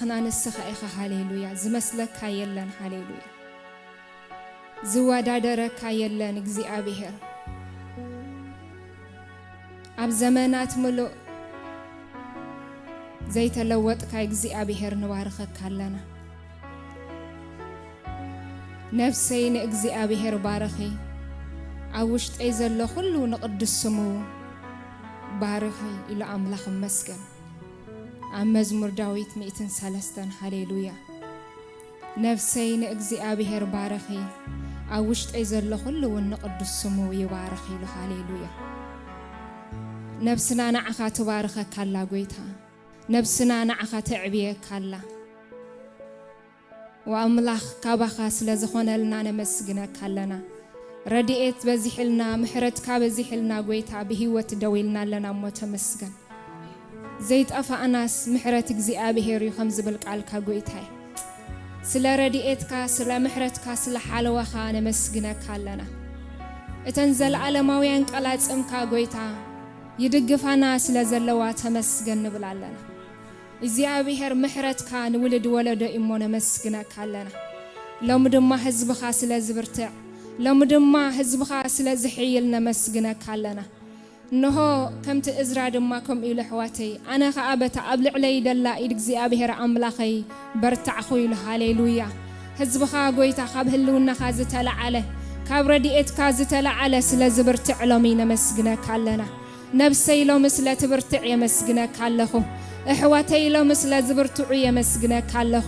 ኣምላኽና ንስኻ ኢኻ። ሃሌሉያ። ዝመስለካ የለን። ሃሌሉያ። ዝወዳደረካ የለን እግዚኣብሔር። ኣብ ዘመናት ምሉእ ዘይተለወጥካ እግዚኣብሔር ንባርኸካ ኣለና። ነፍሰይ ንእግዚኣብሔር ባርኺ፣ ኣብ ውሽጠይ ዘሎ ኩሉ ንቕዱስ ስሙ ባርኺ ኢሉ ኣምላኽ እመስገን። ኣብ መዝሙር ዳዊት ሚእትን ሰለስተን ሃሌሉያ። ነፍሰይ ንእግዚኣብሔር ባርኺ፣ ኣብ ውሽጠይ ዘሎ ኩሉ እውን ንቕዱስ ስሙ ይባርኽ ኢሉ። ሃሌሉያ። ነብስና ንዓኻ ትባርኸካ ኣላ ጎይታ። ነብስና ንዓኻ ተዕብየካ ኣላ። ወኣምላኽ ካባኻ ስለ ዝኾነልና ነመስግነካ ኣለና። ረድኤት በዚሕልና፣ ምሕረትካ በዚሕልና ጎይታ ብህይወት ደው ኢልና ኣለና እሞ ተመስገን። ዘይጠፋእናስ ምሕረት እግዚኣብሔር እዩ ከም ዝብል ቃልካ ጎይታይ። ስለ ረድኤትካ፣ ስለ ምሕረትካ፣ ስለ ሓለዋኻ ነመስግነካ ኣለና። እተን ዘለዓለማውያን ቀላጽምካ ጎይታ ይድግፋና ስለ ዘለዋ ተመስገን ንብል ኣለና። እግዚኣብሔር ምሕረትካ ንውልድ ወለዶ እሞ ነመስግነካ ኣለና። ሎሚ ድማ ህዝብኻ ስለ ዝብርትዕ፣ ሎሚ ድማ ህዝብኻ ስለ ዝሕይል ነመስግነካ ኣለና። እንሆ ከምቲ እዝራ ድማ ከምኡ ኢሉ ኣሕዋተይ፣ ኣነ ኸኣ በታ ኣብ ልዕለይ ደላ ኢድ እግዚኣብሔር ኣምላኸይ በርታዕኹ ኢሉ። ሃሌሉያ። ህዝብኻ ጎይታ ካብ ህልውናኻ ዝተለዓለ፣ ካብ ረድኤትካ ዝተለዓለ ስለ ዝብርትዕ ሎሚ ነመስግነካ ኣለና። ነብሰይ ሎሚ ስለ ትብርትዕ የመስግነካ ኣለኹ። ኣሕዋተይ ሎሚ ስለ ዝብርትዑ የመስግነካ ኣለኹ።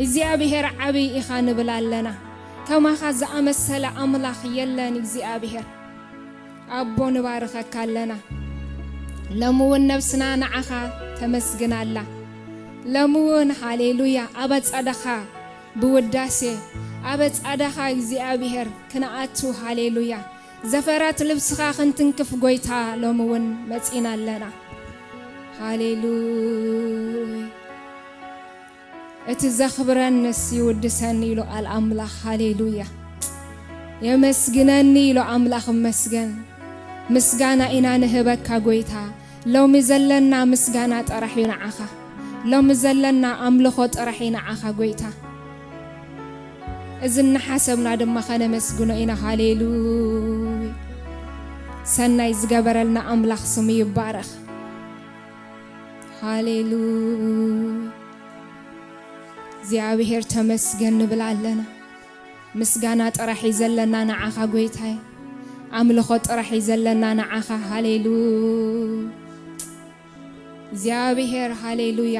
እግዚኣብሔር ዓብይ ኢኻ ንብል ኣለና። ከማኻ ዝኣመሰለ ኣምላኽ የለን እግዚኣብሔር። ኣቦ ንባርኸካ ኣለና። ሎሚ እውን ነብስና ንዓኻ ተመስግን ኣላ። ሎሚ እውን ሃሌሉያ ኣብ ኣጻዳኻ ብውዳሴ ኣብ ኣጻዳኻ እግዚኣብሔር ክንኣቱ ሃሌሉያ ዘፈራት ልብስኻ ክንትንክፍ ጎይታ ሎሚ እውን መጺና ኣለና። ሃሌሉያ። እቲ ዘኽብረንስ ይውድሰኒ ኢሉ ቃል ኣምላኽ። ሃሌሉያ። የመስግነኒ ኢሉ ኣምላኽ እመስገን። ምስጋና ኢና ንህበካ ጎይታ። ሎሚ ዘለና ምስጋና ጥራሕ እዩ ንዓኻ። ሎሚ ዘለና ኣምልኾ ጥራሕ እዩ ንዓኻ ጎይታ። እዚ እናሓሰብና ድማ ኸነመስግኖ ኢና። ሃሌሉያ። ሰናይ ዝገበረልና ኣምላኽ ስሙ ይባረኽ። ሃሌሉያ። እግዚኣብሔር ተመስገን ንብል ኣለና። ምስጋና ጥራሕ እዩ ዘለና ንዓኻ ጎይታይ። ኣምልኾ ጥራሕ እዩ ዘለና ንዓኻ። ሃሌሉያ። እግዚኣብሔር ሃሌሉያ።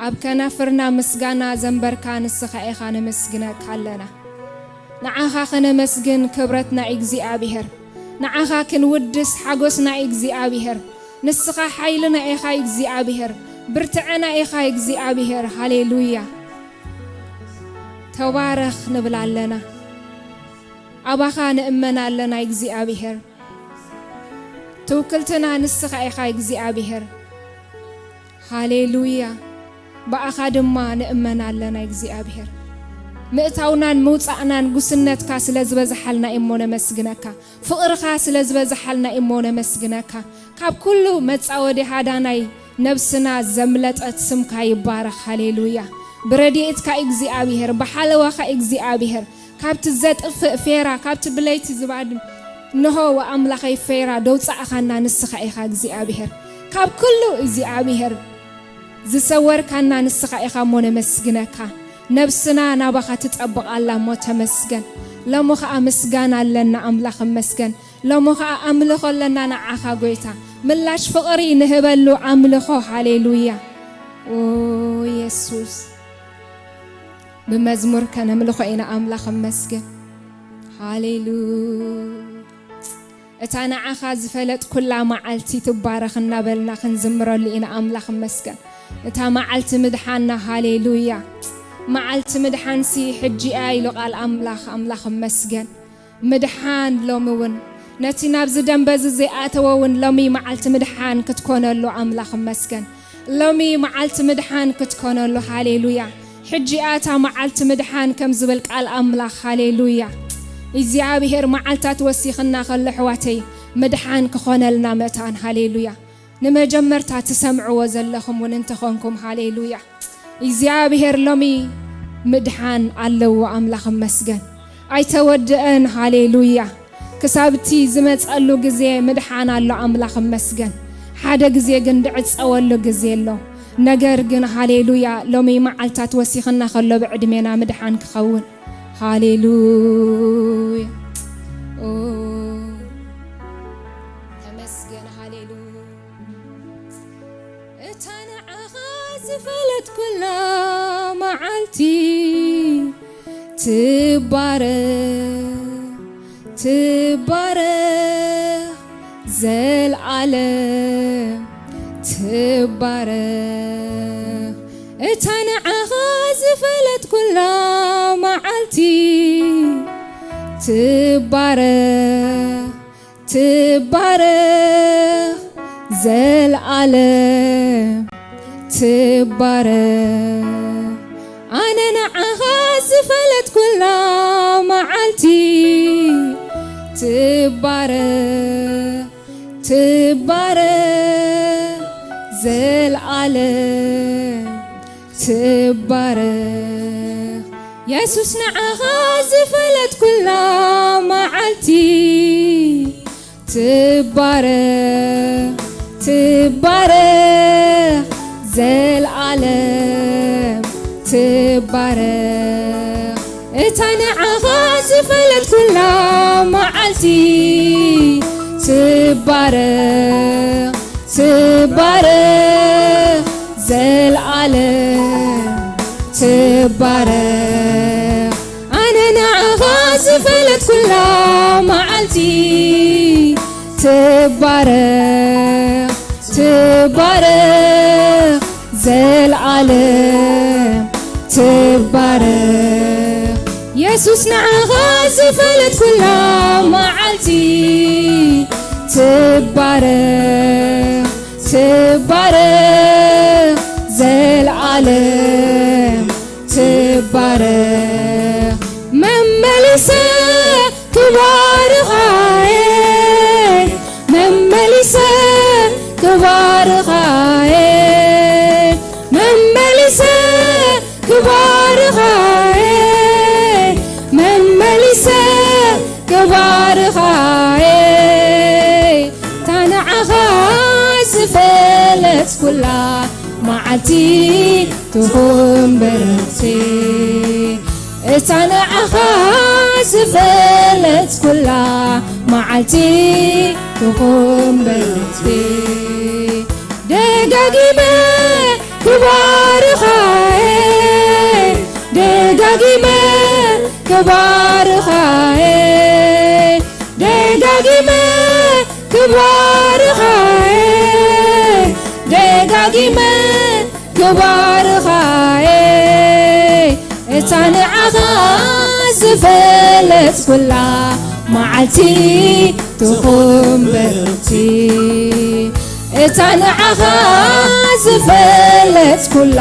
ኣብ ከናፍርና ምስጋና ዘንበርካ ንስኻ ኢኻ ነመስግነካ ኣለና። ንዓኻ ኸነመስግን ክብረትና እግዚኣብሔር። ንዓኻ ክንውድስ ሓጎስና እግዚኣብሔር። ንስኻ ሓይልና ኢኻ እግዚኣብሔር። ብርትዐና ኢኻ እግዚኣብሔር። ሃሌሉያ። ተባረኽ ንብል ኣለና። ኣባኻ ንእመን ኣለና እግዚኣብሔር። ትውክልትና ንስኻ ኢኻ እግዚኣብሔር። ሃሌሉያ። ብኣኻ ድማ ንእመን ኣለና እግዚኣብሔር። ምእታውናን ምውጻእናን ጉስነትካ ስለ ዝበዝሓልና እሞ ነመስግነካ። ፍቕርኻ ስለ ዝበዝሓልና እሞ ነመስግነካ። ካብ ኩሉ መጻወዲ ሃዳናይ ነብስና ዘምለጠት ስምካ ይባረኽ። ሃሌሉያ። ብረድኤትካ እግዚኣብሔር፣ ብሓለዋኻ እግዚኣብሔር፣ ካብቲ ዘጥፍእ ፌራ፣ ካብቲ ብለይቲ ዝባድም፣ እንሆ ወኣምላኸይ ፌራ ደውጻእኻና ንስኻ ኢኻ እግዚኣብሔር። ካብ ኩሉ እግዚኣብሔር ዝሰወርካና ንስኻ ኢኻ እሞ ነመስግነካ። ነብስና ናባኻ ትጠብቕ ኣላ እሞ ተመስገን። ሎሚ ኸኣ ምስጋና ኣለና ኣምላኽ እመስገን። ሎሚ ኸኣ ኣምልኾ ኣለና ንዓኻ ጎይታ። ምላሽ ፍቕሪ ንህበሉ ኣምልኾ። ሃሌሉያ። ኦ የሱስ። ብመዝሙር ከነምልኾ ኢና ኣምላኽ እመስገን። ሃሌሉያ። እታ ንዓኻ ዝፈለጥኩላ መዓልቲ ትባረኽ እናበልና ክንዝምረሉ ኢና ኣምላኽ እመስገን። እታ መዓልቲ ምድሓና። ሃሌሉያ። መዓልቲ ምድሓንሲ ሕጂ እያ ኢሉ ቃል ኣምላኽ። ኣምላኽ እመስገን። ምድሓን ሎሚ እውን ነቲ ናብዚ ደንበዚ ዘይኣተወ እውን ሎሚ መዓልቲ ምድሓን ክትኮነሉ ኣምላኽ እመስገን። ሎሚ መዓልቲ ምድሓን ክትኮነሉ። ሃሌሉያ። ሕጂ እያ እታ መዓልቲ ምድሓን ከም ዝብል ቃል ኣምላኽ። ሃሌሉያ። እግዚኣብሔር መዓልታት ወሲኽና ከሎ ኣሕዋተይ ምድሓን ክኾነልና መታን። ሃሌሉያ። ንመጀመርታ ትሰምዕዎ ዘለኹም እውን እንተኾንኩም፣ ሃሌሉያ። እግዚኣብሔር ሎሚ ምድሓን ኣለዎ። ኣምላኽ እመስገን። ኣይተወድአን። ሃሌሉያ። ክሳብ እቲ ዝመጸሉ ግዜ ምድሓን ኣሎ። ኣምላኽ እመስገን። ሓደ ግዜ ግን ድዕጸወሉ ግዜ ኣሎ። ነገር ግን ሃሌሉያ፣ ሎሚ መዓልታት ወሲኽና ከሎ ብዕድሜና ምድሓን ክኸውን። ሃሌሉያ። ኦ፣ ተመስገን። ሃሌሉያ። እታ ንዓኻ ዝፈለጥኩላ መዓልቲ ትባረኽ፣ ትባረኽ፣ ዘልዓለም ትባረኽ። እታ ንዓኻ ዝፈለጥኩላ መዓልቲ ትባረኽ፣ ትባረኽ፣ ዘልዓለም ትባረኽ። ኣነ ንዓኻ ዝፈለጥኩላ መዓልቲ ትባረኽ፣ ትባረኽ፣ ዘልዓለም ትባረኽ። የሱስ ንዓኻ ዝፈለጥኩላ መዓልቲ ትባረኽ፣ ትባረኽ፣ ዘልዓለም ትባረኽ። እታ ንዓኻ ዝፈለጥኩላ መዓልቲ ትባረኽ፣ ትባረኽ፣ ዘልዓለም ትባረኽ። ኣነ ንዓኻ ዝፈለጥኩላ መዓልቲ ትባረኽ፣ ትባረኽ፣ ዘልዓለም ትባረኽ። የሱስ ንዓኻ ዝፈለጥኩላ መዓልቲ ትባረኽ፣ ትባረኽ፣ ዘልዓለም ትባረኽ። መመሊሰ ክባርኻየ፣ መመሊሰ ክባርኻየ፣ መመሊሰ ክባርኻየ፣ መመሊሰ ክባርኻየ። እታ ንዓኻ ዝፈለጥኩላ መዓልቲ ትኹን ብርኽቲ፣ እታ ንዓኻ ዝፈለጥኩላ መዓልቲ ትኹን ብርኽቲ። ደጋጊመ ክባርኻየ፣ ደጋጊመ ክባርኻየ፣ ደጋጊመ ክባርኻየ፣ ደጋጊመ ክባርኻየ። እታ ንዓኻ ዝፈለጥኩላ መዓልቲ ትኹን ብርኽቲ፣ እታ ንዓኻ ዝፈለጥኩላ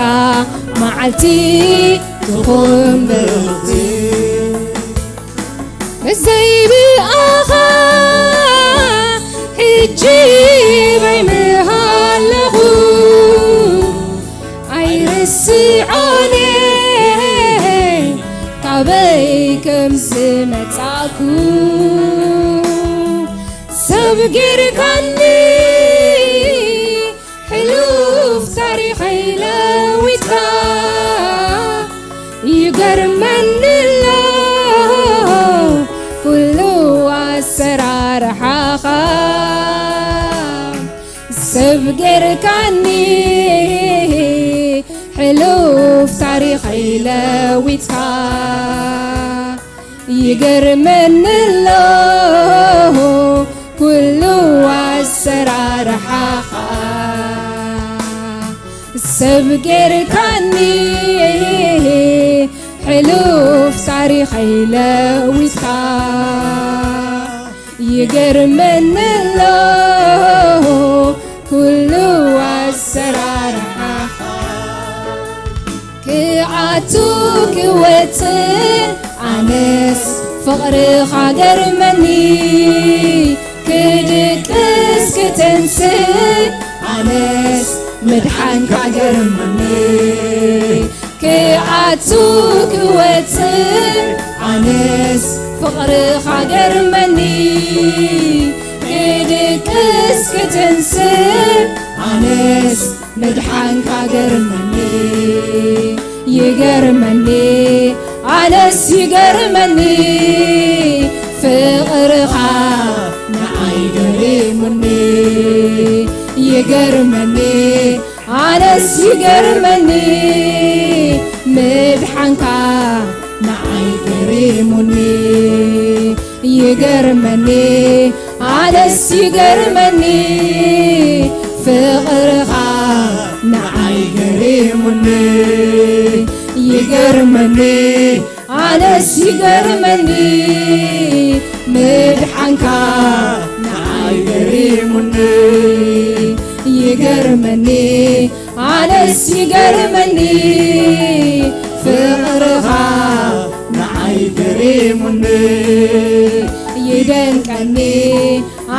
መዓልቲ ትኹን ብርኽቲ። ብዘይ ብኣኻ ሕጂ በይ ምሃለኹ ኣይርስዖን እየ ካበይ ከም ዝመጻእኩ። ሰብ ጌርካኒ ሕሉፍ ታሪኸይ ለዊጥካ ይገርመኒ ኣሎ ኩሉ ኣሰራርሓኻ። ሰብ ጌርካኒ ሕሉፍ ታሪኸይ ለዊጥካ ይገርመኒ ኣሎ ኩሉ ኣሰራርሓኻ። ሰብ ጌርካኒ ሕሉፍ ታሪኸይ ለዊጥካ ይገርመኒ ኣሎ ኩሉ ኣሰራርሓኻ። ክኣቱ ክወጽእ ኣነስ ፍቕርኻ ገርመኒ፣ ክድቅስ ክትንስእ ኣነስ ምድሓንካ ገርመኒ። ክኣቱ ክወፅእ ኣነስ ፍቕርኻ ገርመኒ። ክድቅስ ክትንስእ ኣነስ ምድሓንካ ገርመኒ። ይገርመኒ ኣነስ ይገርመኒ። ፍቕርኻ ንዓይ ገሪሙኒ። ይገርመኒ ኣነስ ይገርመኒ። ምድሓንካ ንዓይ ገሪሙኒ። ይገርመኒ ኣነስ ይገርመኒ። ፍቕርኻ ንዓይ ገሪሙኒ። ይገርመኒ ኣነስ ይገርመኒ። ምድሓንካ ንዓይ ገሪሙኒ። ይገርመኒ ኣነስ ይገርመኒ። ፍቕርኻ ንዓይ ገሪሙኒ። ይደንቀኒ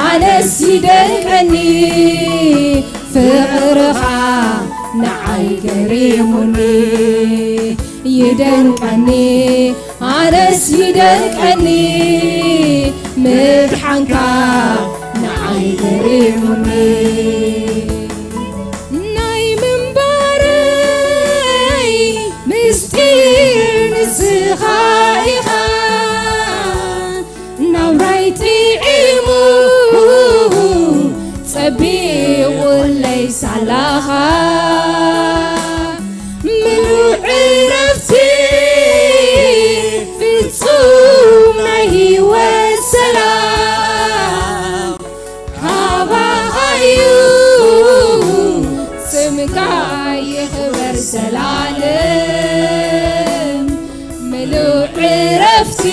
ኣነስ ይደንቀኒ። ፍቕርኻ ንዓይ ገሪሙኒ። ይደንቀኒ ኣነስ ይደንቀኒ። ምድሓንካ ንዓይ ገሪሙኒ። ናይ ምንባረይ ምስጢር ንስኻ ኢኻ። ናብራይ ጥዒሙ ጸቢቑለይ ሳላኻ። ምሉእ ዕረፍቲ ፍጹም ናይ ህይወት ሰላም ካባኻዩ። ስምካ ይኽበር ዘላለም። ምሉእ ዕረፍቲ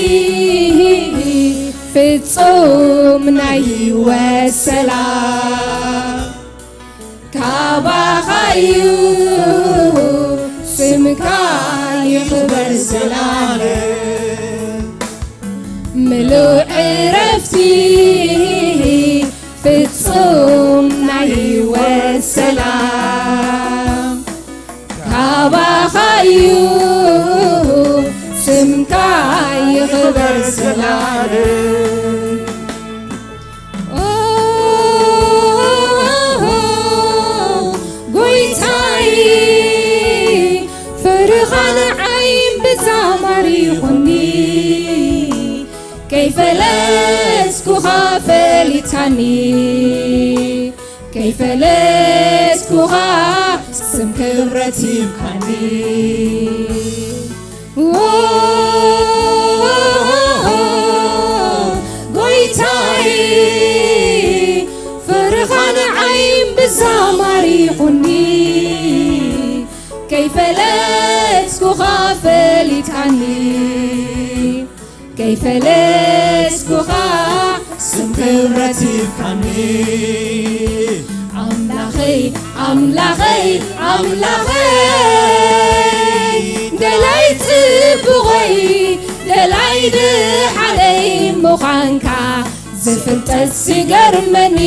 ፍጹም ናይ ህይወት ሰላም ካባኻዩ። ስምካ ይኽበር ዘላለም። ምሉእ ዕረፍቲ ፍጹም ናይ ህይወት ሰላም ካባኻዩ። ስምካ ይኽበር ዘላለም። ኦ ጎይታይ፣ ፍርኻ ንዓይ ብዛማር ይኹኒ። ከይፈለስኩኻ ፈሊታኒ፣ ከይፈለስኩኻ ስም ክብረት ይብካኒ። ኦ ጎይታይ፣ ፍርኻ ንዓይ ብዛማር ይኹኒ። ከይፈለስኩኻ ፈሊታኒ፣ ከይፈለስኩኻ ስም ክብረት ይብካኒ። ኣምላኸይ፣ ኣምላኸይ፣ ኣምላኸይ፣ ደላይ ጽቡቐይ፣ ደላይ ድሓነይ ምዃንካ ዝፍልጠት ዝገርመኒ፣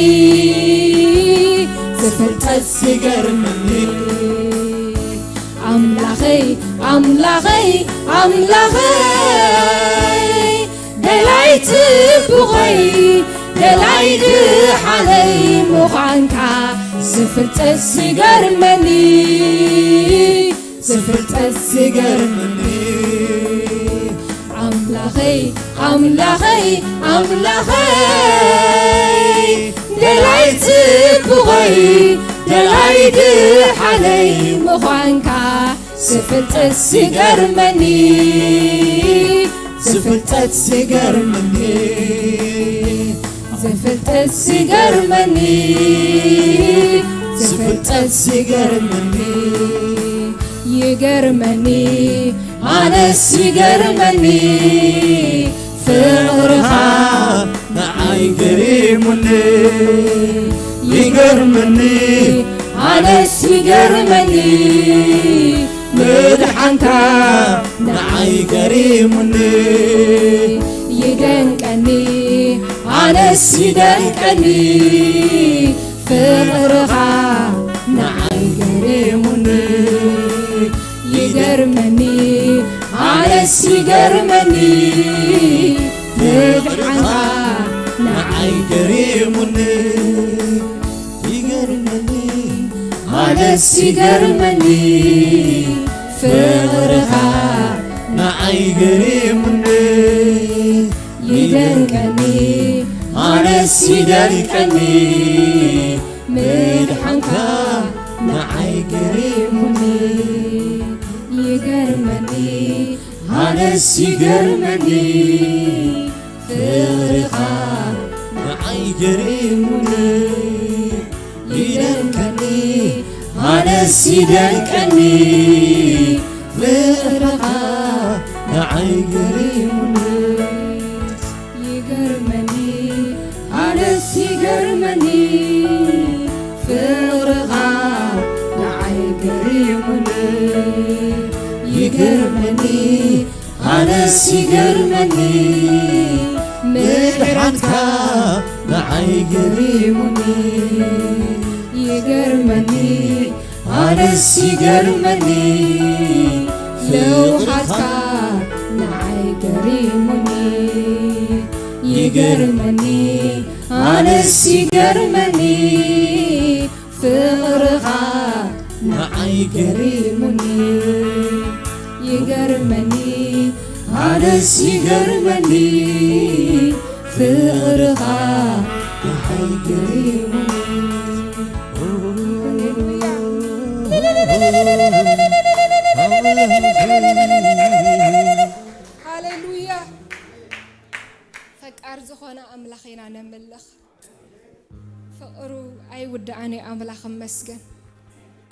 ዝፍልጠት ዝገርመኒ። ኣምላኸይ፣ ኣምላኸይ፣ ኣምላኸይ፣ ደላይ ጽቡቐይ፣ ደላይ ድሓነይ ምዃንካ ዝፍልጠት ዝገርመኒ፣ ዝፍልጠት ዝገርመኒ። ኣምላኸይ፣ ኣምላኸይ፣ ኣምላኸይ፣ ደላይ ጽቡቐይ፣ ደላይ ድሓነይ ምዃንካ ዝፍልጠት ዝገርመኒ፣ ዝፍልጠት ዝገርመኒ፣ ዝፍልጠት ዝገርመኒ፣ ዝፍልጠት ዝገርመኒ። ይገርመኒ ኣነስ ይገርመኒ፣ ፍቕርኻ ንዓይ ገሪሙኒ። ይገርመኒ ኣነስ ይገርመኒ፣ ምድሓንካ ንዓይ ገሪሙኒ። ይደንቀኒ ኣነስ ይደንቀኒ፣ ፍቕርኻ ንዓይ ይገርመኒ ኣነስ ይገርመኒ ፍቅርኻ ንዓይ ገሪሙኒ ይገርመኒ ኣነስ ይገርመኒ ፍቅርኻ ንዓይ ገሪሙኒ ይደንቀኒ ኣነስ ይደንቀኒ ምድሓንካ ንዓይ ገሪሙኒ ይገርመኒ ኣነስ ይገርመኒ ፍቅርኻ ንዓይ ገሪሙኒ ይደንቀኒ ኣነስ ይደንቀኒ ፍቅርኻ ንዓይ ገሪሙኒ ይገርመኒ ኣነስ ይገርመኒ ፍቅርኻ ንዓይ ገሪሙኒ ይገርመኒ ኣነስ ይገርመኒ ምድሓንካ ንዓይ ገሪሙኒ ይገርመኒ ኣነስ ይገርመኒ ለውሃትካ ንዓይ ገሪሙኒ ይገርመኒ ኣነስ ይገርመኒ ፍቅርኻ ንዓይ ገሪሙኒ ይገርመኒ ኣነስ ይገርመኒ ፍቅርኻ ንዓይ ገሪሙኒ ሃሌሉያ ፈቃር ዝኾነ ኣምላኽ ኢና ነምልኽ ፍቕሩ ኣይውዳእን እዩ ኣምላኽ እመስገን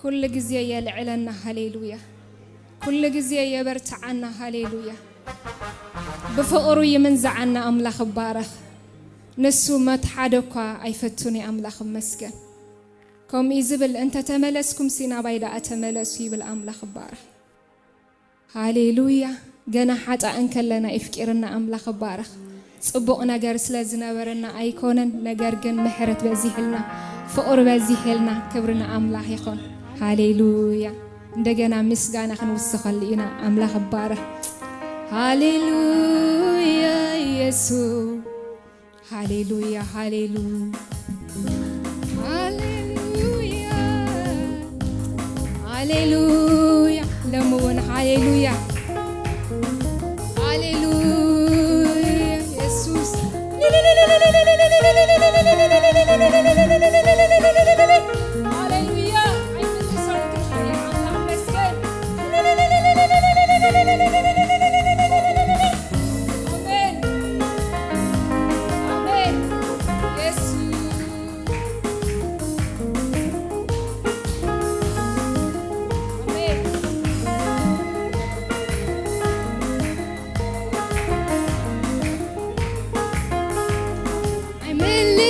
ኩሉ ግዜ የልዕለና ሃሌሉያ ኩሉ ግዜ የበርትዓና ሃሌሉያ ብፍቕሩ ይምንዝዓና ኣምላኽ እባረኽ ንሱ መትሓደ እኳ ኣይፈቱን እዩ ኣምላኽ እመስገን ከምኡ እዩ ዝብል እንተ ተመለስኩም ሲ ናባይ ደኣ ተመለሱ ይብል ኣምላኽ እባረኽ ሃሌሉያ ገና ሓጣእ እንከለና የፍቂርና ኣምላኽ እባረኽ ጽቡቕ ነገር ስለ ዝነበረና ኣይኮነን ነገር ግን ምሕረት በዚሕልና ፍቕሩ በዚሕልና ክብሪ ንኣምላኽ ይኹን ሃሌሉያ እንደገና ምስጋና ክንውስኸሉ ኢና ኣምላኽ እባረኽ ሃሌሉያ ኢየሱስ ሃሌሉያ ሃሌሉያ ሃሌሉያ ሃሌሉያ ሎሚ እውን ሃሌሉያ ሃሌሉያ የሱስ ሃሌሉያ ኣይትልሰው ክርስቶስ ኣምላኽ መስገን ኣሜን ኣሜን የሱስ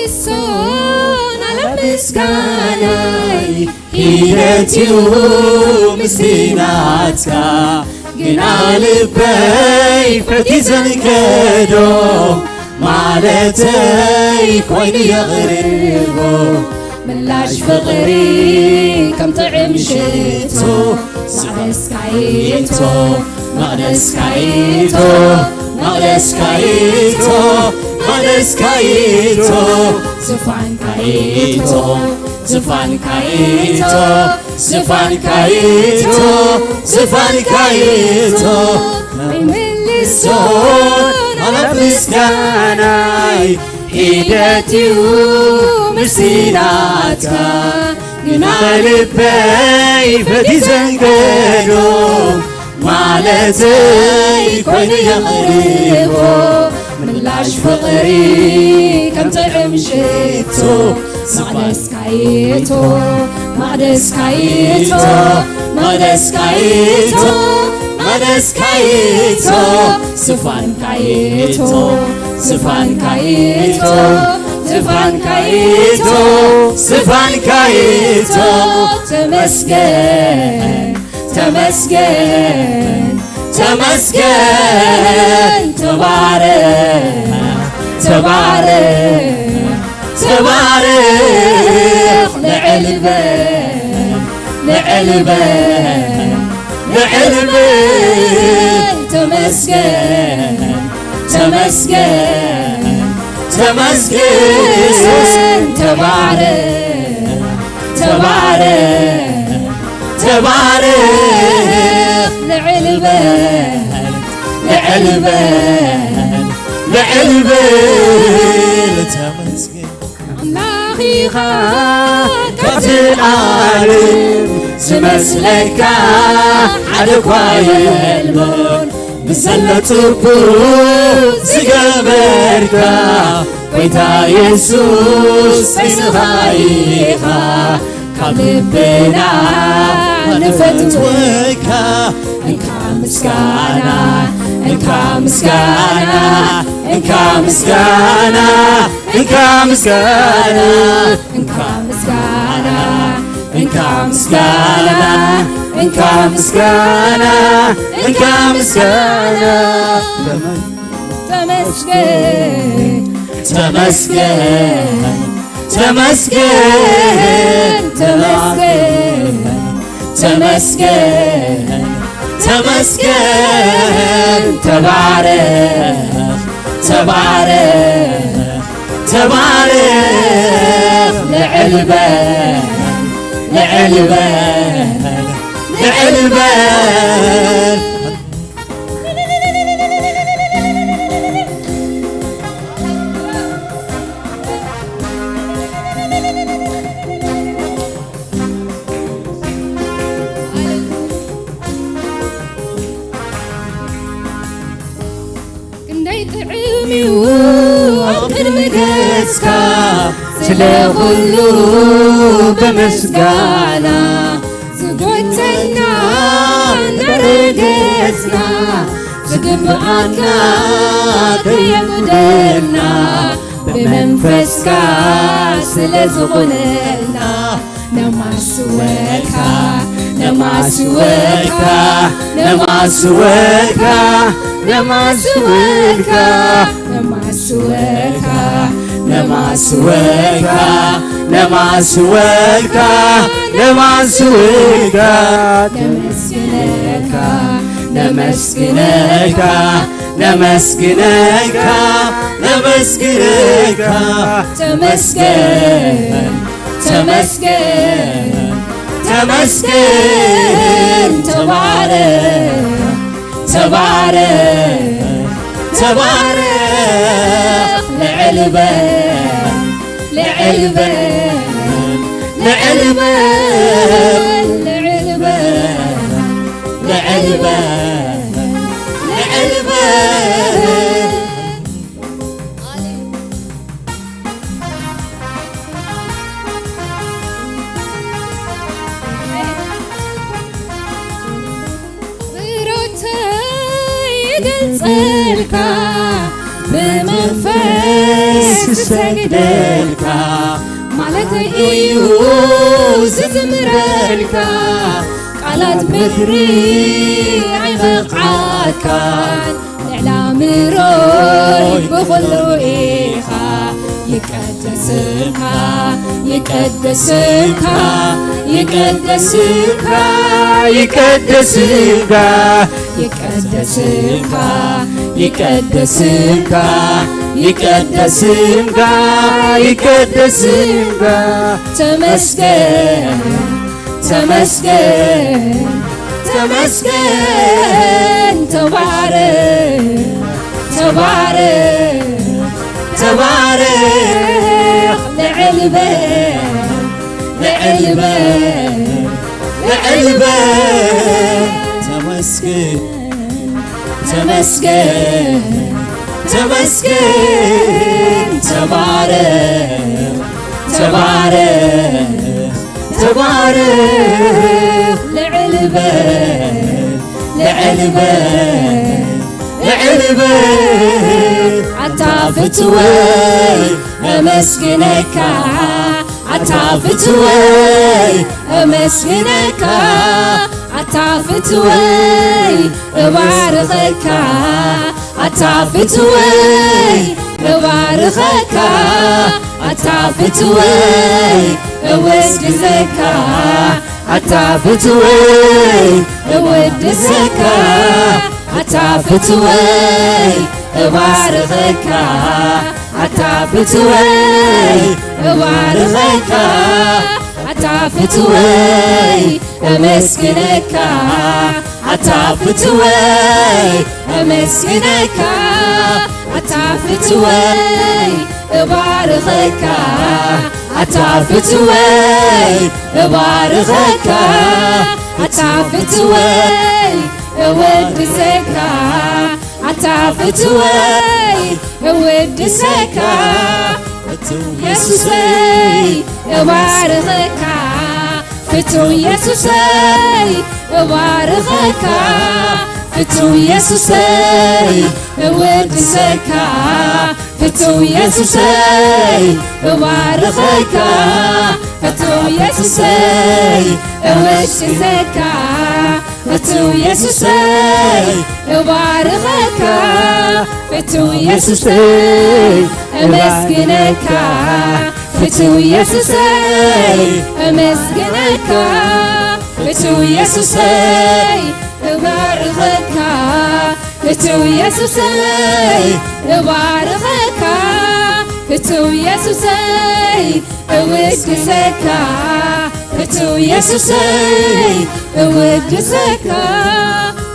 ኣይምልሶን ኣለ ምስጋናይ ሂደት እዩ ምስቲ ናትካ ግና ልበይ ፈቲ ዘንከዶ ማለተይ ኮይኑ የቕርቦ ምላሽ ፍቕሪ ከም ጥዕም ሽቶ መቕደስካይቶ መቕደስካይቶ መቕደስካይቶ መቕደስካይቶ ዝፋንካይቶ ዝፋንካይቶ ዝፋንካይቶ ዝፋንካይቶ ኣይምልሶን ኣላ ምስጋናይ ሒደት እዩ ምስናትካ ግና ልበይ ፈቲ ዘንገዶ ማለተይ ኮይኑ የቕርቦ ምላሽ ፍቕሪ ከም ጥዕም ሽቶ መቕደስካይቶ መቕደስካይቶ መቕደስካይቶ መቕደስካይቶ ዝፋንካይቶ ዝፋንካይቶ ዝፋንካይቶ ዝፋንካይቶ ተመስገን ተመስገን ተመስገን ተባረኽ ተባረኽ ተባረኽ ልዕል በል ልዕል በል ልዕል በል። ተመስገን፣ ተመስገን፣ ተመስገን። ተባረኽ፣ ተባረኽ፣ ተባረኽ። ልዕል በል፣ ልዕል በል፣ ልዕል በል። ተመስገን። ኣምላኽ ኢኻ ካብ ዘልኣለም ዝመስለካ ሓደ እኳ የልቦን። ብዘሎ ጽቡቕ ዝገበርካ ጎይታ የሱስ ንስኻ ኢኻ ካብ ልብና ንፈትወካ። እንካ ምስጋና፣ እንካ ምስጋና፣ እንካ ምስጋና፣ እንካ ምስጋና፣ እንካ ምስጋና፣ እንካ ምስጋና፣ እንካ ምስጋና፣ እንካ ምስጋና። ተመስገን፣ ተመስገን፣ ተመስገን፣ ተመስገን፣ ተመስገን፣ ተመስገን። ተባረኽ፣ ተባረኽ፣ ተባረኽ። ልዕል በል፣ ልዕል በል፣ ልዕል በል። ክንደይ ጥዑም እዩ ኣብ ቅድሚ ገጽካ፣ ስለ ኩሉ ብምስጋና ዝጎተና እናረገጽና፣ ዝግብኣና ከየጉደልና ብመንፈስካ ስለ ዝኾነልና። ነማስወካ፣ ነማስወካ፣ ነማስወካ፣ ነማስወካ፣ ነማስወካ፣ ነማስወካ፣ ነማስወካ፣ ነማስወካ። ነመስግነካ፣ ነመስግነካ፣ ነመስግነካ፣ ነመስግነካ። ተመስገን፣ ተመስገን፣ ተመስገን። ተባረኽ፣ ተባረኽ፣ ተባረኽ። ልዕል በል፣ ልዕል በል፣ ልዕል በል፣ ልዕል በል፣ ልዕል በል፣ ልዕል በል። ብሮተ ይገልጸልካ፣ ብመንፈስ ዝሰግደልካ፣ ማለተይ እዩ ዝዝምረልካ። ቃላት ምድሪ ኣይበቕዓካን፣ ልዕሊ ኣእምሮይ ብኹሉ ኢኻ። ይቀደስካ፣ ይቀደስካ፣ ይቀደስካ፣ ይቀደስካ፣ ይቀደስካ፣ ይቀደስካ፣ ይቀደስካ፣ ይቀደስካ። ተመስገን፣ ተመስገን፣ ተመስገን። ተባረኽ፣ ተባረኽ፣ ተባረኽ። ልዕል በል፣ ልዕል በል፣ ልዕል በል። ተመስገን፣ ተመስገን፣ ተመስገን። ተባረኽ፣ ተባረኽ፣ ተባረኽ። ልዕል በል፣ ልዕል በል፣ ልዕል በል። ኣታ ፍትወይ ኣመስግነካ፣ ኣታ ፍትወይ ኣመስግነካ፣ ኣታ ፍትወይ እባርኸካ፣ ኣታ ፍትወይ እባርኸካ፣ ኣታ ፍትወይ እወስግዘካ፣ ኣታ ፍትወይ እወድሰካ፣ ኣታ ፍትወይ እባርኸካ፣ ኣታ ፍትወይ እባርኸካ፣ ኣታ ፍትወይ እመስግነካ፣ ኣታ ፍትወይ እመስግነካ፣ ኣታ ፍትወይ እባርኸካ፣ ኣታ ፍትወይ እባርኸካ፣ ኣታ ፍትወይ እወድሰካ፣ ኣታ ፍትወይ እወድሰካ፣ ፍቱው የሱሰይ እባርኸካ፣ ፍቱው የሱሰይ እባርኸካ፣ ፍቱው የሱሰይ እወድሰካ፣ ፍቱው የሱሰይ እባርኸካ፣ ፍቱው የሱሰይ እወድሰካ፣ ፍቱው የሱሰይ እባርኸካ፣ ፍቱው የሱሰይ እመስግነካ፣ ፍቱው የሱሰይ እመስግነካ፣ ፍቱው የሱሰይ እባርኸካ፣ ፍቱው የሱሰይ እባርኸካ፣ ፍቱው የሱሰይ እውድሰካ፣ ፍቱው የሱሰይ እውድሰካ፣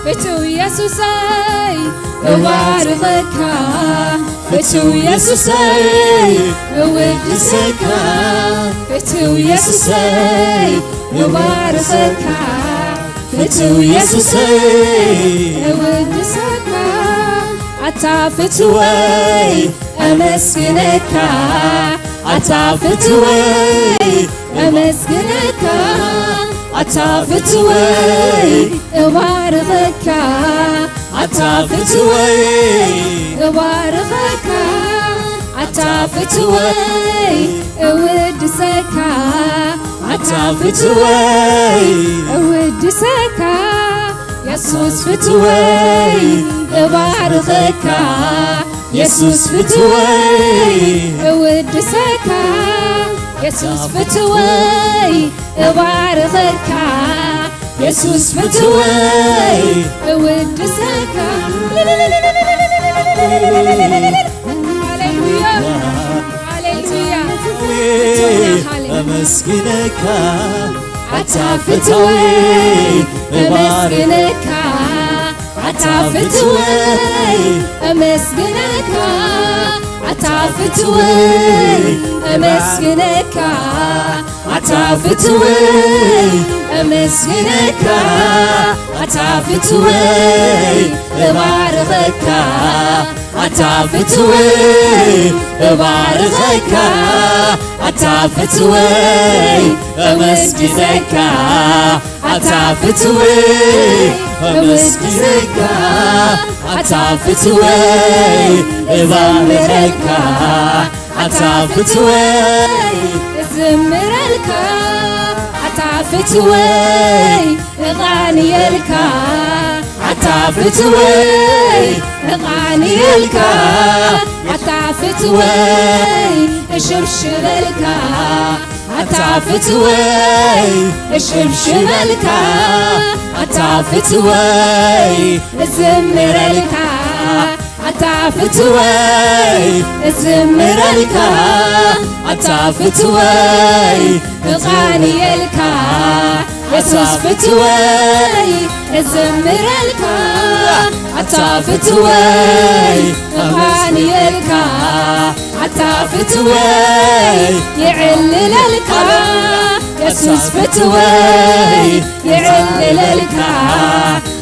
ፍቱው የሱሰይ እባርኸካ፣ ፍቱው የሱሰይ እውድሰካ፣ ፍቱው የሱሰይ እባርኸካ፣ ፍቱው የሱሰይ እውድሰካ፣ ኣታ ፍቱወይ እመስግነካ፣ ኣታ ፍቱወይ እመስግነካ፣ ኣታ ፍቱወይ እባርኸካ፣ ኣታ ፍቱወይ እባርኸካ፣ ኣታ ፍቱወይ እውድሰካ፣ ኣታ ፍቱወይ እውድሰካ፣ የሱስ ፍቱወይ እባርኸካ፣ የሱስ ፍቱወይ እውድሰካ፣ የሱስ ፍቱወይ እባርኸካ፣ የሱስ ፍቱወይ እውድሰካ። ሃሌሉያ፣ ሃሌሉያ። ኣመስግነካ ኣታ ፍቱወይ እባርኸካ፣ ኣታ ፍቱወይ እመስግነካ፣ ኣታ ፍቱወይ እመስግነካ፣ ኣታ ፍቱወይ እመስግነካ፣ ኣታ ፍቱወይ እባርኸካ፣ ኣታ ፍቱወይ እባርኸካ፣ ኣታ ፍቱወይ እመስግነካ፣ ኣታ ፍቱወይ እመስግነካ፣ ኣታ ፍቱወይ እባርኸካ፣ ኣታ ፍቱወይ እዝምረልካ፣ ኣታ ፍቱወይ እቓንየልካ፣ ኣታ ፍቱወይ እቓንየልካ፣ ኣታ ፍቱወይ እሽብሽበልካ፣ ኣታ ፍቱወይ እሽብሽበልካ፣ ኣታ ፍቱወይ እዝምረልካ፣ ኣታ ፍቱወይ እዝምረልካ፣ ኣታ ፍቱወይ እቓንየልካ፣ የሱስ ፍቱወይ እዝምረልካ፣ ኣታ ፍቱወይ እቓንየልካ፣ ኣታ ፍቱወይ ይዕልለልካ፣ የሱስ ፍቱወይ ይዕልለልካ፣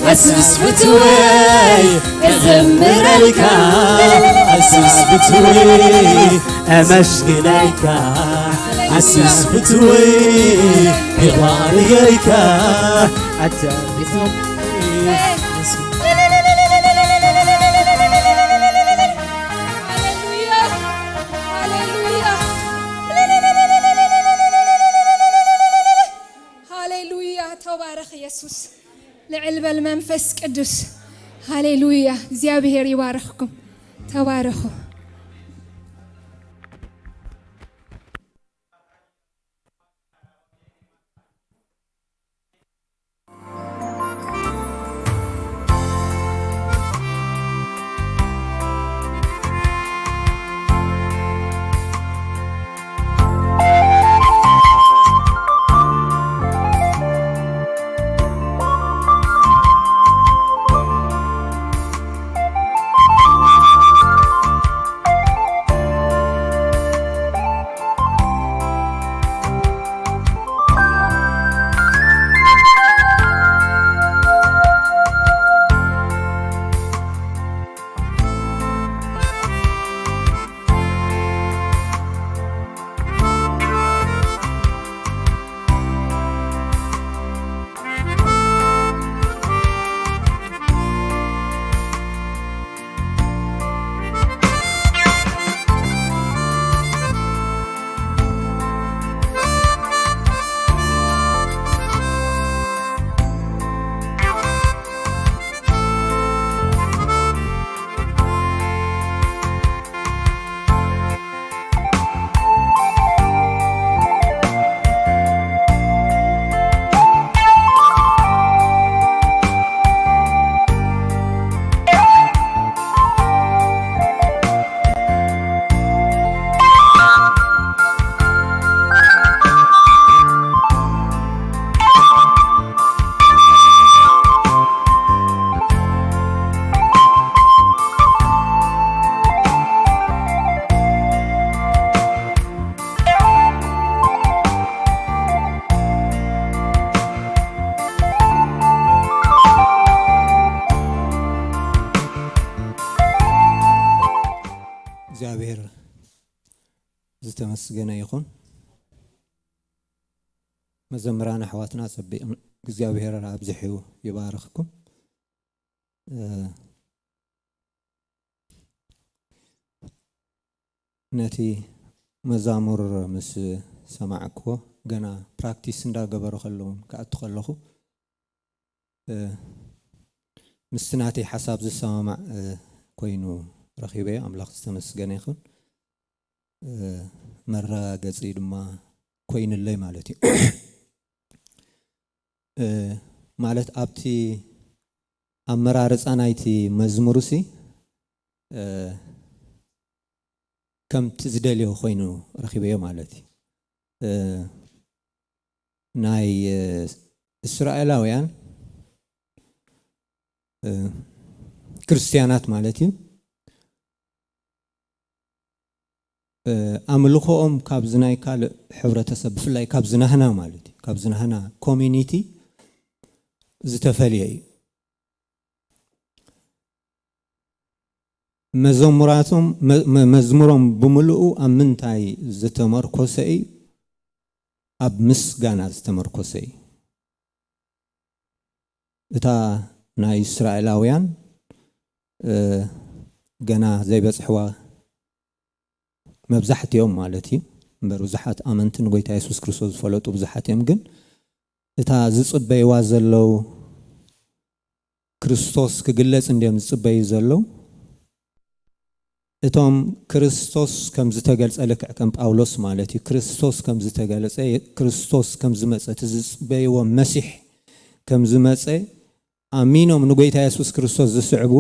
የሱስ ፍቱወይ እዝምረልካ፣ የሱስ ፍቱወይ እመስግነካ፣ የሱስ ፍቱወይ እባርኸካ፣ ኣታ ፍቱወይ ሃሌሉያ፣ ሃሌሉያ፣ ሃሌሉያ። ተባረኽ የሱስ። ልዕል በል መንፈስ ቅዱስ። ሃሌሉያ። እግዚኣብሔር ይባርኽኩም። ተባረኹ። ተመስገነ ይኹን። መዘምራን ኣሕዋትና ጸቢቕ እግዚኣብሔር ኣብዚሑ ይባርኽኩም። እ፣ ነቲ መዛሙር ምስ ሰማዕክዎ ገና ፕራክቲስ እንዳገበሩ ከለውን ክኣቱ ከለኹ፣ እ፣ ምስቲ ናተይ ሓሳብ ዝሰማማዕ፣ እ፣ ኮይኑ ረኺበዮ። ኣምላኽ ዝተመስገነ ይኹን። እ፣ መረጋገጺ ድማ ኮይኑለይ ማለት እዩ። እ፣ ማለት ኣብቲ ኣመራርጻ ናይቲ መዝሙርሲ፣ እ፣ ከምቲ ዝደልዮ ኮይኑ ረኺበዮ ማለት እዩ። እ፣ ናይ፣ እ፣ እስራኤላውያን፣ እ፣ ክርስትያናት ማለት እዩ፣ እ፣ ኣምልኾኦም ካብዚ ናይ ካልእ ሕብረተሰብ፣ ብፍላይ ካብዚ ናህና ማለት እዩ፣ ካብዚ ናህና ኮሚኒቲ ዝተፈልየ እዩ። መዘሙራቶም፣ መ-፣ መ-፣ መዝሙሮም ብምልኡ ኣብ ምንታይ ዝተመርኮሰ እዩ? ኣብ ምስጋና ዝተመርኮሰ እዩ። እታ ናይ እስራኤላውያን፣ እ፣ ገና ዘይበጽሕዋ መብዛሕትኦም ማለት እዩ፣ እምበር ብዙሓት ኣመንቲ ንጎይታ የሱስ ክርስቶስ ዝፈለጡ ብዙሓት እዮም። ግን እታ ዝጽበይዋ ዘለዉ፣ ክርስቶስ ክግለጽ እንድዮም ዝጽበዩ ዘለዉ። እቶም ክርስቶስ ከም ዝተገልጸ፣ ልክዕ ከም ጳውሎስ ማለት እዩ፣ ክርስቶስ ከም ዝተገለጸ፣ ክርስቶስ ከም ዝመጸ፣ እቲ ዝጽበይዎ መሲሕ ከም ዝመጸ ኣሚኖም ንጎይታ የሱስ ክርስቶስ ዝስዕቡ፣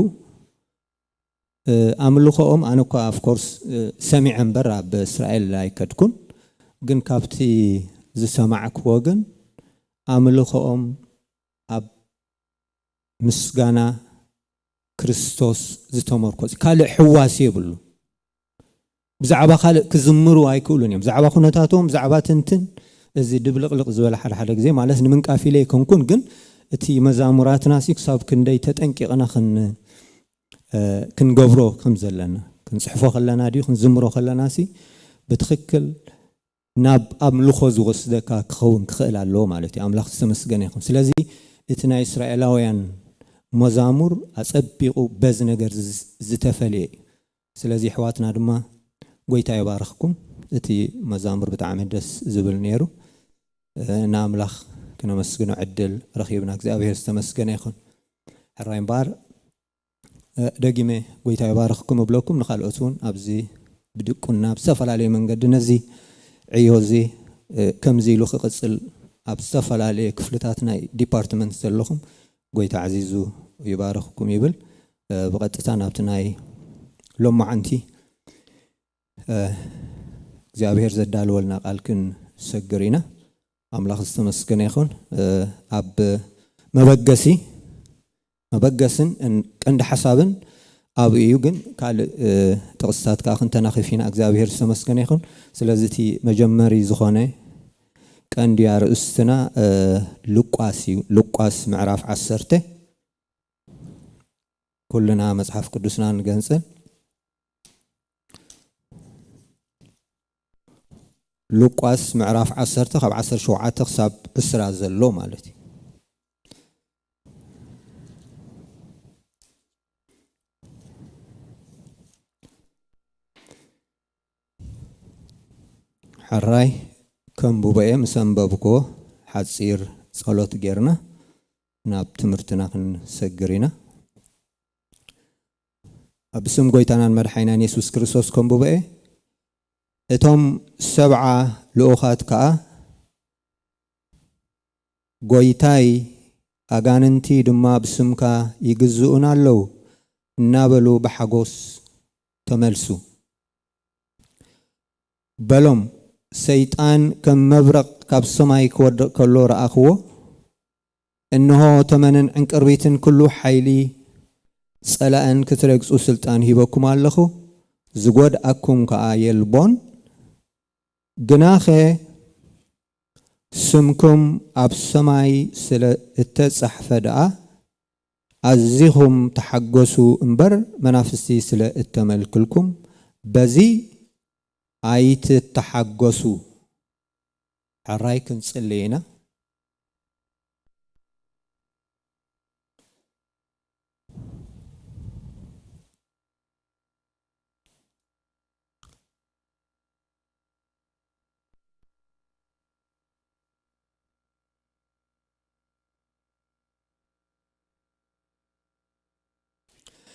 እ፣ ኣምልኾኦም፣ ኣነ እኳ of course፣ እ፣ ሰሚዐ እምበር ኣብ እስራኤል ኣይከድኩን፣ ግን ካብቲ ዝሰማዕክዎ ግን ኣምልኾኦም ኣብ ምስጋና ክርስቶስ ዝተመርኮስ፣ ካልእ ሕዋስ የብሉ። ብዛዕባ ካልእ ክዝምሩ ኣይክእሉን እዮም። ብዛዕባ ኩነታቶም፣ ብዛዕባ ትንትን፣ እዚ ድብልቕልቕ ዝበለ ሓደ ሓደ ግዜ ማለት ንምንቃፍ ኢለ ኣይኮንኩን፣ ግን እቲ መዛሙራትናሲ ክሳብ ክንደይ ተጠንቂቕና ክን-፣ እ፣ ክንገብሮ ከም ዘለና፣ ክንጽሕፎ ከለና ድዩ ክንዝምሮ ከለናሲ ብትኽክል ናብ ኣምልኾ ዝወስደካ ክኸውን ክኽእል ኣለዎ ማለት እዩ። ኣምላኽ ዝተመስገነ ይኹን። ስለዚ እቲ ናይ እስራኤላውያን መዛሙር ኣጸቢቑ በዚ ነገር ዝ-፣ ዝተፈልየ እዩ። ስለዚ ኣሕዋትና ድማ ጎይታ ይባርኽኩም። እቲ መዛሙር ብጣዕሚ ደስ ዝብል ነይሩ። እ፣ ንኣምላኽ ክነመስግኖ ዕድል ረኺብና። እግዚኣብሔር ዝተመስገነ ይኹን። ሕራይ እምበኣር፣ እ፣ ደጊመ ጎይታ ይባርኽኩም እብለኩም። ንኻልኦት እውን ኣብዚ ብድቁና ብዝተፈላለየ መንገዲ ነዚ ዕዮ እዚ፣ እ፣ ከምዚ ኢሉ ክቕጽል ኣብ ዝተፈላለየ ክፍልታት ናይ ዲፓርትመንት ዘለኹም ጎይታ ዓዚዙ ይባርኽኩም ይብል። እ፣ ብቐጥታ ናብቲ ናይ ሎማዓንቲ፣ እ፣ እግዚኣብሔር ዘዳለወልና ቃል ክንሰግር ኢና። ኣምላኽ ዝተመስገነ ይኹን። እ፣ ኣብ መበገሲ፣ መበገስን እን-፣ ቀንዲ ሓሳብን ኣብኡ እዩ፣ ግን ካልእ፣ እ፣ ጥቕስታት ከኣ ክንተናኽፍ ኢና። እግዚኣብሔር ዝተመስገነ ይኹን። ስለዚ እቲ መጀመሪ ዝኾነ ቀንዲ ኣርእስትና፣ እ፣ ሉቃስ እዩ። ሉቃስ ምዕራፍ ዓሰርተ። ኩልና መጽሓፍ ቅዱስና ንገንጽል። ሉቃስ ምዕራፍ ዓሰርተ ካብ ዓሰርተ ሸውዓተ ክሳብ ዕስራ ዘሎ ማለት እዩ። ሕራይ ከንብቦ እየ፣ ምስ ኣንበብክዎ ሓጺር ጸሎት ጌርና ናብ ትምህርትና ክንሰግር ኢና። ኣብ ስም ጎይታናን መድሓኒናን የሱስ ክርስቶስ ከንብቦ እየ። እቶም ሰብዓ ልኡኻት ከኣ፣ "ጎይታይ፣ ኣጋንንቲ ድማ ብስምካ ይግዝኡና ኣለዉ" እናበሉ ብሓጎስ ተመልሱ። በሎም፣ "ሰይጣን ከም መብረቕ ካብ ሰማይ ክወድቕ ከሎ ረኣኽዎ። እንሆ፣ ተመንን ዕንቅርቢትን ኩሉ ሓይሊ ጸላእን ክትረግጹ ስልጣን ሂበኩም ኣለኹ። ዝጎድኣኩም ከኣ የልቦን። ግናኸ ስምኩም ኣብ ሰማይ ስለ እተጻሕፈ ደኣ ኣዚኹም ተሓጎሱ እምበር፣ መናፍስቲ ስለ እተመልክልኩም በዚ ኣይትተሓገሱ። ሕራይ ክንጽሊ ኢና።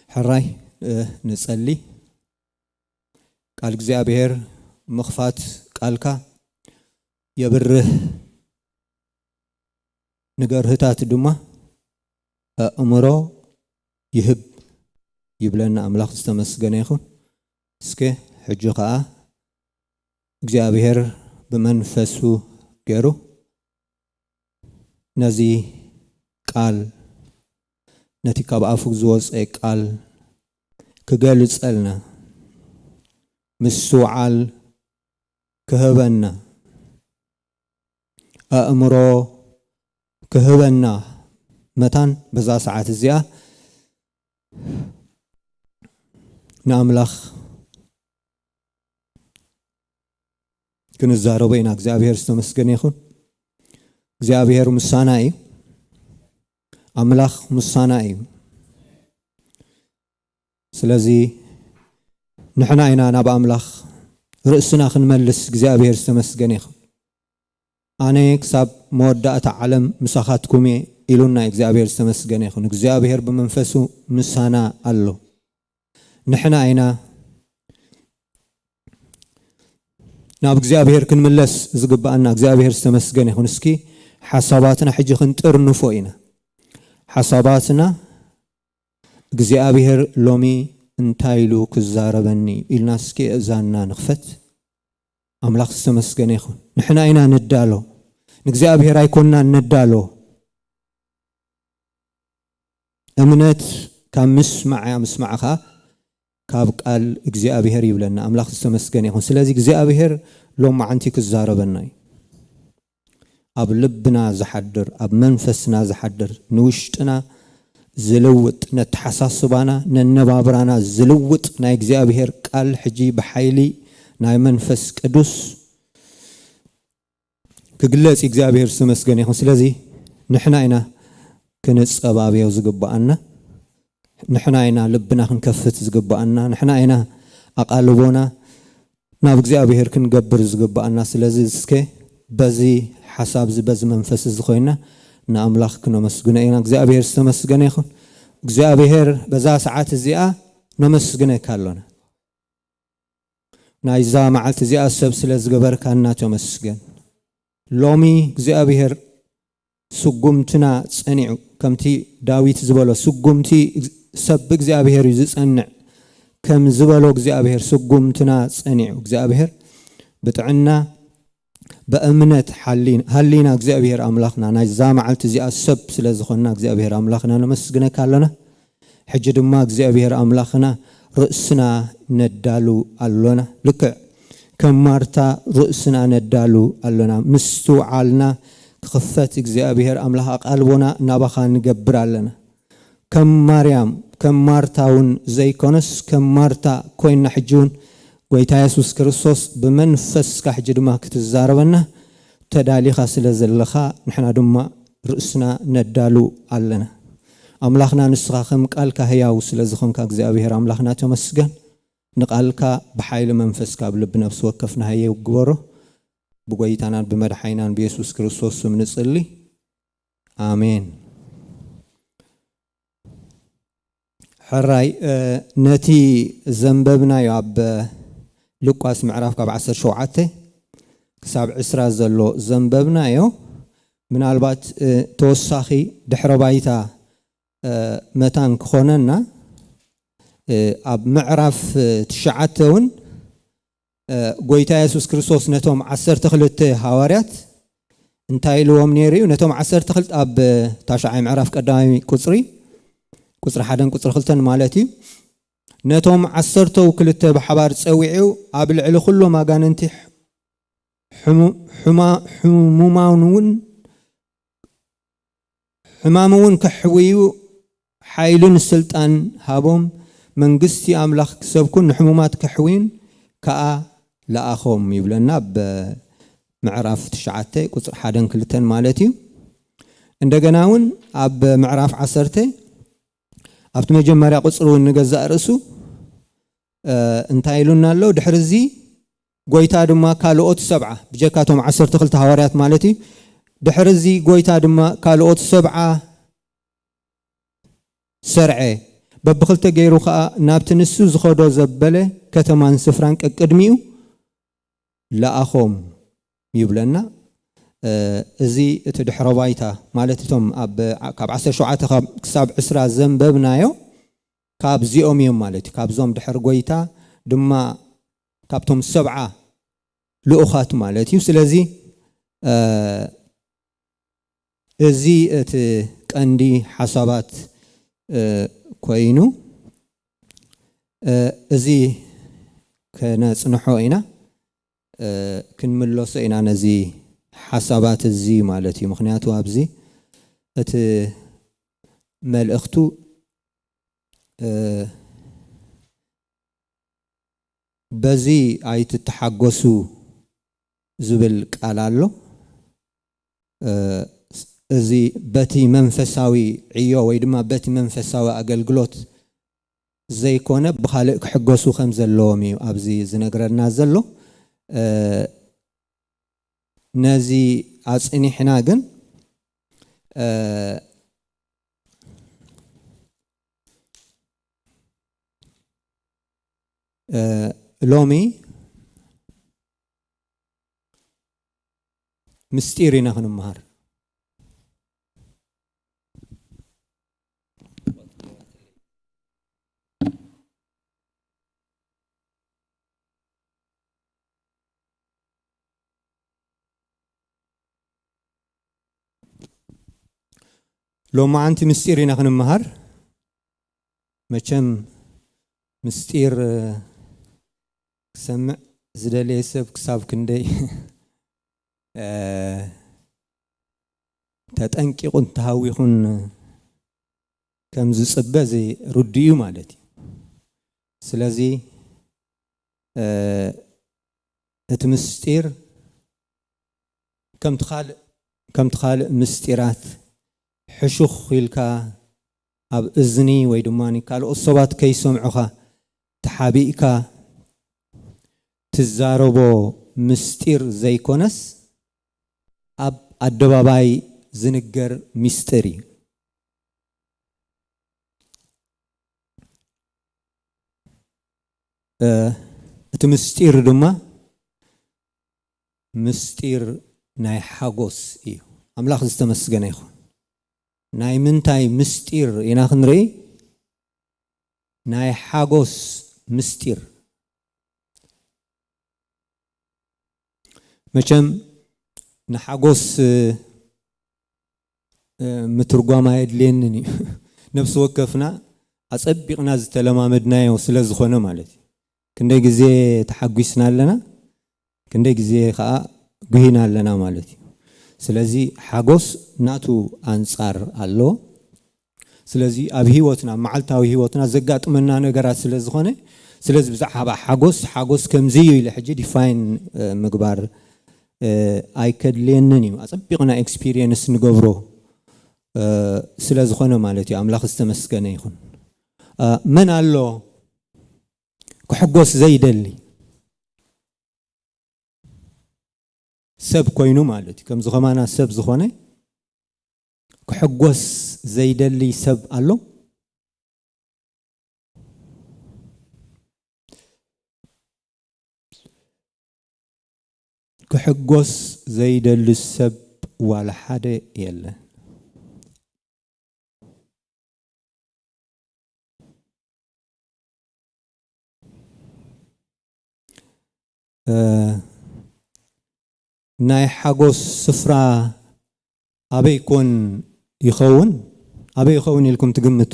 ሕራይ ንጸሊ። ቃል እግዚኣብሔር ምኽፋት ቃልካ የብርህ፣ ንገርህታት ድማ ኣእምሮ ይህብ ይብለና ኣምላኽ ዝተመስገነ ይኹን። እስከ ሕጂ ኸኣ እግዚኣብሔር ብመንፈሱ ገይሩ ነዚ ቃል፣ ነቲ ካብ ኣፉ ዝወጸ ቃል ክገልጸልና፣ ምስትውዓል ክህበና፣ ኣእምሮ ክህበና መታን በዛ ሰዓት እዚኣ ንኣምላኽ ክንዛረቦ ኢና። እግዚኣብሔር ዝተመስገነ ይኹን። እግዚኣብሔር ምሳና እዩ። ኣምላኽ ምሳና እዩ። ስለዚ ንሕና ኢና ናብ ኣምላኽ ርእስና ክንመልስ። እግዚኣብሔር ዝተመስገነ ይኹን። ኣነ ክሳብ መወዳእታ ዓለም ምሳኻትኩም እየ ኢሉና እግዚኣብሔር ዝተመስገነ ይኹን። እግዚኣብሔር ብመንፈሱ ምሳና ኣሎ። ንሕና ኢና ናብ እግዚኣብሔር ክንምለስ ዝግብኣና። እግዚኣብሔር ዝተመስገነ ይኹን። እስኪ ሓሳባትና ሕጂ ክንጥርንፎ ኢና። ሓሳባትና እግዚኣብሔር ሎሚ እንታይ ኢሉ ክዛረበኒ ኢልና እስኪ እዛንና ንኽፈት። ኣምላኽ ዝተመስገነ ይኹን። ንሕና ኢና ንዳሎ፣ ንእግዚኣብሔር ኣይኮንናን ነዳሎ። እምነት ካብ ምስማዕ እያ፣ ምስማዕ ኸኣ ካብ ቃል እግዚኣብሔር ይብለና። ኣምላኽ ዝተመስገነ ይኹን። ስለዚ እግዚኣብሔር ሎማዓንቲ ክዛረበና እዩ። ኣብ ልብና ዝሓድር፣ ኣብ መንፈስና ዝሓድር፣ ንውሽጥና ዝልውጥ፣ ነተሓሳስባና፣ ነነባብራና ዝልውጥ ናይ እግዚኣብሔር ቃል ሕጂ ብሓይሊ ናይ መንፈስ ቅዱስ ክግለጽ እግዚኣብሔር ዝተመስገነ ይኹን። ስለዚ ንሕና ኢና ክንጸባብዮ ዝግብኣና፣ ንሕና ኢና ልብና ክንከፍት ዝግብኣና፣ ንሕና ኢና ኣቓልቦና ናብ እግዚኣብሔር ክንገብር ዝግብኣና። ስለዚ እስከ በዚ ሓሳብ እዚ፣ በዚ መንፈስ እዚ ኮይና ንኣምላኽ ክነመስግኖ ኢና። እግዚኣብሔር ዝተመስገነ ይኹን። እግዚኣብሔር በዛ ሰዓት እዚኣ ነመስግነካ ኣሎና። ናይዛ መዓልቲ እዚኣ ሰብ ስለ ዝገበርካና ተመስገን። ሎሚ እግዚኣብሔር ስጉምትና ጸኒዑ፣ ከምቲ ዳዊት ዝበሎ፣ ስጉምቲ ሰብ ብእግዚኣብሔር እዩ ዝጸንዕ ከም ዝበሎ እግዚኣብሔር ስጉምትና ጸኒዑ። እግዚኣብሔር ብጥዕና ብእምነት ሓሊ-፣ ሃሊና እግዚኣብሔር ኣምላኽና ናይዛ መዓልቲ እዚኣ ሰብ ስለ ዝኾንና እግዚኣብሔር ኣምላኽና ነመስግነካ ኣሎና። ሕጂ ድማ እግዚኣብሔር ኣምላኽና ርእስና ነዳሉ ኣሎና። ልክዕ ከም ማርታ ርእስና ነዳሉ ኣሎና። ምስትውዓልና ክኽፈት እግዚኣብሔር ኣምላኽ ኣቓልቦና ናባኻ ንገብር ኣለና። ከም ማርያም፣ ከም ማርታ እውን ዘይኮነስ፣ ከም ማርታ ኮይና ሕጂ እውን ጎይታ የሱስ ክርስቶስ ብመንፈስካ ሕጂ ድማ ክትዛረበና ተዳሊኻ ስለ ዘለኻ፣ ንሕና ድማ ርእስና ነዳሉ ኣለና። ኣምላኽና ንስኻ ከም ቃልካ ህያው ስለ ዝኾንካ እግዚኣብሔር ኣምላኽና ተመስገን። ንቃልካ ብሓይሊ መንፈስካ ኣብ ልቢ ነፍሲ ወከፍና ህያው ግበሮ። ብጎይታናን ብመድሓኒናን ብየሱስ ክርስቶስ ስም ንጽሊ። ኣሜን። ሕራይ፣ እ፣ ነቲ ዘንበብናዮ ኣብ ሉቃስ ምዕራፍ ካብ ዓሰርተ ሸውዓተ ክሳብ ዕስራ ዘሎ ዘንበብናዮ፣ ምናልባት፣ እ፣ ተወሳኺ ድሕረ ባይታ፣ እ፣ መታን ክኾነና፣ እ፣ ኣብ ምዕራፍ፣ እ፣ ትሽዓተ እውን እ፣ ጎይታ የሱስ ክርስቶስ ነቶም ዓሰርተ ክልተ ሃዋርያት እንታይ ኢልዎም ነይሩ እዩ? ነቶም ዓሰርተ ክልተ ኣብ ታሽዓይ ምዕራፍ ቀዳማይ ቁጽሪ፣ ቁጽሪ ሓደን ቁጽሪ ክልተን ማለት እዩ። ነቶም ዓሰርተው ክልተ ብሓባር ጸዊዑ ኣብ ልዕሊ ኩሎም ኣጋንንቲ ሕሙ-፣ ሕማ-፣ ሕሙማን እውን ሕማም እውን ከሕውዩ ሓይልን ስልጣን ሃቦም፣ መንግስቲ ኣምላኽ ክሰብኩን ንሕሙማት ከሕውዩን ከኣ ለኣኾም ይብለና፣ ኣብ ምዕራፍ ትሽዓተ ቁፅሪ ሓደን ክልተን ማለት እዩ። እንደገና እውን ኣብ ምዕራፍ ዓሰርተ ኣብቲ መጀመርያ ቁፅሪ እውን ንገዛእ ርእሱ እንታይ ኢሉና ኣሎ? ድሕሪ እዚ ጎይታ ድማ ካልኦት ሰብዓ፣ ብጀካቶም ዓሰርተ ክልተ ሃዋርያት ማለት እዩ። ድሕሪ እዚ ጎይታ ድማ ካልኦት ሰብዓ ሰርዐ፣ በብኽልተ ገይሩ ኸኣ ናብቲ ንሱ ዝኸዶ ዘበለ ከተማን ስፍራን ቀቅድሚኡ ለኣኾም ይብለና። እዚ እቲ ድሕረ ባይታ ማለት እቶም ኣብ ካብ ዓሰርተ ሸውዓተ ክሳብ ዕስራ ዘንበብናዮ ካብዚኦም እዮም ማለት እዩ። ካብዞም ድሕሪ ጎይታ ድማ ካብቶም ሰብዓ ልኡኻት ማለት እዩ። ስለዚ እዚ እቲ ቀንዲ ሓሳባት ኮይኑ እዚ ከነጽንሖ ኢና፣ ክንምለሶ ኢና ነዚ ሓሳባት እዚ ማለት እዩ። ምክንያቱ ኣብዚ እቲ መልእኽቱ በዚ ኣይትተሓጎሱ ዝብል ቃል ኣሎ። እዚ በቲ መንፈሳዊ ዕዮ ወይ ድማ በቲ መንፈሳዊ ኣገልግሎት ዘይኮነ ብኻልእ ክሕጎሱ ከም ዘለዎም እዩ ኣብዚ ዝነግረና ዘሎ። ነዚ ኣጽኒሕና ግን ሎሚ ምስጢር ኢና ክንመሃር። ሎማዓንቲ ምስጢር ኢና ክንመሃር። መቸም ምስጢር ክሰምዕ ዝደለየ ሰብ ክሳብ ክንደይ ተጠንቂቑን ተሃዊኹን ከም ዝጽበ እዚ ርዱእ እዩ ማለት እዩ። ስለዚ እቲ ምስጢር ከምቲ ካልእ ከምቲ ካልእ ምስጢራት ሕሹኽ ኢልካ ኣብ እዝኒ ወይ ድማ ካልኦት ሰባት ከይሰምዑኻ ተሓቢእካ ትዛረቦ ምስጢር ዘይኮነስ ኣብ ኣደባባይ ዝንገር ምስጢር እዩ። እቲ ምስጢር ድማ ምስጢር ናይ ሓጎስ እዩ። ኣምላኽ ዝተመስገነ ይኹን። ናይ ምንታይ ምስጢር ኢና ክንርኢ? ናይ ሓጎስ ምስጢር። መቸም ንሓጎስ ምትርጓም ኣየድልየንን እዩ። ነፍሲ ወከፍና ኣጸቢቕና ዝተለማመድናዮ ስለ ዝኾነ ማለት እዩ። ክንደይ ግዜ ተሓጒስና ኣለና፣ ክንደይ ግዜ ከዓ ጉሂና ኣለና ማለት እዩ። ስለዚ ሓጎስ ናቱ ኣንጻር ኣሎ። ስለዚ ኣብ ህይወትና፣ መዓልታዊ ህይወትና ዘጋጥመና ነገራት ስለ ዝኾነ፣ ስለዚ ብዛዕባ ሓጎስ፣ ሓጎስ ከምዚ እዩ ኢለ ሕጂ ዲፋይን ምግባር ኣይከድልየንን እዩ። ኣጸቢቕና ኤክስፒሪየንስ ንገብሮ ስለ ዝኾነ ማለት እዩ። ኣምላኽ ዝተመስገነ ይኹን። መን ኣሎ ክሕጎስ ዘይደሊ? ሰብ ኮይኑ ማለት እዩ። ከምዚ ከማና ሰብ ዝኾነ ክሕጎስ ዘይደሊ ሰብ ኣሎ? ክሕጎስ ዘይደሊ ሰብ ዋላ ሓደ የለን። ናይ ሓጎስ ስፍራ ኣበይ ኮን ይኸውን? ኣበይ ይኸውን ኢልኩም ትግምቱ?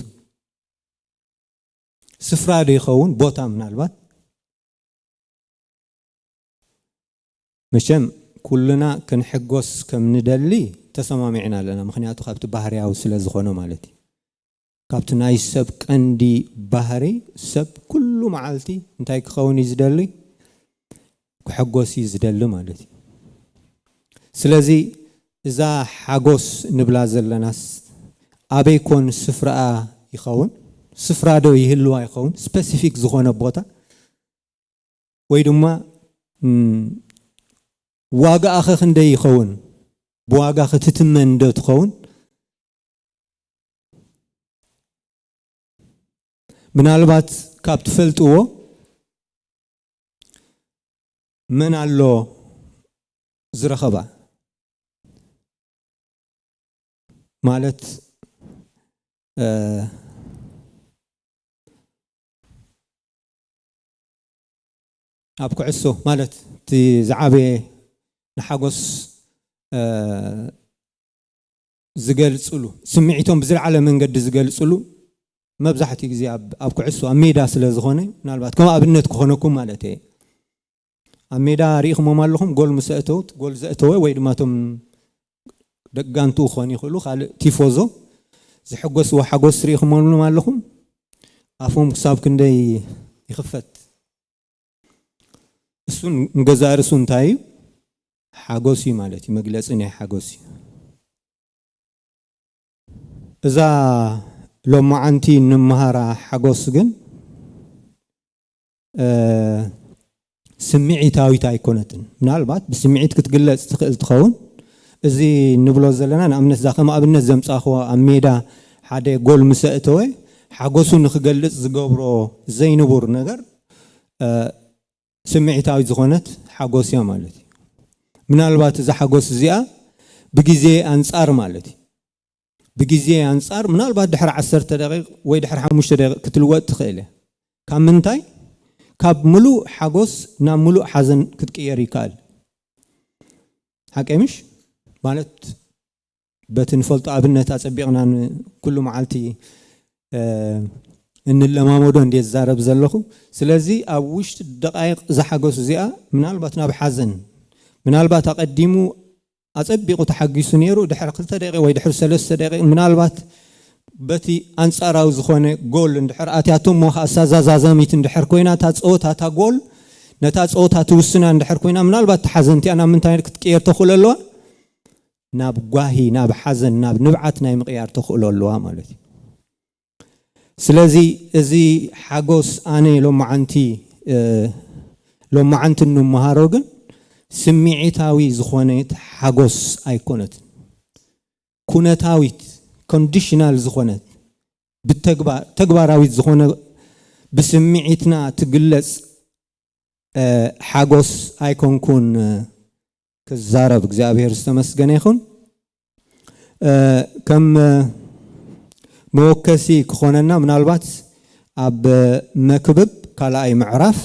ስፍራ ዶ ይኸውን? ቦታ ምናልባት? መቸም ኩልና ክንሕጎስ ከም ንደሊ ተሰማሚዕና ኣለና። ምክንያቱ ካብቲ ባህርያዊ ስለ ዝኾነ ማለት እዩ። ካብቲ ናይ ሰብ ቀንዲ ባህሪ፣ ሰብ ኩሉ መዓልቲ እንታይ ክኸውን እዩ ዝደሊ? ክሕጎስ እዩ ዝደሊ ማለት እዩ። ስለዚ እዛ ሓጎስ ንብላ ዘለናስ ኣበይ ኮን ስፍራኣ ይኸውን? ስፍራ ዶ ይህልዋ ይኸውን? ስፐሲፊክ ዝኾነ ቦታ ወይ ድማ ዋጋኣኸ ክንደይ ይኸውን? ብዋጋ ክትትመን ዶ ትኸውን? ምናልባት ካብ ትፈልጥዎ መን ኣሎ ዝረኸባ? ማለት ኣብ ኩዕሶ ማለት እቲ ዝዓበየ ንሓጎስ ዝገልፅሉ፣ ስምዒቶም ብዝለዓለ መንገዲ ዝገልፅሉ መብዛሕትኡ ግዜ ኣብ ኩዕሶ ኣብ ሜዳ ስለ ዝኾነ፣ ምናልባት ከም ኣብነት ክኾነኩም ማለት እየ። ኣብ ሜዳ ርኢኹሞም ኣለኹም፣ ጎል ምስ ኣእተውት፣ ጎል ዘእተወ ወይ ድማ እቶም ደቂ ጋንትኡ ክኾኑ ይኽእሉ፣ ካልእ ቲፎዞ ዝሕጎስዎ ሓጎስ ርኢኹሞም ኣለኹም። ኣፎም ክሳብ ክንደይ ይኽፈት? እሱን ንገዛእ ርእሱ እንታይ እዩ? ሓጎስ እዩ ማለት እዩ፣ መግለፂ ናይ ሓጎስ እዩ። እዛ ሎማዓንቲ እንመሃራ ሓጎስ ግን ስምዒታዊት ኣይኮነትን። ምናልባት ብስምዒት ክትግለፅ ትኽእል ትኸውን። እዚ ንብሎ ዘለና ንኣብነት እዛ ከም ኣብነት ዘምፃእኽዎ ኣብ ሜዳ ሓደ ጎል ምስ ኣእተወ ሓጎሱ ንክገልፅ ዝገብሮ ዘይንቡር ነገር ስምዒታዊት ዝኾነት ሓጎስ እያ ማለት እዩ። ምናልባት እዛ ሓጎስ እዚኣ ብግዜ ኣንፃር ማለት እዩ። ብግዜ ኣንፃር ምናልባት ድሕሪ ዓሰርተ ደቂቕ ወይ ድሕሪ ሓሙሽተ ደቂቕ ክትልወጥ ትኽእል እያ። ካብ ምንታይ? ካብ ምሉእ ሓጎስ ናብ ምሉእ ሓዘን ክትቅየር ይከኣል። ሓቀይ ምሽ? ማለት በቲ ንፈልጦ ኣብነት ኣፀቢቕና ንኩሉ መዓልቲ እንለማመዶ እንዴ ዝዛረብ ዘለኹ። ስለዚ ኣብ ውሽጢ ደቃይቕ ዝሓገሱ እዚኣ ምናልባት ናብ ሓዘን፣ ምናልባት ኣቐዲሙ ኣጸቢቑ ተሓጊሱ ነይሩ፣ ድሕሪ ክልተ ደቂቕ ወይ ድሕሪ ሰለስተ ደቂቕ ምናልባት በቲ ኣንጻራዊ ዝኾነ ጎል እንድሕር ኣትያቶ እሞ ከኣ እሳ ዛዛዛሚት እንድሕር ኮይና እታ ጸወታ እታ ጎል ነታ ጸወታ ትውስና እንድሕር ኮይና ምናልባት እታ ሓዘን እቲኣ ናብ ምንታይ ክትቅየር ተኽእሎ ኣለዋ? ናብ ጓሂ፣ ናብ ሓዘን፣ ናብ ንብዓት ናይ ምቕያር ተኽእሎ ኣለዋ ማለት እዩ። ስለዚ እዚ ሓጎስ ኣነ ሎማዓንቲ ሎማዓንቲ እንመሃሮ ግን ስምዒታዊ ዝኾነት ሓጎስ ኣይኮነትን። ኩነታዊት ኮንዲሽናል ዝኾነት ብተግባራዊት ዝኾነ ብስምዒትና ትግለፅ ሓጎስ ኣይኮንኩን ክዛረብ። እግዚኣብሔር ዝተመስገነ ይኹን። ከም መወከሲ ክኾነና ምናልባት ኣብ መክብብ ካልኣይ ምዕራፍ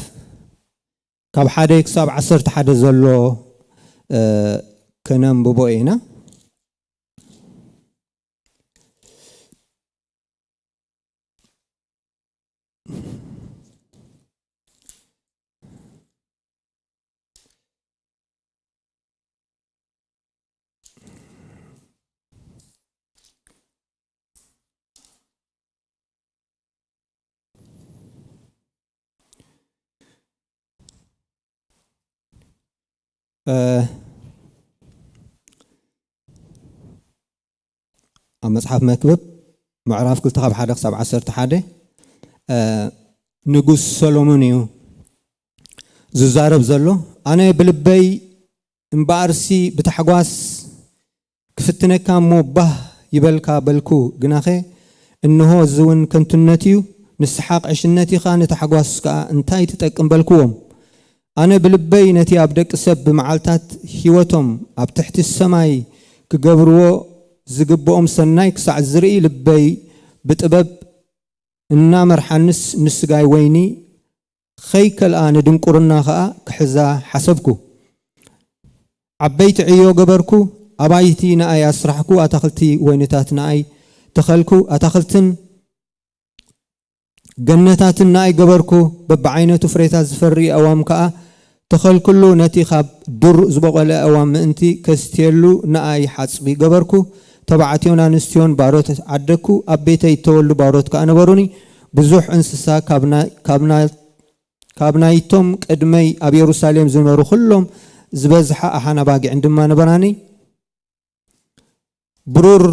ካብ ሓደ ክሳብ ዓሰርተ ሓደ ዘሎ ከነንብቦ ኢና። ኣብ መጽሓፍ መክብብ ምዕራፍ ክልተ ካብ ሓደ ክሳብ ዓሰርተ ሓደ ንጉስ ሰሎሞን እዩ ዝዛረብ ዘሎ። ኣነ ብልበይ እምበኣርሲ ብታሕጓስ ክፍትነካ እሞ ባህ ይበልካ በልኩ። ግናኸ እንሆ እዚ እውን ከንቱነት እዩ። ንስሓቕ ዕሽነት ኢኻ፣ ንታሕጓስ ከኣ እንታይ ትጠቅም በልክዎም። ኣነ ብልበይ ነቲ ኣብ ደቂ ሰብ ብመዓልታት ህይወቶም ኣብ ትሕቲ ሰማይ ክገብርዎ ዝግብኦም ሰናይ ክሳዕ ዝርኢ ልበይ ብጥበብ እናመርሓንስ ንስጋይ ወይኒ ኸይከልኣ ንድንቁርና ኸኣ ክሕዛ ሓሰብኩ። ዓበይቲ ዕዮ ገበርኩ፣ ኣባይቲ ንኣይ ኣስራሕኩ፣ ኣታኽልቲ ወይንታት ንኣይ ተኸልኩ፣ ኣታኽልትን ገነታትን ንኣይ ገበርኩ፣ በብዓይነቱ ፍሬታት ዝፈሪ ኣእዋም ከኣ ተኸልኩሉ፣ ነቲ ካብ ዱር ዝበቖለ ኣእዋም ምእንቲ ከስትየሉ ንኣይ ሓጽቢ ገበርኩ። ተባዕትዮን ኣንስትዮን ባሮት ዓደግኩ፣ ኣብ ቤተይ እተወልዱ ባሮት ከኣ ነበሩኒ። ብዙሕ እንስሳ ካብ ና-፣ ካብ ና-፣ ካብ ናይቶም ቅድመይ ኣብ የሩሳሌም ዝነበሩ ኩሎም ዝበዝሓ ኣሓን ኣባጊዕን ድማ ነበራኒ። ብሩር፣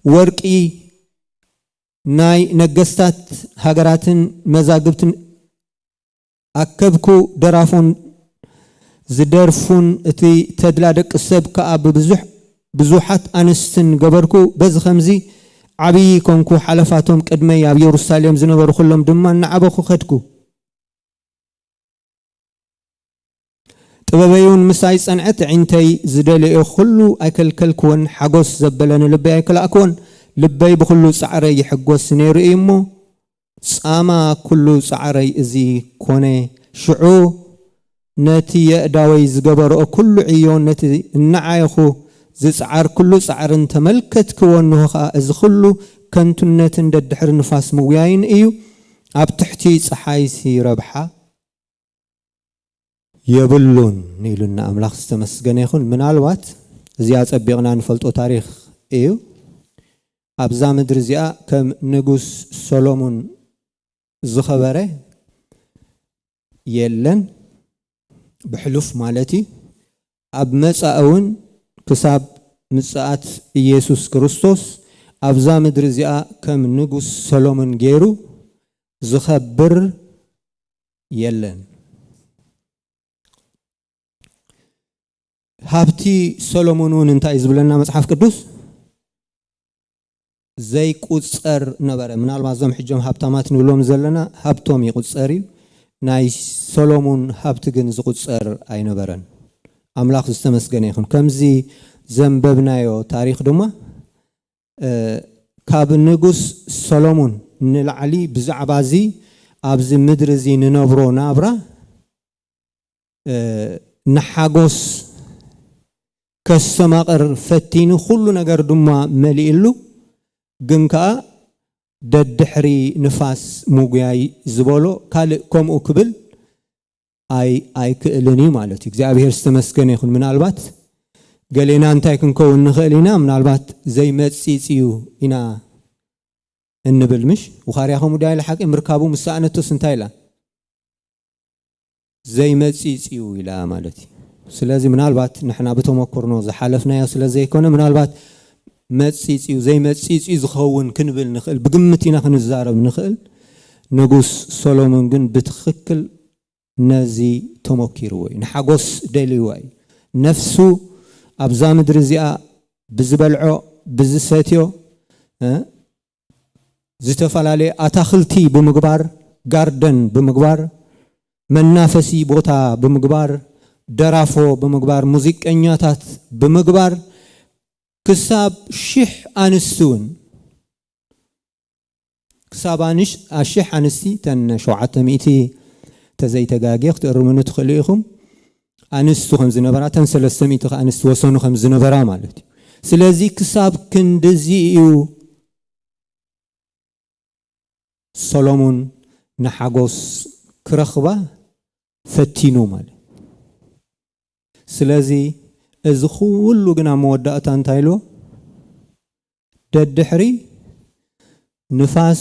ወርቂ፣ ናይ ነገስታት ሃገራትን መዛግብትን ኣከብኩ። ደራፎን ዝደርፉን እቲ ተድላ ደቂ ሰብ ከኣ ብብዙሕ ብዙሓት ኣንስትን ገበርኩ። በዚ ኸምዚ ዓብዪ ኮንኩ። ሓለፋቶም ቅድመይ ኣብ የሩሳሌም ዝነበሩ ኩሎም ድማ እናዓበኹ ኸድኩ። ጥበበይ እውን ምሳይ ጸንዐት። ኣዒንተይ ዝደልዮ ኩሉ ኣይከልከልክወን፣ ሓጎስ ዘበለ ንልበይ ኣይከላእክዎን። ልበይ ብኹሉ ጻዕረይ ይሕጎስ ነይሩ እዩ እሞ፣ ጻማ ኩሉ ጻዕረይ እዚ ኮነ። ሽዑ ነቲ የእዳወይ ዝገበርኦ ኩሉ ዕዮ፣ ነቲ እናዓየኹ ዝጽዓር ኩሉ ጻዕርን ተመልከትክዎ። እንሆ ኸኣ እዚ ኩሉ ከንቱነትን ደድሕሪ ንፋስ ምውያይን እዩ። ኣብ ትሕቲ ጸሓይሲ ረብሓ የብሉን ኢሉና ኣምላኽ ዝተመስገነ ይኹን። ምናልባት እዚኣ ጸቢቕና ንፈልጦ ታሪኽ እዩ። ኣብዛ ምድሪ እዚኣ ከም ንጉስ ሰሎሞን ዝኸበረ የለን፣ ብሕሉፍ ማለት እዩ። ኣብ መጻኢ እውን ክሳብ ምጽኣት ኢየሱስ ክርስቶስ ኣብዛ ምድሪ እዚኣ ከም ንጉስ ሰሎሞን ገይሩ ዝኸብር የለን። ሃብቲ ሰሎሞን እውን እንታይ እዩ ዝብለና መጽሓፍ ቅዱስ? ዘይቁጸር ነበረ። ምናልባት እዞም ሕጆም ሃብታማት ንብሎም ዘለና ሃብቶም ይቁጸር እዩ። ናይ ሰሎሞን ሃብቲ ግን ዝቁጸር ኣይነበረን። ኣምላኽ ዝተመስገነ ይኹን። ከምዚ ዘንበብናዮ ታሪኽ ድማ፣ እ፣ ካብ ንጉስ ሰሎሞን ንላዕሊ ብዛዕባ እዚ ኣብዚ ምድሪ እዚ ንነብሮ ናብራ፣ እ፣ ንሓጎስ ከስተማቕር ፈቲኑ፣ ኩሉ ነገር ድማ መሊእሉ፣ ግን ከኣ ደድሕሪ ንፋስ ምጉያይ ዝበሎ ካልእ ከምኡ ክብል ኣይ-፣ ኣይክእልን እዩ ማለት እዩ። እግዚኣብሔር ዝተመስገነ ይኹን። ምናልባት ገሌና እንታይ ክንከውን ንኽእል ኢና? ምናልባት ዘይመጺጽ እዩ ኢና እንብል፣ ምሽ? ውኻርያ ከምኡ ድያ ኢላ ሓቂ ምርካቡ ምስ ሰኣነቶስ እንታይ ኢላ? ዘይመጺጽ እዩ ኢላ ማለት እዩ። ስለዚ ምናልባት ንሕና ብተመኩርኖ ዝሓለፍናዮ ስለ ዘይኮነ፣ ምናልባት መጺጽ እዩ፣ ዘይመጺጽ እዩ ዝኸውን ክንብል ንኽእል፣ ብግምት ኢና ክንዛረብ ንኽእል። ንጉስ ሰሎሞን ግን ብትኽክል ነዚ ተመኪርዎ እዩ። ንሓጎስ ደልይዋ እዩ። ነፍሱ ኣብዛ ምድሪ እዚኣ ብዝበልዖ፣ ብዝሰትዮ፣ እ፣ ዝተፈላለየ ኣታኽልቲ ብምግባር፣ ጋርደን ብምግባር፣ መናፈሲ ቦታ ብምግባር፣ ደራፎ ብምግባር፣ ሙዚቀኛታት ብምግባር፣ ክሳብ ሽሕ ኣንስቲ እውን፣ ክሳብ ኣንሽ-፣ ኣሽሕ ኣንስቲ፣ ተን ሸውዓተ ሚእቲ ተዘይተጋግየ ክትእርሙኒ ትኽእሉ ኢኹም፣ ኣንስቲ ከም ዝነበራ፣ ተን ሰለስተ ሚእቲ ከኣ ኣንስቲ ወሰኑ ከም ዝነበራ ማለት እዩ። ስለዚ ክሳብ ክንድዚ እዩ ሰሎሞን ንሓጎስ ክረኽባ ፈቲኑ ማለት። ስለዚ እዚ ኩሉ ግን ኣብ መወዳእታ እንታይ ኢልዎ? ደድሕሪ ንፋስ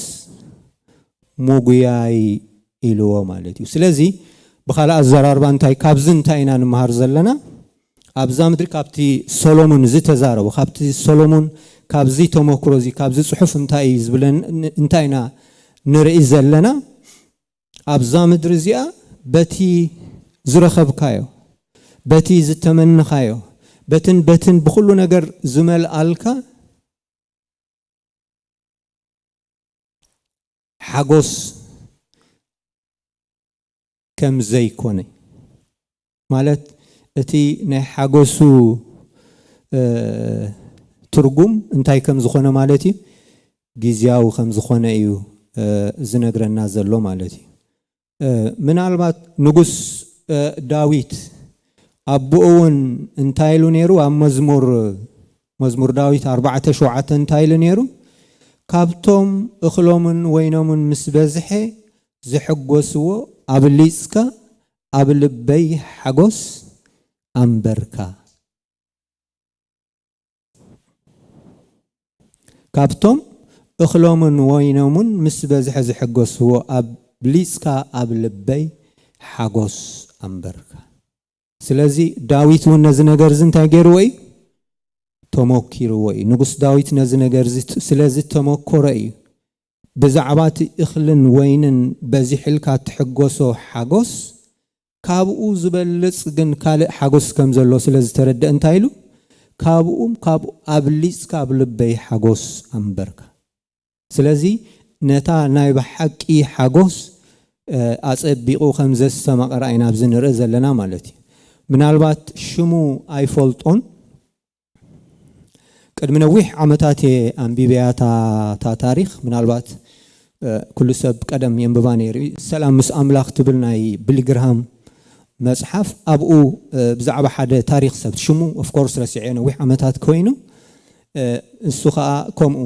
ምጉያይ ኢልዎ ማለት እዩ። ስለዚ ብኻልእ ኣዘራርባ እንታይ፣ ካብዚ እንታይ ኢና ንምሃር ዘለና? ኣብዛ ምድሪ ካብቲ ሰሎሞን ዝተዛረቦ፣ ካብቲ ሰሎሞን ካብዚ ተመክሮ እዚ፣ ካብዚ ጽሑፍ እንታይ እዩ ዝብለን፣ ን-፣ እንታይ ኢና ንርኢ ዘለና? ኣብዛ ምድሪ እዚኣ በቲ ዝረኸብካዮ፣ በቲ ዝተመነኻዮ፣ በትን በትን ብኹሉ ነገር ዝመልኣልካ ሓጎስ ከም ዘይኮነ፣ ማለት እቲ ናይ ሓጎሱ፣ እ፣ ትርጉም እንታይ ከም ዝኾነ ማለት እዩ፣ ግዝያዊ ከም ዝኾነ እዩ፣ እ፣ ዝነግረና ዘሎ ማለት እዩ። እ፣ ምናልባት ንጉስ፣ እ፣ ዳዊት ኣቦኡ እውን እንታይ ኢሉ ነይሩ? ኣብ መዝሙር፣ መዝሙር ዳዊት ኣርባዕተ ሸውዓተ እንታይ ኢሉ ነይሩ? "ካብቶም እኽሎምን ወይኖምን ምስ በዝሐ ዝሕጎስዎ ኣብሊጽካ ኣብ ልበይ ሓጎስ ኣንበርካ።" ካብቶም እኽሎምን ወይኖምን ምስ በዝሐ ዝሕጎስዎ ኣብ ብሊጽካ ኣብ ልበይ ሓጎስ ኣንበርካ። ስለዚ ዳዊት እውን ነዚ ነገር እዚ እንታይ ገይርዎ እዩ? ተሞኪርዎ እዩ። ንጉስ ዳዊት ነዚ ነገር እዚ ት- ስለ ዝተመኮረ እዩ። ብዛዕባ እቲ እኽልን ወይንን በዚሕልካ ትሕጎሶ ሓጎስ፣ ካብኡ ዝበልጽ ግን ካልእ ሓጎስ ከም ዘሎ ስለ ዝተረድአ እንታይ ኢሉ? ካብኡም ካብኡ ኣብሊጽካ ኣብ ልበይ ሓጎስ ኣንበርካ። ስለዚ ነታ ናይ ብሓቂ ሓጎስ ኣጸቢቑ ከም ዘስተማቐራ ኢና ኣብዚ ንርኢ ዘለና ማለት እዩ። ምናልባት ሽሙ ኣይፈልጦን። ቅድሚ ነዊሕ ዓመታት እየ ኣንቢበያ እታ ታሪኽ። ምናልባት ኩሉ ሰብ ቀደም የንብባ ነይሩ። ሰላም ምስ ኣምላኽ ትብል ናይ ቢሊግርሃም መጽሓፍ ኣብኡ ብዛዕባ ሓደ ታሪኽ ሰብ ሽሙ ኦፍኮርስ ረሲዐ ነዊሕ ዓመታት ኮይኑ ንሱ ከዓ ከምኡ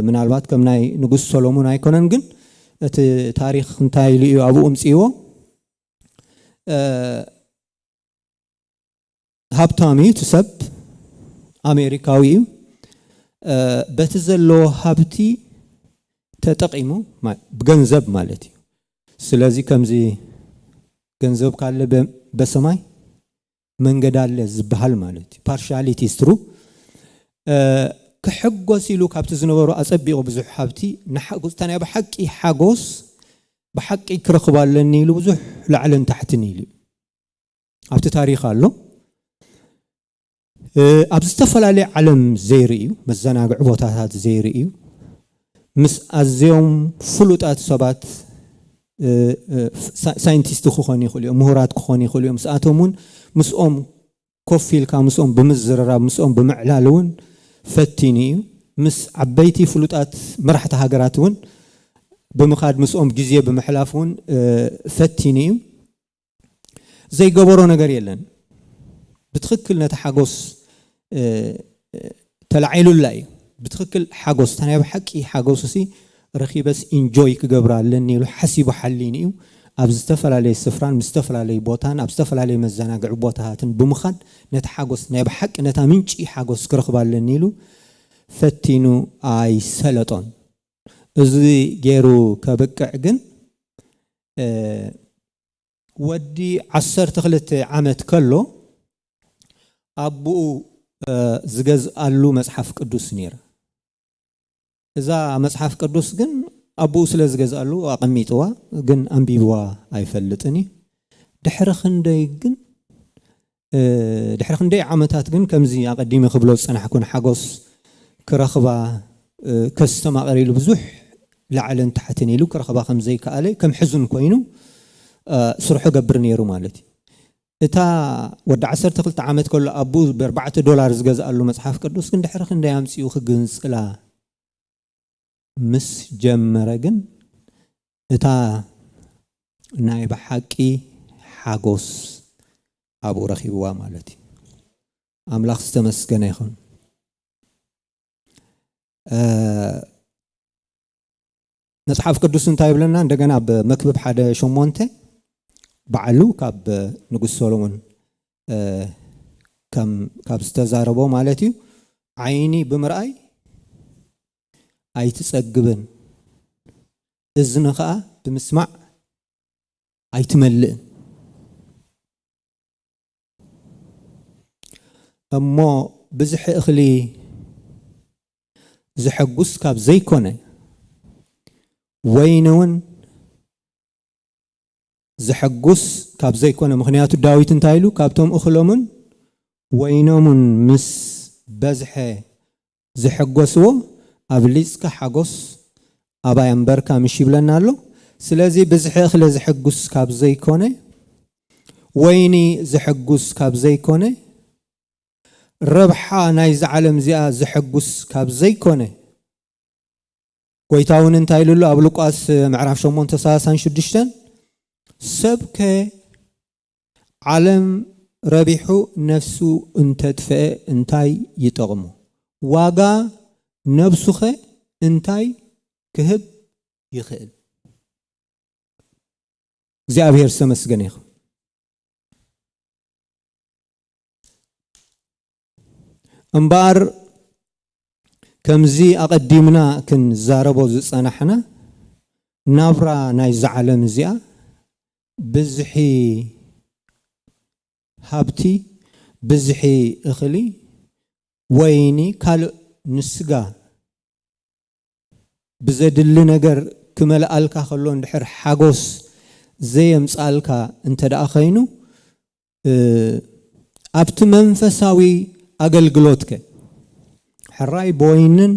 ምናልባት ከም ናይ ንጉስ ሰሎሞን ኣይኮነን ግን እቲ ታሪኽ እንታይ ኢሉ እዩ ኣብኡ እምፅእዎ። ሃብታም እዩ እቲ ሰብ፣ ኣሜሪካዊ እዩ። በቲ ዘለዎ ሃብቲ ተጠቂሙ፣ ብገንዘብ ማለት እዩ። ስለዚ ከምዚ ገንዘብ ካለ በሰማይ መንገድ ኣለ ዝበሃል ማለት እዩ። ፓርሻሊቲ ስትሩ ክሕጎስ ኢሉ ካብቲ ዝነበሮ ኣጸቢቑ ብዙሕ ሃብቲ ንሓጎስታ ናይ ብሓቂ ሓጎስ ብሓቂ ክረኽብ ኣለኒ ኢሉ ብዙሕ ላዕልን ታሕትን ኢሉ ኣብቲ ታሪኽ ኣሎ። ኣብ ዝተፈላለየ ዓለም ዘይርእዩ መዘናግዒ ቦታታት ዘይርእዩ ምስ ኣዝዮም ፍሉጣት ሰባት ሳይንቲስት ክኾኑ ይኽእሉ እዮም፣ ምሁራት ክኾኑ ይኽእሉ እዮም። ምስኣቶም እውን ምስኦም ኮፍ ኢልካ ምስኦም ብምዝርራብ ምስኦም ብምዕላል እውን ፈቲኑ እዩ። ምስ ዓበይቲ ፍሉጣት መራሕቲ ሃገራት እውን ብምኻድ ምስኦም ግዜ ብምሕላፍ እውን ፈቲኑ እዩ። ዘይገበሮ ነገር የለን። ብትኽክል ነቲ ሓጎስ ተላዒሉላ እዩ። ብትኽክል ሓጎስ እታ ናይ ብሓቂ ሓጎስ ሲ ረኺበስ ኢንጆይ ክገብር ኣለኒ ኢሉ ሓሲቡ ሓሊኑ እዩ። ኣብ ዝተፈላለየ ስፍራን ምስ ዝተፈላለየ ቦታን ኣብ ዝተፈላለየ መዘናግዒ ቦታታትን ብምኻድ ነቲ ሓጎስ ናይ ብሓቂ ነታ ምንጪ ሓጎስ ክረኽባ ኣለኒ ኢሉ ፈቲኑ ኣይሰለጦን። እዚ ገይሩ ከብቅዕ ግን ወዲ ዓሰርተ ክልተ ዓመት ከሎ ኣቦኡ ዝገዝኣሉ መጽሓፍ ቅዱስ ነይራ። እዛ መጽሓፍ ቅዱስ ግን ኣቦኡ ስለ ዝገዝኣሉ ኣቐሚጥዋ፣ ግን ኣንቢብዋ ኣይፈልጥን እዩ። ድሕሪ ክንደይ ግን ድሕሪ ክንደይ ዓመታት ግን ከምዚ ኣቐዲመ ክብሎ ዝጸናሕኩ ንሓጎስ ክረኽባ ከስተማቕር ኢሉ ብዙሕ ላዕልን ታሕትን ኢሉ ክረኽባ ከም ዘይከኣለ ከም ሕዙን ኮይኑ ስርሑ ገብር ነይሩ ማለት እዩ። እታ ወዲ ዓሰርተ ክልተ ዓመት ከሎ ኣቦኡ ብኣርባዕተ ዶላር ዝገዝኣሉ መጽሓፍ ቅዱስ ግን ድሕሪ ክንደይ ኣምጺኡ ክግንጽላ ምስ ጀመረ ግን እታ ናይ ብሓቂ ሓጎስ ኣብኡ ረኺብዋ ማለት እዩ። ኣምላኽ ዝተመስገነ ይኹን። መጽሓፍ ቅዱስ እንታይ ይብለና? እንደገና ኣብ መክብብ ሓደ ሸሞንተ ባዕሉ ካብ ንጉስ ሰሎሞን ካብ ዝተዛረቦ ማለት እዩ። ዓይኒ ብምርኣይ ኣይትጸግብን፣ እዝኒ ኸኣ ብምስማዕ ኣይትመልእን። እሞ ብዝሒ እኽሊ ዘሐጉስ ካብ ዘይኮነ፣ ወይኒ እውን ዘሐጉስ ካብ ዘይኮነ፣ ምኽንያቱ ዳዊት እንታይ ኢሉ? ካብቶም እኽሎምን ወይኖምን ምስ በዝሐ ዘሐጎስዎ ኣብሊጽካ ሓጎስ ኣባይ ኣንበርካ ምሽ ይብለና ኣሎ። ስለዚ ብዝሒ እኽሊ ዘሐጉስ ካብ ዘይኮነ፣ ወይኒ ዘሐጉስ ካብ ዘይኮነ፣ ረብሓ ናይዚ ዓለም እዚኣ ዘሐጉስ ካብ ዘይኮነ፣ ጎይታ እውን እንታይ ኢሉ ኣሎ? ኣብ ሉቃስ ምዕራፍ ሸሞንተ ሰላሳን ሽዱሽተን፣ ሰብከ ዓለም ረቢሑ ነፍሱ እንተጥፍአ እንታይ ይጠቕሞ? ዋጋ ነብሱኸ እንታይ ክህብ ይኽእል? እግዚኣብሔር ዝተመስገነ ይኹን። እምበኣር ከምዚ ኣቐዲምና ክንዛረቦ ዝጸናሕና ናብራ ናይዛ ዓለም እዚኣ ብዝሒ ሃብቲ፣ ብዝሒ እኽሊ፣ ወይኒ፣ ካልእ ንስጋ ብዘድሊ ነገር ክመልኣልካ ከሎ እንድሕር ሓጎስ ዘየምጻልካ እንተ ደኣ ኸይኑ፣ እ፣ ኣብቲ መንፈሳዊ ኣገልግሎትከ? ሕራይ ብወይንን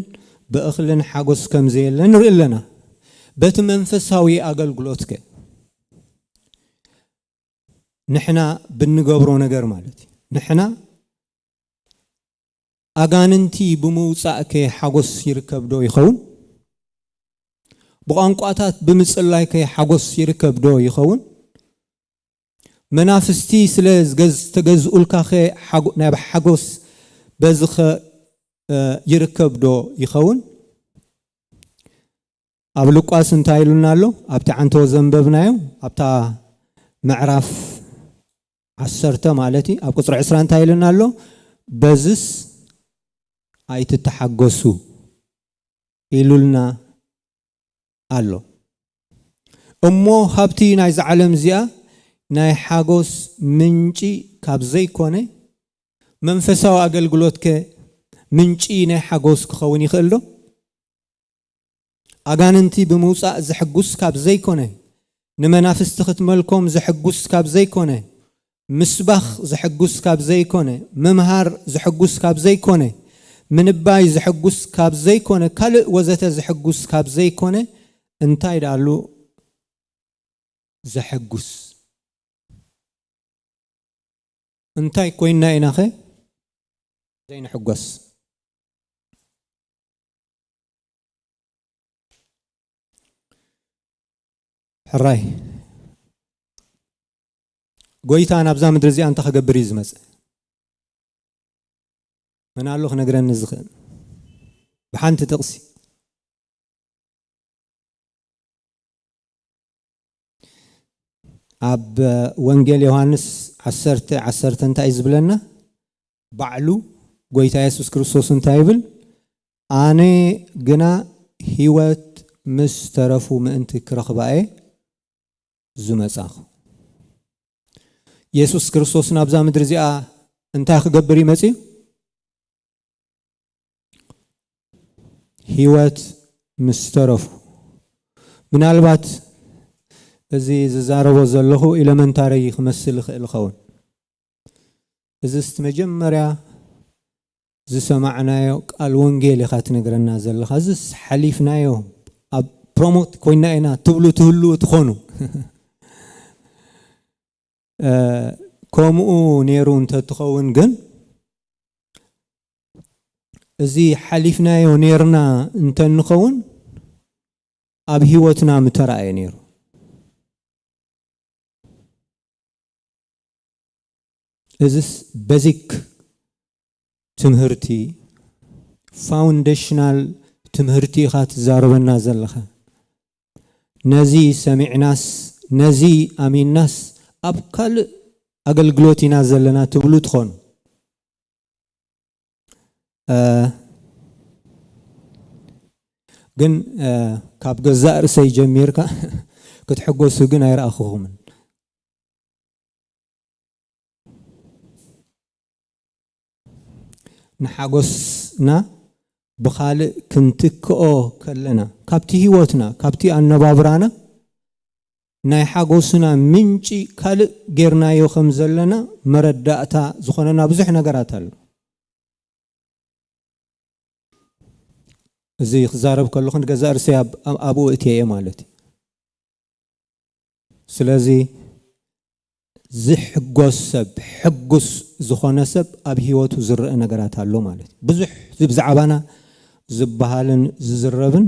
ብእኽልን ሓጎስ ከም ዘየለ ንርኢ ኣለና። በቲ መንፈሳዊ ኣገልግሎትከ? ንሕና ብንገብሮ ነገር ማለት እዩ። ንሕና ኣጋንንቲ ብምውጻእከ ሓጎስ ይርከብ ዶ ይኸውን? ብቋንቋታት ብምጽላይከ ሓጎስ ይርከብ ዶ ይኸውን? መናፍስቲ ስለ ዝገዝ-፣ ዝተገዝኡልካኸ ሓጎ-፣ ናይ ሓጎስ በዝኸ፣ እ፣ ይርከብ ዶ ይኸውን? ኣብ ሉቃስ እንታይ ኢሉና ኣሎ? ኣብቲ ዓንተቦ ዘንበብናዮ፣ ኣብታ ምዕራፍ ዓሰርተ ማለት እዩ፣ ኣብ ቁጽሪ ዕስራ እንታይ ኢሉና ኣሎ? በዝስ ኣይትተሓጎሱ ኢሉልና ኣሎ። እሞ ሃብቲ ናይዛ ዓለም እዚኣ ናይ ሓጎስ ምንጪ ካብ ዘይኮነ፣ መንፈሳዊ ኣገልግሎትከ ምንጪ ናይ ሓጎስ ክኸውን ይኽእል ዶ? ኣጋንንቲ ብምውጻእ ዘሕጉስ ካብ ዘይኮነ፣ ንመናፍስቲ ክትመልኮም ዘሕጉስ ካብ ዘይኮነ፣ ምስባኽ ዘሕጉስ ካብ ዘይኮነ፣ ምምሃር ዘሕጉስ ካብ ዘይኮነ፣ ምንባይ ዘሕጉስ ካብ ዘይኮነ፣ ካልእ ወዘተ ዘሕጉስ ካብ ዘይኮነ፣ እንታይ ደኣሉ ዘሕጉስ? እንታይ ኮይንና ኢናኸ ዘይንሕጎስ? ሕራይ፣ ጎይታ ናብዛ ምድሪ እዚኣ እንታይ ክገብር እዩ ዝመጽእ? መን ኣሎ ክነግረኒ ዝኽእል? ብሓንቲ ጥቕሲ። ኣብ ወንጌል ዮሃንስ ዓሰርተ ዓሰርተ እንታይ እዩ ዝብለና? ባዕሉ ጎይታ የሱስ ክርስቶስ እንታይ ይብል? ኣነ ግና ህይወት ምስ ተረፉ ምእንቲ ክረኽባ እየ ዝመጻኹ። የሱስ ክርስቶስ ናብዛ ምድሪ እዚኣ እንታይ ክገብር እዩ መጺኡ? ህይወት ምስ ተረፉ። ምናልባት እዚ ዝዛረቦ ዘለኹ ኤለመንታሪ ክመስል ይኽእል ይኸውን። እዚስ እቲ መጀመርያ ዝሰማዕናዮ ቃል ወንጌል ኢኻ ትነግረና ዘለኻ። እዚስ ሓሊፍናዮ፣ ኣብ ፕሮሞት ኮይና ኢና ትብሉ ትህልዉ ትኾኑ። እ፣ ከምኡ ነይሩ እንተትኸውን ግን፣ እዚ ሓሊፍናዮ ነይርና እንተንኸውን፣ ኣብ ህይወትና ምተራእየ ነይሩ። እዚስ ቤዚክ ትምህርቲ፣ ፋውንዴሽናል ትምህርቲ ኢኻ ትዛረበና ዘለኻ። ነዚ ሰሚዕናስ፣ ነዚ ኣሚንናስ፣ ኣብ ካልእ ኣገልግሎት ኢና ዘለና ትብሉ ትኾኑ። እ፣ ግን፣ እ፣ ካብ ገዛእ ርእሰይ ጀሚርካ ክትሕጎሱ ግን ኣይረኣኹኹምን። ንሓጎስና ብኻልእ ክንትክኦ ከለና፣ ካብቲ ህይወትና፣ ካብቲ ኣነባብራና፣ ናይ ሓጎስና ምንጪ ካልእ ጌርናዮ ከም ዘለና መረዳእታ ዝኾነና ብዙሕ ነገራት ኣሎ። እዚ ክዛረብ ከለኹ ንገዛእ ርእሰይ ኣብ-፣ ኣብ-፣ ኣብኡ እትየ እየ ማለት እዩ። ስለዚ ዝሕጎስ ሰብ፣ ሕጉስ ዝኾነ ሰብ ኣብ ህይወቱ ዝረአ ነገራት ኣሎ ማለት እዩ። ብዙሕ ብዛዕባና ዝበሃልን ዝዝረብን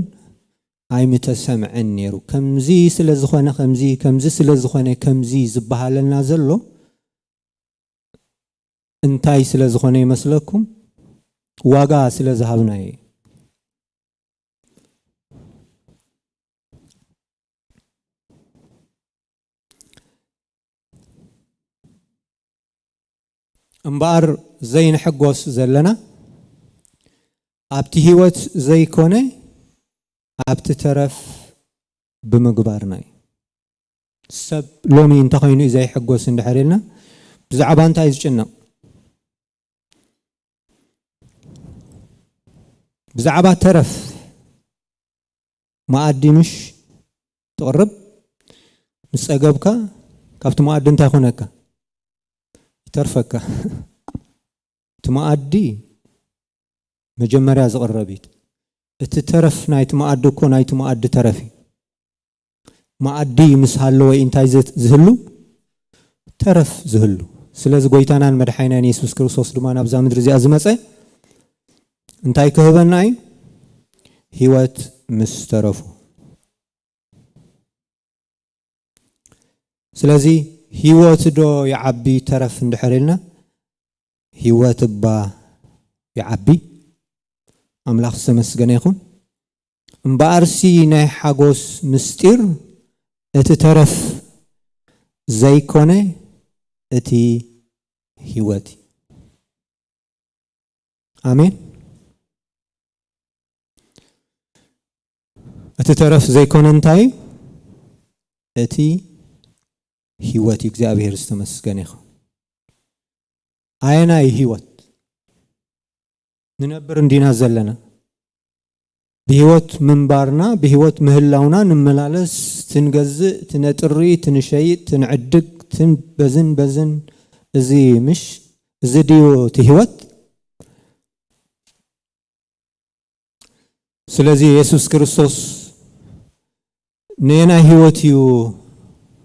ኣይምተሰምዐን ነይሩ። ከምዚ ስለ ዝኾነ ከምዚ፣ ከምዚ ስለ ዝኾነ ከምዚ ዝበሃለና ዘሎ እንታይ ስለ ዝኾነ ይመስለኩም? ዋጋ ስለ ዝሃብናዮ እዩ። እምበኣር ዘይንሕጎስ ዘለና ኣብቲ ህይወት ዘይኮነ ኣብቲ ተረፍ ብምግባርና እዩ። ሰብ ሎሚ እንተኾይኑ እዩ ዘይሕጎስ እንድሕር ኢልና፣ ብዛዕባ እንታይ እዩ ዝጭነቕ? ብዛዕባ ተረፍ። መኣዲ ምሽ ትቕርብ፣ ምስ ጸገብካ ካብቲ መኣዲ እንታይ ይኾነካ? ይተርፈካ። እቲ መኣዲ መጀመርያ ዝቕረብ እዩ። እቲ ተረፍ ናይቲ መኣዲ እኮ ናይቲ መኣዲ ተረፍ እዩ። መኣዲ ምስ ሃለወ እዩ እንታይ ዘት-፣ ዝህሉ? ተረፍ ዝህሉ። ስለዚ ጎይታናን መድሓኒናን የሱስ ክርስቶስ ድማ ናብዛ ምድሪ እዚኣ ዝመጸ እንታይ ክህበና እዩ? ህይወት ምስ ተረፉ። ስለዚ ህይወት ዶ ይዓቢ ተረፍ እንድሕር ኢልና፣ ህይወት እባ ይዓቢ። ኣምላኽ ዝተመስገነ ይኹን። እምበኣርሲ ናይ ሓጎስ ምስጢር እቲ ተረፍ ዘይኮነ እቲ ህይወት እዩ። ኣሜን። እቲ ተረፍ ዘይኮነ እንታይ እዩ? እቲ ህይወት እዩ። እግዚኣብሔር ዝተመስገነ ይኹን። ኣየናይ ህይወት? ንነብር እንዲና ዘለና። ብህይወት ምንባርና፣ ብህይወት ምህላውና ንመላለስ፣ ትንገዝእ፣ ትነጥሪ፣ ትንሸይጥ፣ ትንዕድግ፣ ትን-፣ በዝን በዝን። እዚ ምሽ፣ እዚ ድዩ እቲ ህይወት? ስለዚ የሱስ ክርስቶስ ነየናይ ህይወት እዩ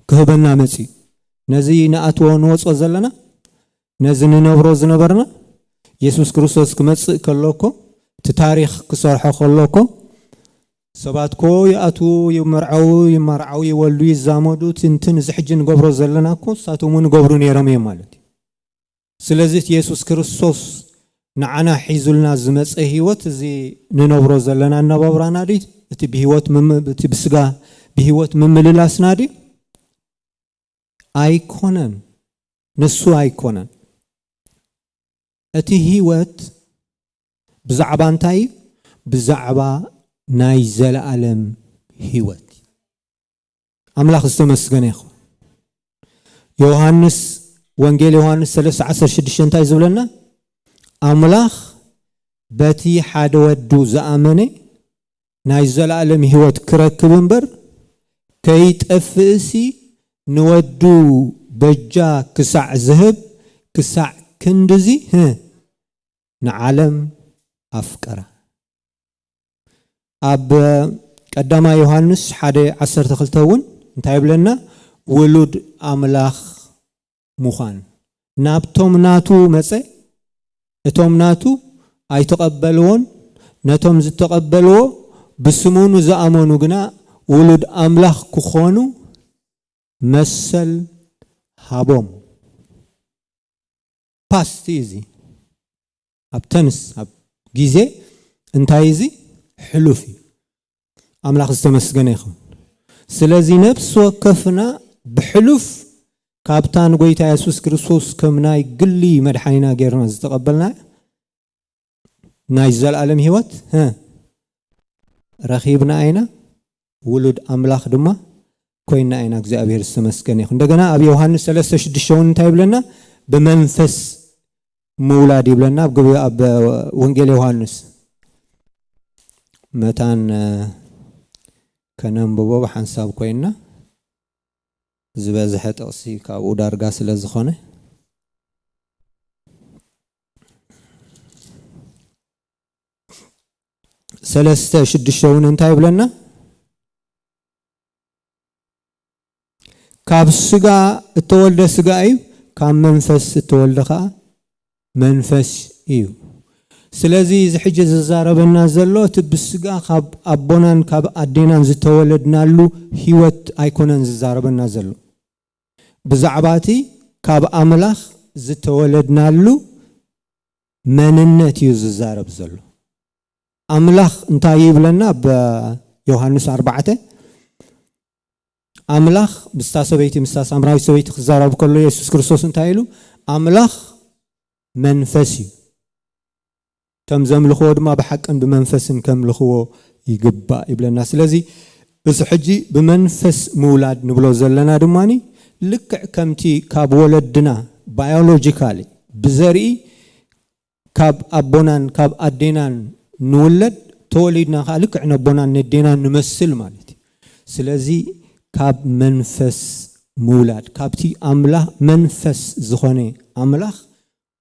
ክህበና መጺኡ? ነዚ ንኣትዎ ንወጾ ዘለና፣ ነዚ ንነብሮ ዝነበርና፣ የሱስ ክርስቶስ ክመጽእ ከሎ እኮ፣ እቲ ታሪኽ ክሰርሖ ከሎ እኮ፣ ሰባት እኮ ይኣትዉ፣ ይመርዓዉ፣ ይመርዓዉ፣ ይወልዱ፣ ይዛመዱ፣ ትንትን እዚ ሕጂ ንገብሮ ዘለና እኮ፣ ንሳቶም እውን ይገብሩ ነይሮም እዮም ማለት እዩ። ስለዚ እቲ የሱስ ክርስቶስ ንዓና ሒዙልና ዝመጸ ህይወት፣ እዚ ንነብሮ ዘለና ኣነባብራና ድዩ? እቲ ብህይወት ምም-፣ እቲ ብስጋ ብህይወት ምምልላስና ድዩ? ኣይኮነን። ንሱ ኣይኮነን። እቲ ህይወት ብዛዕባ እንታይ እዩ? ብዛዕባ ናይ ዘለኣለም ህይወት። ኣምላኽ ዝተመስገነ ይኹን። ዮሃንስ፣ ወንጌል ዮሃንስ ሰለስተ ዓሰርተ ሽዱሽተ እንታይ ዝብለና? ኣምላኽ በቲ ሓደ ወዱ ዝኣመነ ናይ ዘለኣለም ህይወት ክረክብ እምበር፣ ከይጠፍእሲ ንወዱ በጃ ክሳዕ ዝህብ፣ ክሳዕ ክንድዚ፣ ህ፣ ንዓለም ኣፍቀራ። ኣብ ቀዳማይ ዮሃንስ ሓደ ዓሰርተ ክልተ እውን እንታይ ይብለና? ውሉድ ኣምላኽ ምዃን። ናብቶም ናቱ መጸ፣ እቶም ናቱ ኣይተቐበልዎን፣ ነቶም ዝተቐበልዎ ብስሙ ንዝኣመኑ ግና ውሉድ ኣምላኽ ክኾኑ መሰል ሃቦም። ፓስት እዩ እዚ። ኣብ ተንስ፣ ኣብ ግዜ እንታይ እዩ እዚ? ሕሉፍ እዩ። ኣምላኽ ዝተመስገነ ይኹን። ስለዚ ነፍሲ ወከፍና ብሕሉፍ ካብታ ንጎይታ የሱስ ክርስቶስ ከም ናይ ግሊ መድሓኒና ጌርና ዝተቐበልና ናይ ዘለኣለም ህይወት፣ ህ፣ ረኺብና ኢና፣ ውሉድ ኣምላኽ ድማ ኮይና ኢና። እግዚኣብሔር ዝተመስገነ ይኹን። እንደገና ኣብ ዮሃንስ ሰለስተ ሽዱሽተ እውን እንታይ ይብለና? ብመንፈስ ምውላድ ይብለና ኣብ ግብ-፣ ኣብ ወንጌል ዮሃንስ። መታን፣ እ፣ ከነንብቦ ብሓንሳብ ኮይና ዝበዝሐ ጥቕሲ ካብኡ ዳርጋ ስለ ዝኾነ። ሰለስተ ሽዱሽተ እውን እንታይ ይብለና? ካብ ስጋ እተወልደ ስጋ እዩ፣ ካብ መንፈስ እተወልደ ኸዓ መንፈስ እዩ። ስለዚ እዚ ሕጂ ዝዛረበና ዘሎ እቲ ብስጋ ካብ ኣቦናን ካብ ኣዴናን ዝተወለድናሉ ህይወት ኣይኮነን ዝዛረበና ዘሎ። ብዛዕባ እቲ ካብ ኣምላኽ ዝተወለድናሉ መንነት እዩ ዝዛረብ ዘሎ። ኣምላኽ እንታይ ይብለና? ኣብ ዮሃንስ ኣርባዕተ ኣምላኽ ምስታ ሰበይቲ፣ ምስታ ሳምራዊት ሰበይቲ ክዛረብ ከሎ የሱስ ክርስቶስ እንታይ ኢሉ? ኣምላኽ መንፈስ እዩ። ከም ዘምልኽዎ ድማ ብሓቅን ብመንፈስን ከምልኽዎ ይግባእ ይብለና። ስለዚ እዚ ሕጂ ብመንፈስ ምውላድ ንብሎ ዘለና ድማ ልክዕ ከምቲ ካብ ወለድና ባዮሎጂካሊ ብዘርኢ ካብ ኣቦናን ካብ ኣዴናን ንውለድ፣ ተወሊድና ከዓ ልክዕ ነቦናን ነዴናን ንመስል ማለት እዩ። ስለዚ ካብ መንፈስ ምውላድ፣ ካብቲ ኣምላኽ መንፈስ ዝኾነ ኣምላኽ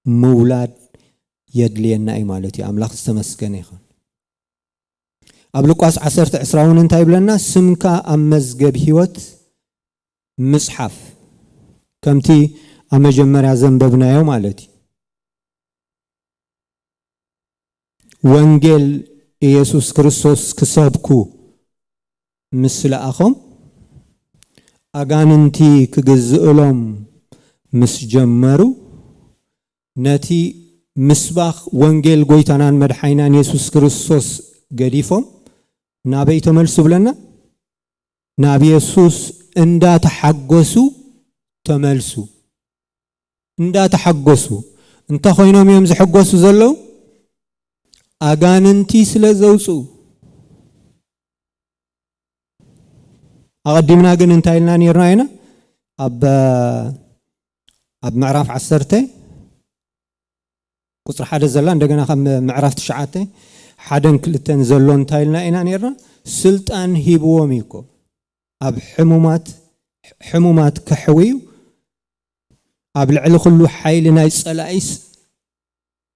ምውላድ የድልየና እዩ ማለት እዩ። ኣምላኽ ዝተመስገነ ይኹን። ኣብ ሉቃስ ዓሰርተ ዕስራ እውን እንታይ ይብለና? ስምካ ኣብ መዝገብ ህይወት ምጽሓፍ፣ ከምቲ ኣብ መጀመርያ ዘንበብናዮ ማለት እዩ። ወንጌል ኢየሱስ ክርስቶስ ክሰብኩ ምስ ለኣኾም፣ ኣጋንንቲ ክግዝእሎም ምስ ጀመሩ፣ ነቲ ምስባኽ ወንጌል ጎይታናን መድሓይናን የሱስ ክርስቶስ ገዲፎም ናበይ ተመልሱ ብለና? ናብ የሱስ እንዳተሓጎሱ ተመልሱ። እንዳተሓጎሱ። እንታይ ኮይኖም እዮም ዝሕጎሱ ዘለዉ? ኣጋንንቲ ስለ ዘውፅኡ። ኣቐዲምና ግን እንታይ ኢልና ነይርና ኢና? ኣብ፣ ኣብ ምዕራፍ ዓሰርተ ቁጽሪ ሓደ ዘላ፣ እንደገና ካብ ምዕራፍ ትሽዓተ ሓደን ክልተን ዘሎ እንታይ ኢልና ኢና ነይርና? ስልጣን ሂብዎም እዩ እኮ። ኣብ ሕሙማት፣ ሕሙማት ከሕውዩ፣ ኣብ ልዕሊ ኩሉ ሓይሊ ናይ ጸላኢስ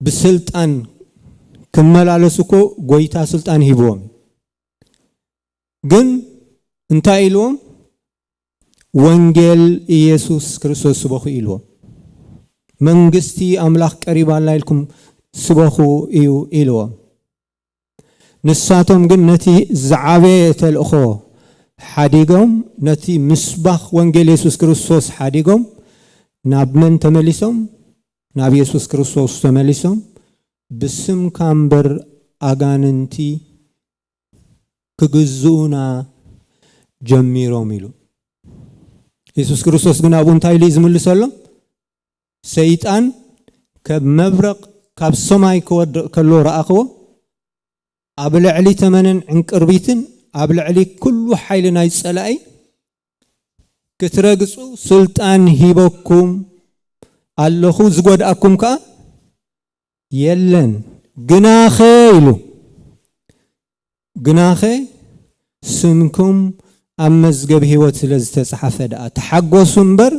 ብስልጣን ክመላለሱ እኮ ጎይታ ስልጣን ሂብዎም። ግን እንታይ ኢልዎም? ወንጌል ኢየሱስ ክርስቶስ ስበኹ ኢልዎም። መንግስቲ ኣምላኽ ቀሪባ ኣላ ኢልኩም ስበኹ እዩ ኢልዎም። ንሳቶም ግን ነቲ ዝዓበየ ተልእኾ ሓዲጎም፣ ነቲ ምስባኽ ወንጌል የሱስ ክርስቶስ ሓዲጎም፣ ናብ መን ተመሊሶም? ናብ የሱስ ክርስቶስ ተመሊሶም፣ ብስምካ እምበር ኣጋንንቲ ክግዝኡና ጀሚሮም ኢሉ። የሱስ ክርስቶስ ግን ኣብኡ እንታይ ኢሉ እዩ ዝምልሰሎም? ሰይጣን ከም መብረቕ ካብ ሰማይ ክወድቕ ከሎ ረኣኽዎ። ኣብ ልዕሊ ተመንን ዕንቅርቢትን ኣብ ልዕሊ ኩሉ ሓይሊ ናይ ጸላኢ ክትረግጹ ስልጣን ሂበኩም ኣለኹ፣ ዝጎድኣኩም ከኣ የለን። ግናኸ ኢሉ፣ ግናኸ ስምኩም ኣብ መዝገብ ህይወት ስለ ዝተጻሓፈ ደኣ ተሓጎሱ እምበር፣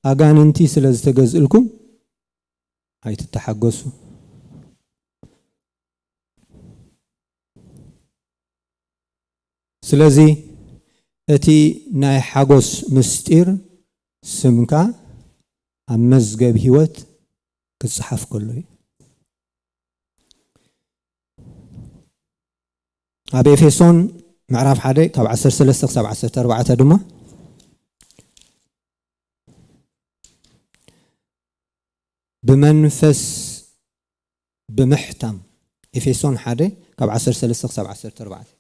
ኣጋንንቲ ስለ ዝተገዝእልኩም ኣይትተሓጎሱ። ስለዚ እቲ ናይ ሓጎስ ምስጢር ስምካ ኣብ መዝገብ ህይወት ክጽሓፍ ከሎ እዩ። ኣብ ኤፌሶን ምዕራፍ ሓደ ካብ ዓሰርተ ሰለስተ ክሳብ ዓሰርተ ኣርባዕተ ድማ ብመንፈስ ብምሕታም፣ ኤፌሶን ሓደ ካብ ዓሰርተ ሰለስተ ክሳብ ዓሰርተ ኣርባዕተ።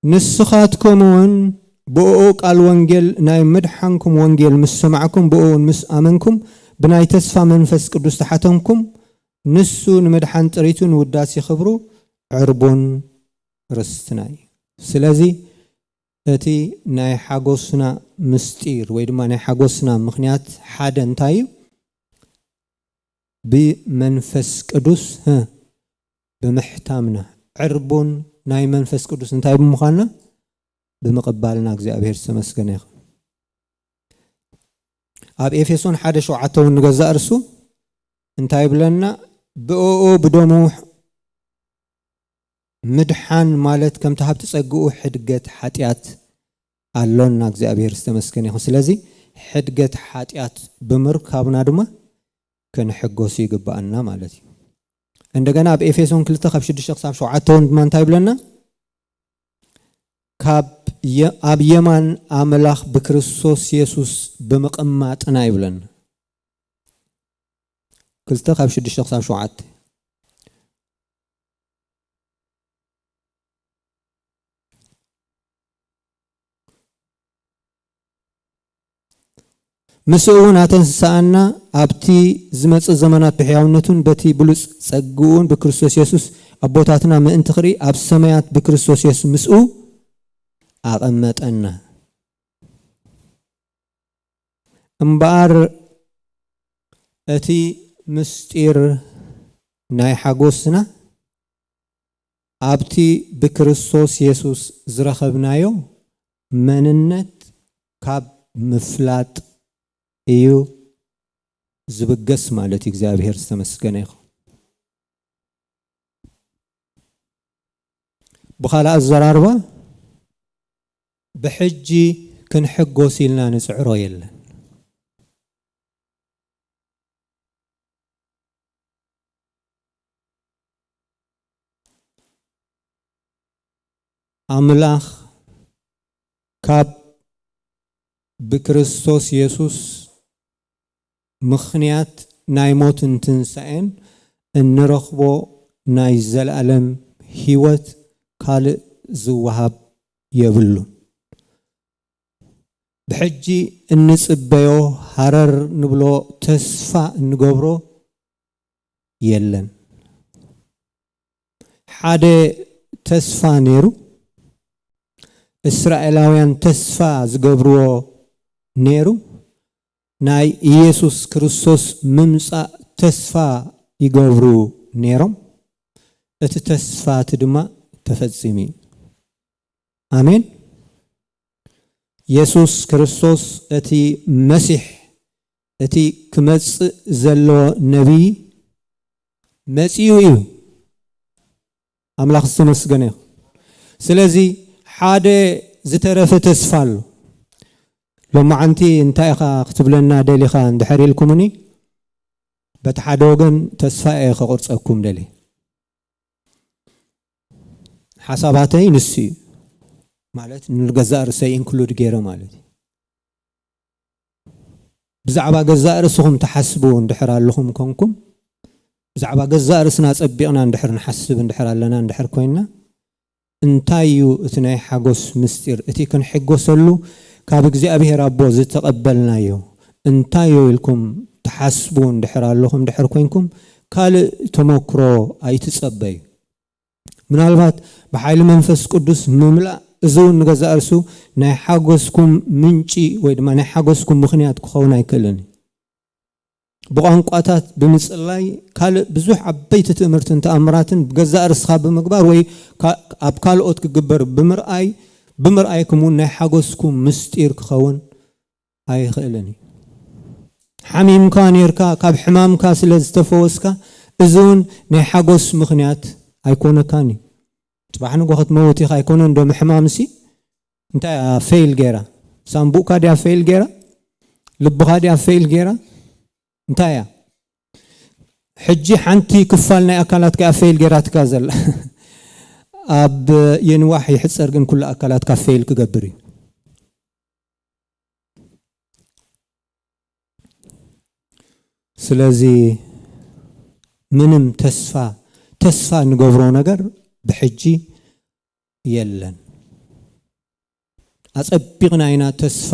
ንስኻትኩም እውን ብእኡ ቃል ወንጌል ናይ ምድሓንኩም ወንጌል ምስ ሰማዕኩም፣ ብእኡ እውን ምስ ኣመንኩም፣ ብናይ ተስፋ መንፈስ ቅዱስ ተሓተምኩም፣ ንሱ ንምድሓን ጥሪቱ ንውዳሴ ክብሩ ዕርቡን ርስትና እዩ። ስለዚ እቲ ናይ ሓጎስና ምስጢር ወይ ድማ ናይ ሓጎስና ምኽንያት ሓደ እንታይ እዩ? ብመንፈስ ቅዱስ፣ ህ፣ ብምሕታምና፣ ዕርቡን ናይ መንፈስ ቅዱስ እንታይ ብምዃንና? ብምቕባልና። እግዚኣብሔር ዝተመስገነ ይኹን። ኣብ ኤፌሶን ሓደ ሸውዓተ እውን ንገዛእ ርሱ እንታይ ይብለና? ብእኡ ብደሙ ምድሓን ማለት ከምቲ ሃብቲ ጸግኡ ሕድገት ሓጢኣት ኣሎና። እግዚኣብሔር ዝተመስገነ ይኹን። ስለዚ ሕድገት ሓጢኣት ብምርካብና ድማ ክንሕጎስ ይግብኣና ማለት እዩ። እንደገና ኣብ ኤፌሶን ክልተ ካብ ሽዱሽተ ክሳብ ሸውዓተ እውን ድማ እንታይ ይብለና? ካብ የ-፣ ኣብ የማን ኣምላኽ ብክርስቶስ የሱስ ብምቕማጥና ይብለና። ክልተ ካብ ሽዱሽተ ክሳብ ሸውዓተ። ምስኡ እውን ኣተንስኣና፣ ኣብቲ ዝመጽእ ዘመናት ብሕያውነቱን በቲ ብሉጽ ጸግኡን ብክርስቶስ የሱስ ኣቦታትና ምእንቲ ክርኢ ኣብ ሰማያት ብክርስቶስ የሱስ ምስኡ ኣቐመጠና። እምበኣር እቲ ምስጢር ናይ ሓጎስና ኣብቲ ብክርስቶስ የሱስ ዝረኸብናዮ መንነት ካብ ምፍላጥ እዩ ዝብገስ ማለት እዩ። እግዚኣብሔር ዝተመስገነ ይኹን። ብኻልእ ኣዘራርባ፣ ብሕጂ ክንሕጎስ ኢልና ንጽዕሮ የለን። ኣምላኽ ካብ ብክርስቶስ የሱስ ምኽንያት ናይ ሞትን ትንሳኤን እንረኽቦ ናይ ዘለኣለም ህይወት ካልእ ዝወሃብ የብሉን። ብሕጂ እንጽበዮ፣ ሃረር ንብሎ፣ ተስፋ እንገብሮ የለን። ሓደ ተስፋ ነይሩ። እስራኤላውያን ተስፋ ዝገብርዎ ነይሩ። ናይ ኢየሱስ ክርስቶስ ምምጻእ ተስፋ ይገብሩ ነይሮም። እቲ ተስፋ እቲ ድማ ተፈጺሙ እዩ። ኣሜን። የሱስ ክርስቶስ እቲ መሲሕ፣ እቲ ክመጽእ ዘሎ ነቢይ መጺኡ እዩ። ኣምላኽ ዝተመስገነ ይኹን። ስለዚ ሓደ ዝተረፈ ተስፋ ኣሎ። ሎማዓንቲ እንታይ ኢኻ ክትብለና ደሊኻ እንድሕር ኢልኩምኒ፣ በቲ ሓደ ወገን ተስፋ እየ ከቑርጸኩም ደሊ። ሓሳባተይ ንሱ እዩ። ማለት ንገዛእ ርእሰይ ኢንክሉድ ገይረ ማለት እዩ። ብዛዕባ ገዛእ ርእስኹም ትሓስቡ እንድሕር ኣለኹም ኮንኩም፣ ብዛዕባ ገዛእ ርእስና ጸቢቕና እንድሕር ንሓስብ እንድሕር ኣለና እንድሕር ኮይንና፣ እንታይ እዩ እቲ ናይ ሓጎስ ምስጢር? እቲ ክንሕጎሰሉ ካብ እግዚኣብሔር ኣቦ ዝተቐበልናዮ እንታይ እዩ ኢልኩም ትሓስቡ እንድሕር ኣለኹም እንድሕር ኮይንኩም፣ ካልእ ተመክሮ ኣይትጸበዩ። ምናልባት ብሓይሊ መንፈስ ቅዱስ ምምላእ፣ እዚ እውን ንገዛእ ርእሱ ናይ ሓጎስኩም ምንጪ ወይ ድማ ናይ ሓጎስኩም ምኽንያት ክኸውን ኣይክእልን እዩ። ብቋንቋታት ብምጽላይ፣ ካልእ ብዙሕ ዓበይቲ ትእምርትን ተኣምራትን ብገዛእ ርእስኻ ብምግባር ወይ ካ-፣ ኣብ ካልኦት ክግበር ብምርኣይ፣ ብምርኣይኩም እውን ናይ ሓጎስኩም ምስጢር ክኸውን ኣይኽእልን እዩ። ሓሚምካ ኔርካ፣ ካብ ሕማምካ ስለ ዝተፈወስካ፣ እዚ እውን ናይ ሓጎስ ምኽንያት ኣይኮነካን እዩ። ጽባሕ ንግሆ ክትመውት ኢኻ ኣይኮነን ዶ ምሕማምሲ? እንታይ እያ ፌይል ገይራ? ሳምቡእካ ድያ ፌይል ገይራ? ልብኻ ድያ ፌይል ገይራ? እንታይ እያ? ሕጂ ሓንቲ ክፋል ናይ ኣካላትካ እያ ፌይል ገይራትካ ዘላ። ኣብ የንዋሕ ይሕጸር ግን ኩሉ ኣካላትካ ፌይል ክገብር እዩ። ስለዚ ምንም ተስፋ፣ ተስፋ እንገብሮ ነገር ብሕጂ የለን። ኣጸቢቕና ኢና ተስፋ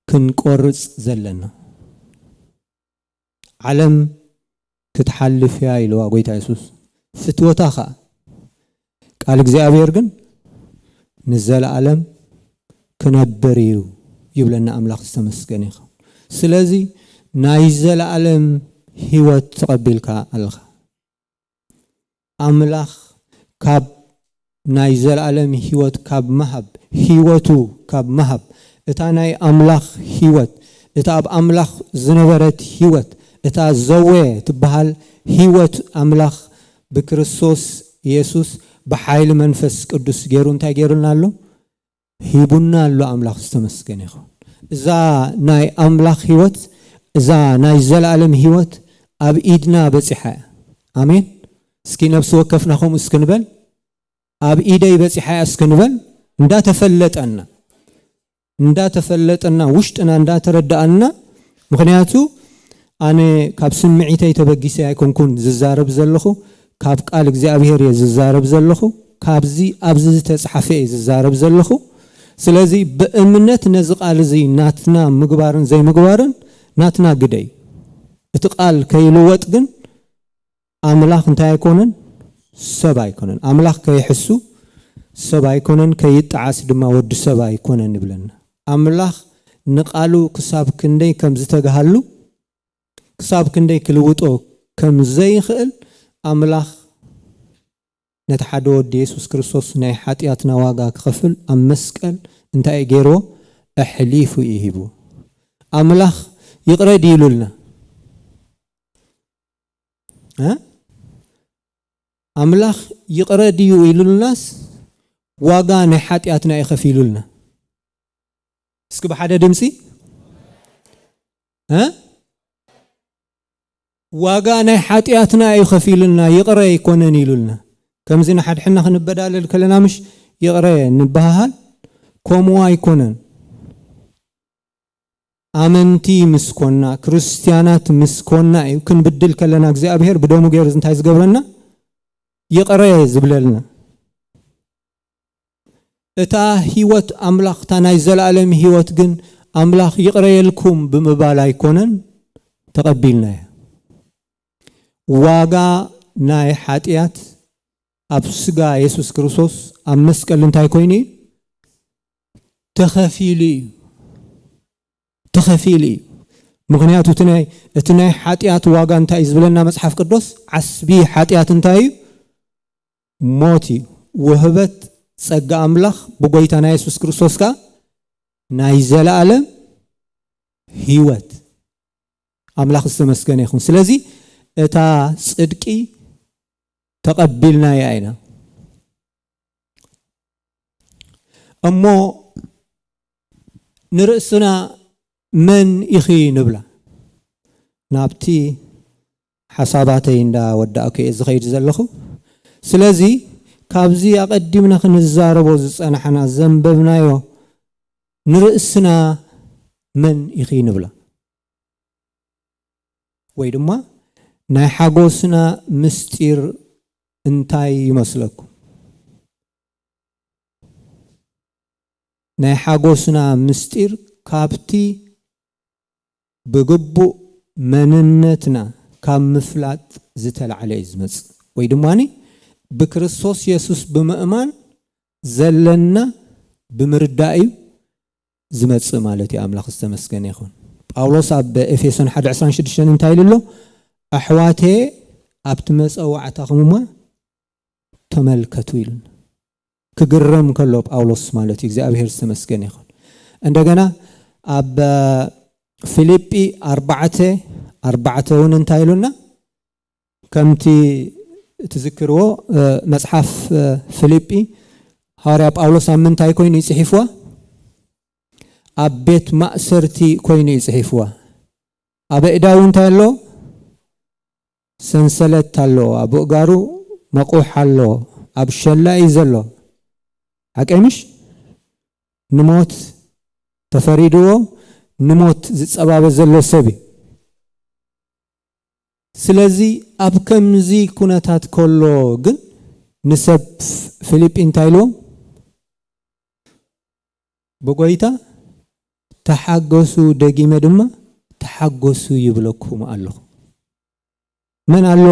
ክንቆርጽ ዘለና። ዓለም ክትሓልፍ እያ ኢልዋ ጎይታ የሱስ። ፍትወታ ኸኣ ቃል እግዚኣብሔር ግን ንዘለኣለም ክነብር እዩ ይብለና ኣምላኽ ዝተመስገነ ይኸውን። ስለዚ ናይ ዘለኣለም ህይወት ተቐቢልካ ኣለኻ። ኣምላኽ ካብ ናይ ዘለኣለም ህይወት ካብ መሃብ፣ ህይወቱ ካብ መሃብ፣ እታ ናይ ኣምላኽ ህይወት፣ እታ ኣብ ኣምላኽ ዝነበረት ህይወት፣ እታ ዘዌ ትበሃል ህይወት ኣምላኽ ብክርስቶስ የሱስ ብሓይሊ መንፈስ ቅዱስ ገይሩ እንታይ ገይሩልና ኣሎ? ሂቡና ኣሎ። ኣምላኽ ዝተመስገነ ይኹን። እዛ ናይ ኣምላኽ ህይወት፣ እዛ ናይ ዘለኣለም ህይወት ኣብ ኢድና በጺሓ እያ። ኣሜን። እስኪ ነፍሲ ወከፍና ከምኡ እስኪ ንበል። ኣብ ኢደይ በጺሓ እያ እስኪ ንበል። እንዳተፈለጠና፣ እንዳተፈለጠና፣ ውሽጥና እንዳተረዳኣና። ምኽንያቱ ኣነ ካብ ስምዒተይ ተበጊሰ ኣይኮንኩን ዝዛረብ ዘለኹ፣ ካብ ቃል እግዚኣብሔር እየ ዝዛረብ ዘለኹ። ካብዚ ኣብዚ ዝተጻሕፈ እየ ዝዛረብ ዘለኹ። ስለዚ ብእምነት ነዚ ቃል እዚ ናትና ምግባርን ዘይምግባርን ናትና ግደ እዩ። እቲ ቃል ከይልወጥ ግን ኣምላኽ እንታይ ኣይኮነን? ሰብ ኣይኮነን። ኣምላኽ ከይሕሱ ሰብ ኣይኮነን፣ ከይጠዓስ ድማ ወዲ ሰብ ኣይኮነን ይብለና። ኣምላኽ ንቃሉ ክሳብ ክንደይ ከም ዝተግሃሉ፣ ክሳብ ክንደይ ክልውጦ ከም ዘይኽእል ኣምላኽ ነቲ ሓደ ወዲ የሱስ ክርስቶስ ናይ ሓጢኣትና ዋጋ ክኸፍል ኣብ መስቀል እንታይ እዩ ገይርዎ? ኣሕሊፉ እዩ ሂቡ። ኣምላኽ ይቕረ ድዩ ኢሉልና? እ? ኣምላኽ ይቕረ ድዩ ኢሉልናስ ዋጋ ናይ ሓጢኣትና እዩ ከፊሉልና? እስኪ ብሓደ ድምፂ እ? ዋጋ ናይ ሓጢኣትና እዩ ከፊሉልና፣ ይቕረ ኣይኮነን ኢሉልና። ከምዚ ንሓድሕና ክንበዳለል ከለና ምሽ ይቕረ ንበሃሃል? ከምኡ ኣይኮነን። ኣመንቲ ምስ ኮና፣ ክርስትያናት ምስ ኮና እዩ ክንብድል ከለና እግዚኣብሔር ብደሙ ገይሩ እንታይ ዝገብረና? ይቕረ ዝብለልና። እታ ህይወት ኣምላኽ፣ እታ ናይ ዘለኣለም ህይወት ግን ኣምላኽ ይቕረ የልኩም ብምባል ኣይኮነን ተቐቢልናያ። ዋጋ ናይ ሓጢኣት ኣብ ስጋ የሱስ ክርስቶስ ኣብ መስቀል እንታይ ኮይኑ እዩ? ተኸፊሉ እዩ። ተኸፊሉ እዩ። ምኽንያቱ እቲ ናይ፣ እቲ ናይ ሓጢኣት ዋጋ እንታይ እዩ ዝብለና መጽሓፍ ቅዱስ? ዓስቢ ሓጢኣት እንታይ እዩ? ሞት እዩ። ውህበት ጸጋ ኣምላኽ ብጎይታና የሱስ ክርስቶስ ከኣ ናይ ዘለኣለም ህይወት። ኣምላኽ ዝተመስገነ ይኹን። ስለዚ እታ ጽድቂ ተቐቢልናያ ኢና። እሞ ንርእስና መን ኢኺ ንብላ? ናብቲ ሓሳባተይ እንዳ ወዳእኩ እየ ዝኸይድ ዘለኹ። ስለዚ ካብዚ ኣቐዲምና ክንዛረቦ ዝጸናሕና፣ ዘንበብናዮ፣ ንርእስና መን ኢኺ ንብላ? ወይ ድማ ናይ ሓጎስና ምስጢር እንታይ ይመስለኩም? ናይ ሓጎስና ምስጢር ካብቲ ብግቡእ መንነትና ካብ ምፍላጥ ዝተላዕለ እዩ ዝመጽእ። ወይ ድማ ብክርስቶስ የሱስ ብምእማን ዘለና ብምርዳእ እዩ ዝመጽእ ማለት እዩ። ኣምላኽ ዝተመስገነ ይኹን። ጳውሎስ ኣብ ኤፌሶን ሓደ ዕስራን ሽዱሽተን እንታይ ኢሉ ኣሎ? ኣሕዋቴ ኣብቲ መጸዋዕታኹምማ ተመልከቱ ኢሉና። ክግረም ከሎ ጳውሎስ ማለት እዩ። እግዚኣብሔር ዝተመስገነ ይኹን። እንደገና ኣብ ፊልጲ ኣርባዕተ ኣርባዕተ እውን እንታይ ኢሉና? ከምቲ ትዝክርዎ፣ እ፣ መጽሓፍ፣ እ፣ ፊልጲ ሃዋርያ ጳውሎስ ኣብ ምንታይ ኮይኑ እዩ ጽሒፍዋ? ኣብ ቤት ማእሰርቲ ኮይኑ እዩ ጽሒፍዋ። ኣብ ኣእዳዉ እንታይ ኣሎ? ሰንሰለት ኣሎ። ኣብ ኣእጋሩ መቑሕ ኣሎ። ኣብ ሸላ እዩ ዘሎ። ሓቀይ ምሽ? ንሞት ተፈሪድዎ፣ ንሞት ዝጸባበ ዘሎ ሰብ እዩ። ስለዚ ኣብ ከምዚ ኩነታት ከሎ ግን ንሰብ ፊልጲ እንታይ ኢልዎም? ብጎይታ ተሓገሱ፣ ደጊመ ድማ ተሓገሱ ይብለኩም ኣለኹ። መን ኣሎ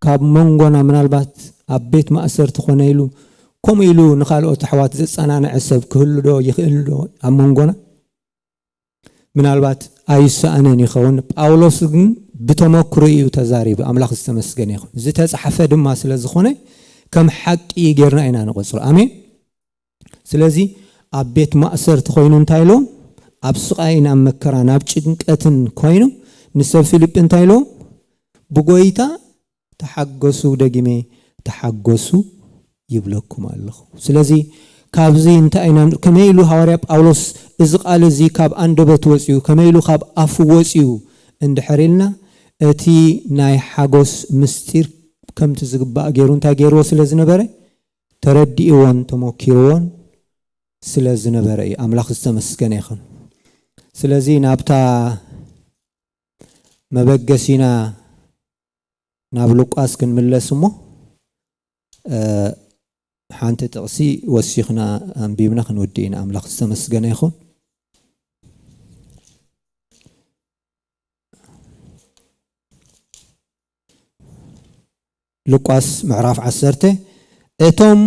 ካብ መንጎና ምናልባት ኣብ ቤት ማእሰርቲ ኮነ ኢሉ ከምኡ ኢሉ ንኻልኦት ኣሕዋት ዘጸናንዐ ሰብ ክህሉ ዶ ይኽእል ዶ ኣብ መንጎና? ምናልባት ኣይሰኣንን ይኸውን። ጳውሎስ ግን ብተመክሮ እዩ ተዛሪቡ። ኣምላኽ ዝተመስገነ ይኹን። ዝተጻሕፈ ድማ ስለ ዝኾነ ከም ሓቂ ጌርና ኢና ንቖጽሮ። ኣሜን። ስለዚ ኣብ ቤት ማእሰርቲ ኮይኑ እንታይ ኢሎም? ኣብ ስቓይን ኣብ መከራን ኣብ ጭንቀትን ኮይኑ ንሰብ ፊልጲ እንታይ ኢሎም? ብጎይታ ተሓገሱ፣ ደጊመ ተሓገሱ ይብለኩም ኣለኹ። ስለዚ ካብዚ እንታይ ኢና ንርኢ? ከመይ ኢሉ ሃዋርያ ጳውሎስ እዚ ቃል እዚ ካብ ኣንደበት ወጺኡ፣ ከመይ ኢሉ ካብ ኣፉ ወጺኡ እንድሕር ኢልና፣ እቲ ናይ ሓጎስ ምስጢር ከምቲ ዝግባእ ገይሩ እንታይ ገይርዎ ስለ ዝነበረ፣ ተረዲእዎን ተመኪርዎን ስለ ዝነበረ እዩ። ኣምላኽ ዝተመስገነ ይኹን። ስለዚ ናብታ መበገሲና ናብ ሉቃስ ክንምለስ እሞ፣ እ፣ ሓንቲ ጥቕሲ ወሲኽና ኣንቢብና ክንውድእ ኢና። ኣምላኽ ዝተመስገነ ይኹን። ሉቃስ ምዕራፍ ዓሰርተ፣ እቶም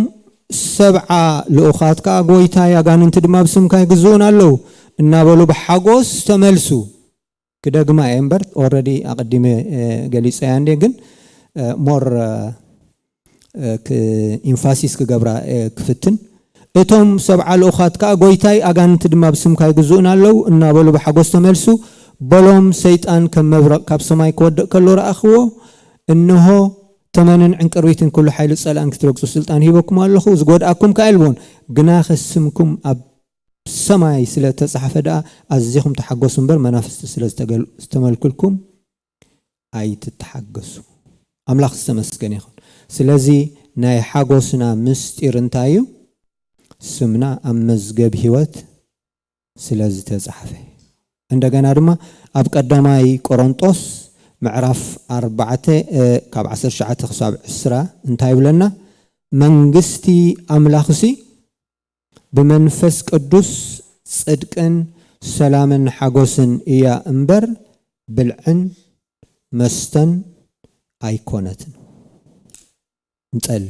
ሰብዓ ልኡኻት ከኣ፣ "ጐይታይ፣ ኣጋንንቲ ድማ ብስምካ ይግዝኡን ኣለዉ" እናበሉ ብሓጎስ ተመልሱ። ክደግማ እየ እምበር፣ ኦልረዲ ኣቐዲመ፣ እ፣ ገሊጸያ እንዴ፣ ግን፣ እ፣ ሞር፣ እ፣ እ፣ ክ-፣ ኢንፋሲስ ክገብራ፣ እ፣ ክፍትን። እቶም ሰብዓ ልኡኻት ከኣ፣ "ጐይታይ፣ ኣጋንንቲ ድማ ብስምካ ይግዝኡን ኣለዉ" እናበሉ ብሓጎስ ተመልሱ። በሎም፣ "ሰይጣን ከም መብረቕ ካብ ሰማይ ክወድቕ ከሎ ረኣኽዎ። እንሆ፣ ተመንን ዕንቅርቢትን ኩሉ ሓይሊ ጸላእን ክትረግጹ ስልጣን ሂበኩም ኣለኹ፣ ዝጎድኣኩም ከኣ የልቦን። ግናኸ ስምኩም ኣብ ሰማይ ስለ እተጻሕፈ ደኣ ኣዚኹም ተሓጎሱ እምበር፣ መናፍስቲ ስለ ዝተገል-፣ ዝተመልኩልኩም ኣይትተሓገሱ።" ኣምላኽ ዝተመስገነ ይኹን። ስለዚ ናይ ሓጎስና ምስጢር እንታይ እዩ? ስምና ኣብ መዝገብ ህይወት ስለ ዝተጻሕፈ። እንደገና ድማ ኣብ ቀዳማይ ቆሮንጦስ ምዕራፍ ኣርባዕተ፣ እ፣ ካብ ዓሰርተ ትሽዓተ ክሳብ ዕስራ እንታይ ይብለና? "መንግስቲ ኣምላኽሲ ብመንፈስ ቅዱስ ጽድቅን ሰላምን ሓጎስን እያ እምበር፣ ብልዕን መስተን ኣይኮነትን።" ንጸሊ።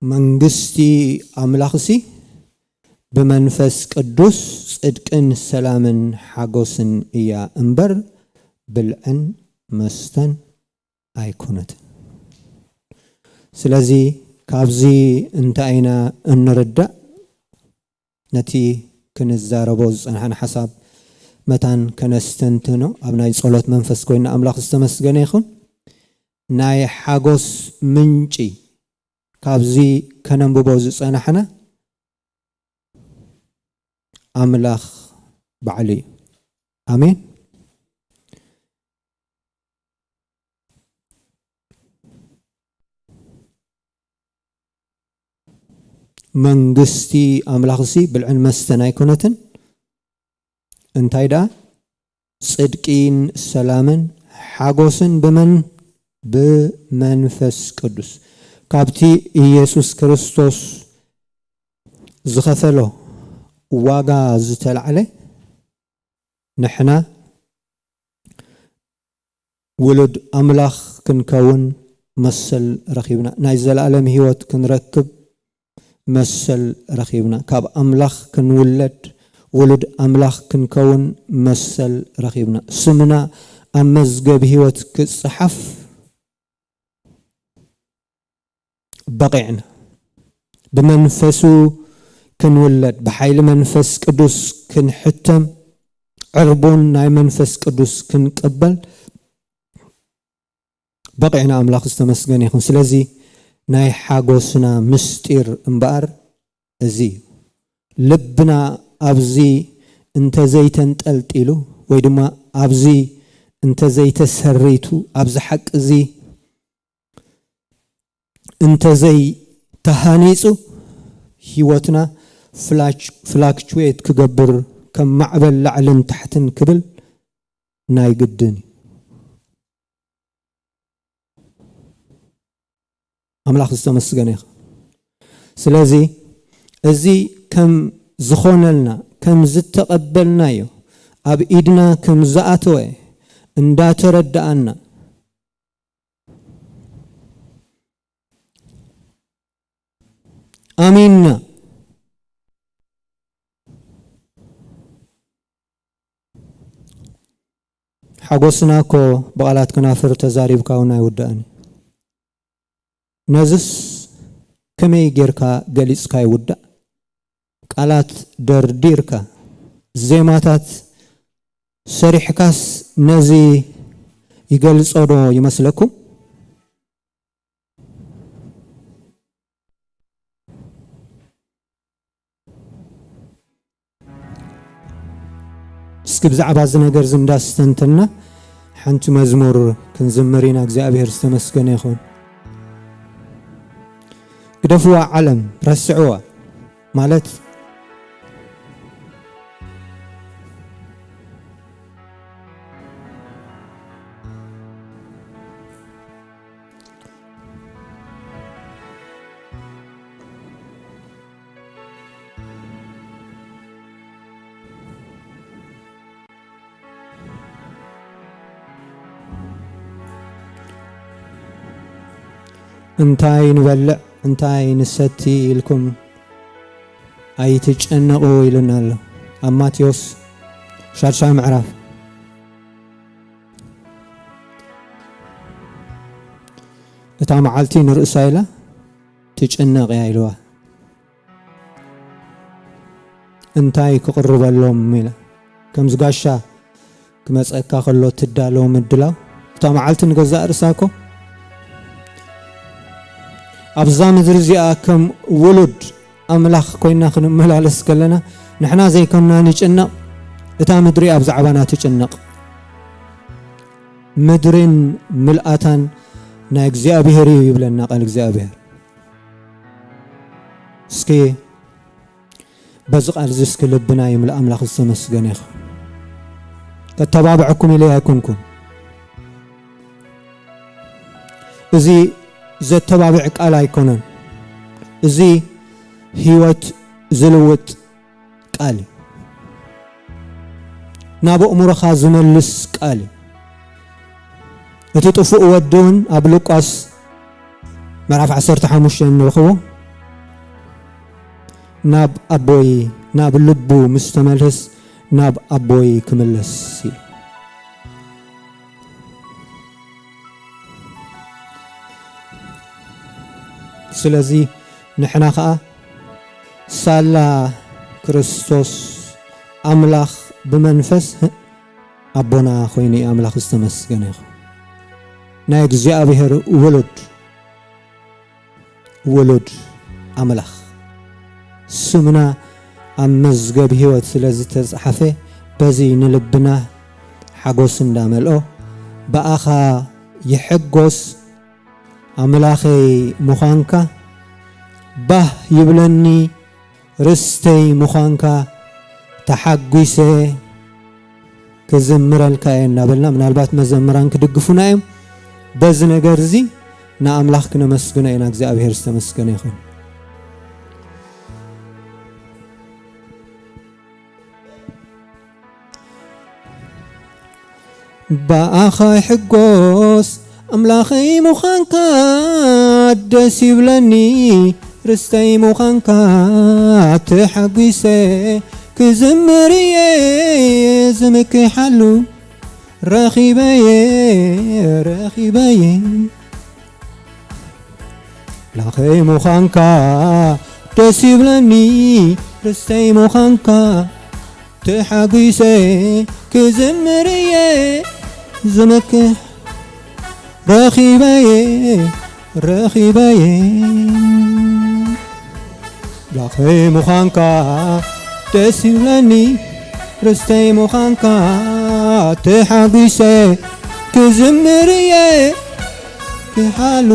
መንግስቲ ኣምላኽሲ ብመንፈስ ቅዱስ ጽድቅን ሰላምን ሓጎስን እያ እምበር፣ ብልዕን መስተን ኣይኮነትን። ስለዚ ካብዚ እንታይ ኢና እንርዳእ? ነቲ ክንዛረቦ ዝጸናሕና ሓሳብ መታን ከነስተንትኖ ኣብ ናይ ጸሎት መንፈስ ኮይና፣ ኣምላኽ ዝተመስገነ ይኹን። ናይ ሓጎስ ምንጪ ካብዚ ከነንብቦ ዝጸናሕና ኣምላኽ ባዕሉ እዩ። ኣሜን። መንግስቲ ኣምላኽሲ ብልዕን መስተን ኣይኮነትን። እንታይ ደኣ? ጽድቂን ሰላምን ሓጎስን ብመን? ብመንፈስ ቅዱስ። ካብቲ ኢየሱስ ክርስቶስ ዝኸፈሎ ዋጋ ዝተላዕለ ንሕና ውሉድ ኣምላኽ ክንከውን መሰል ረኺብና። ናይ ዘለኣለም ህይወት ክንረክብ መሰል ረኺብና። ካብ ኣምላኽ ክንውለድ፣ ውሉድ ኣምላኽ ክንከውን መሰል ረኺብና። ስምና ኣብ መዝገብ ህይወት ክጸሓፍ በቒዕና። ብመንፈሱ ክንውለድ፣ ብሓይሊ መንፈስ ቅዱስ ክንሕተም፣ ዕርቡን ናይ መንፈስ ቅዱስ ክንቅበል በቒዕና። ኣምላኽ ዝተመስገነ ይኹን። ስለዚ ናይ ሓጎስና ምስጢር እምበኣር እዚ እዩ። ልብና ኣብዚ እንተዘይተንጠልጢሉ ወይ ድማ ኣብዚ እንተዘይተሰሪቱ፣ ኣብዚ ሓቂ እዚ እንተዘይተሃኒጹ፣ ህይወትና ፍላች-፣ ፍላክቹዌት ክገብር፣ ከም ማዕበል ላዕልን ታሕትን ክብል ናይ ግድን እዩ። ኣምላኽ ዝተመስገነ ይኹን። ስለዚ እዚ ከም ዝኾነልና፣ ከም ዝተቐበልናዮ፣ ኣብ ኢድና ከም ዝኣተወ እንዳተረዳኣና፣ ኣሚንና። ሓጎስና እኮ ብቓላት ከናፍር ተዛሪብካ እውን ኣይውዳእን እዩ። ነዝስ ከመይ ጌርካ ገሊጽካ ይውዳእ? ቃላት ደርዲርካ፣ ዜማታት ሰሪሕካስ ነዚ ይገልጾ ዶ ይመስለኩም? እስኪ ብዛዕባ እዚ ነገር እዚ እንዳስተንተና ሓንቲ መዝሙር ክንዝምር ኢና። እግዚኣብሔር ዝተመስገነ ይኹን። ግደፍዋ ዓለም፣ ረስዕዋ ማለት እንታይ ንበልዕ እንታይ ንሰቲ ኢልኩም ኣይትጨነቑ ኢሉና ኣሎ ኣብ ማቴዎስ ሻድሻይ ምዕራፍ። እታ መዓልቲ ንርእሳ ኢላ ትጭነቕ እያ ኢልዋ። እንታይ ክቕርበሎም ኢላ ከምዚ ጋሻ ክመጸካ ከሎ ትዳለው ምድላው እታ መዓልቲ ንገዛእ ርእሳ እኮ ኣብዛ ምድሪ እዚኣ ከም ውሉድ ኣምላኽ ኮይና ክንመላለስ ከለና ንሕና ዘይኮንና ንጭነቕ፣ እታ ምድሪ ኣብ ዛዕባና ትጭነቕ። ምድርን ምልኣታን ናይ እግዚኣብሔር እዩ ይብለና ቃል እግዚኣብሔር። እስኪ በዚ ቃል እዚ እስኪ ልብና ይምልእ። ኣምላኽ ዝተመስገነ ይኹን። ከተባብዐኩም ኢለ ኣይኮንኩን። እዚ ዘተባብዕ ቃል ኣይኮነን። እዚ ህይወት ዝልውጥ ቃል እዩ። ናብ ኣእምሮኻ ዝመልስ ቃል እዩ። እቲ ጥፉእ ወዲ እውን ኣብ ሉቃስ ምዕራፍ ዓሰርተ ሓሙሽተ ንረኽቦ። ናብ ኣቦይ፣ ናብ ልቡ ምስ ተመልስ ናብ ኣቦይ ክምለስ ኢሉ። ስለዚ ንሕና ኸኣ ሳላ ክርስቶስ ኣምላኽ ብመንፈስ ኣቦና ኮይኑ እዩ። ኣምላኽ ዝተመስገነ ይኹን። ናይ እግዚኣብሔር ውሉድ ውሉድ ኣምላኽ ስምና ኣብ መዝገብ ህይወት ስለ ዝተጻሓፈ በዚ ንልብና ሓጎስ እንዳመልኦ ብኣኻ ይሕጎስ ኣምላኸይ ምዃንካ ባህ ይብለኒ ርስተይ ምዃንካ ተሓጒሰ ክዝምረልካ እየ እናበልና ምናልባት መዘምራን ክድግፉና እዮም። በዚ ነገር እዚ ንኣምላኽ ክነመስግኖ ኢና። እግዚኣብሔር ዝተመስገነ ይኹን። ብኣኻ ይሕጎስ ኣምላኸይ ምዃንካ ደስ ይብለኒ ርስተይ ምዃንካ ተሓጒሰ ክዝምር እየ ዝምክሓሉ ረኺበየ ረኺበየ ኣምላኸይ ምዃንካ ደስ ይብለኒ ርስተይ ምዃንካ ተሓጒሰ ክዝምር እየ ዝምክሕ ረኺበየ ረኺበየ ኣምላኸይ ምዃንካ ደስ ይብለኒ ርስተይ ምዃንካ ተሓጒሰ ክዝምር እየ ክሓሉ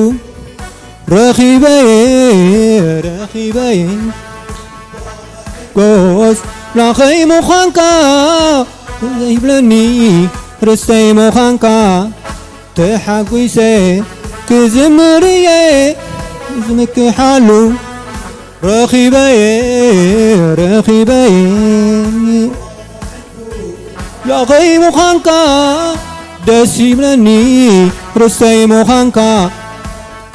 ረኺበየ ረኺበየ ጎስ ኣምላኸይ ምዃንካ ይብለኒ ርስተይ ምዃንካ ተሓጒሰ ክዝምር እየ ዝምክሓሉ ረኺበየ ረኺበየ ኣምላኸይ ምዃንካ ደስ ይብለኒ ርስተይ ምዃንካ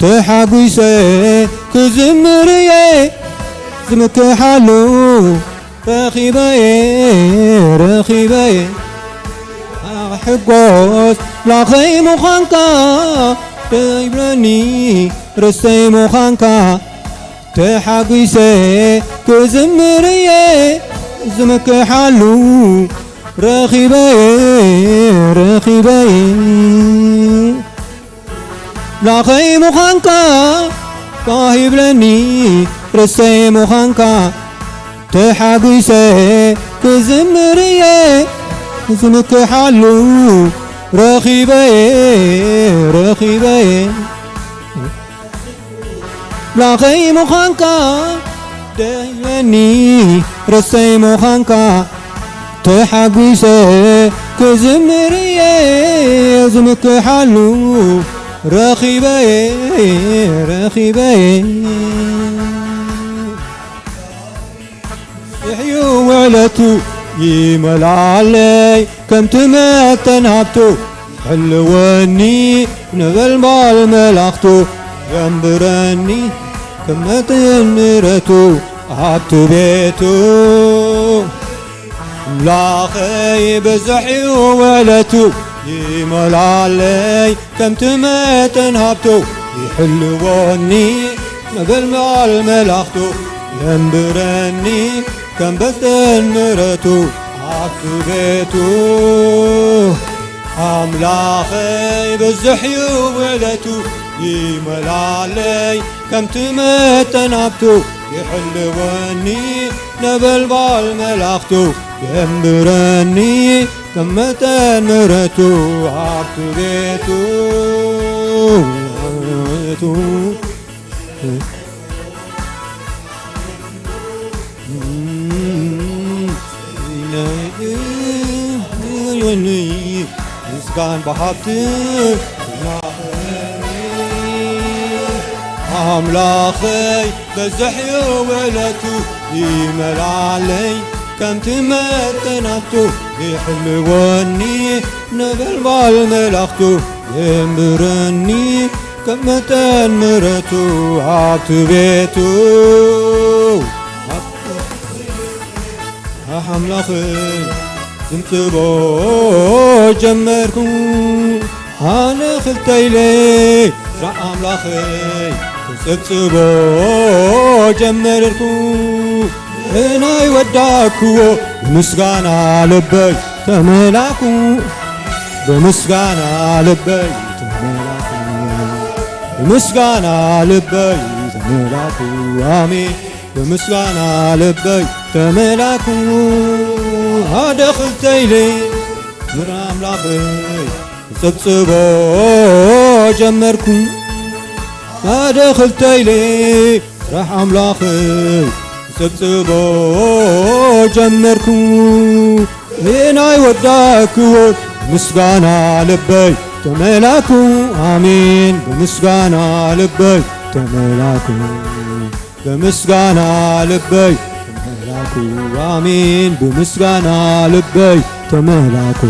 ተሓጒሰ ክዝምር እየ ዝምክሓሉ ረኺበየ ረኺበየ ሕጎስ ኣምላኸይ ምዃንካ ደስ ይብለኒ ርስተይ ምዃንካ ተሓጒሰ ክዝምር እየ ዝምክሓሉ ረኺበየ ረኺበየ ኣምላኸይ ምዃንካ ባህ ይብለኒ ርስተይ ምዃንካ ተሓጒሰ ክዝምር እየ ዝምክሓሉ ረኺበየ ረኺበየ ኣምላኸይ ምዃንካ ደይበኒ ርስተይ ምዃንካ ተሓጒሰ ክዝምር እየ ዝምክሓሉ ረኺበየ ረኺበየ ይሕዩ ውዕለቱ ይመልኣለይ ከምቲ መጠን ሃብቱ ሕልወኒ ነበልባል መላእኽቱ የንብረኒ ከም መጠን ምሕረቱ ኣብቲ ቤቱ። ኣምላኸይ ብዙሕ እዩ ውዕለቱ፣ ይመላለይ ከምቲ መጠን ሃብቱ። ይሕልወኒ ነበልባል መላእኽቱ፣ የንብረኒ ከም መጠን ምሕረቱ ኣብቲ ቤቱ። ኣምላኸይ ብዙሕ እዩ ውዕለቱ፣ ይመላለይ ከምቲ መጠን ሃብቱ። ይሕልወኒ ነበልባል መላእኽቱ፣ የንብረኒ ከም መጠን ምሕረቱ ኣብቲ ቤቱ። ምስጋን ብሃብቲ ኣምላኸይ በዝሕ እዩ ውዕለቱ፣ ይመላለይ ከምቲ መጠናቱ። ይሕልወኒ ነበልባል መላእኽቱ፣ የንብረኒ ከም መጠን ምሕረቱ ኣብቲ ቤቱ። ኣምላኽ ክጽብጽቦ ጀመርኩ፣ ኣነ ክልተ ኢለ ኣምላኸይ ክጽብጽቦ ጀመርኩ። እናይ ወዳኩዎ ብምስጋና ልበይ ተመላኩ፣ ብምስጋና ልበይ ተመላኩ፣ ብምስጋና ልበይ ተመላኩ። ኣሜን። ብምስጋና ልበይ ተመላኩ፣ ሓደ ክልተ ኢለ ንኣምላኸይ ክጽብጽቦ ጀመርኩ። ሓደ ክልተ ኢለ ስራሕ ኣምላኸይ ክጽብጽቦ ጀመርኩ። እናይ ወዳክዎ ምስጋና ልበይ ተመላኩ። ኣሜን። ብምስጋና ልበይ ተመላኩ። ብምስጋና ልበይ ተመላኩ። ኣሜን። ብምስጋና ልበይ ተመላኩ።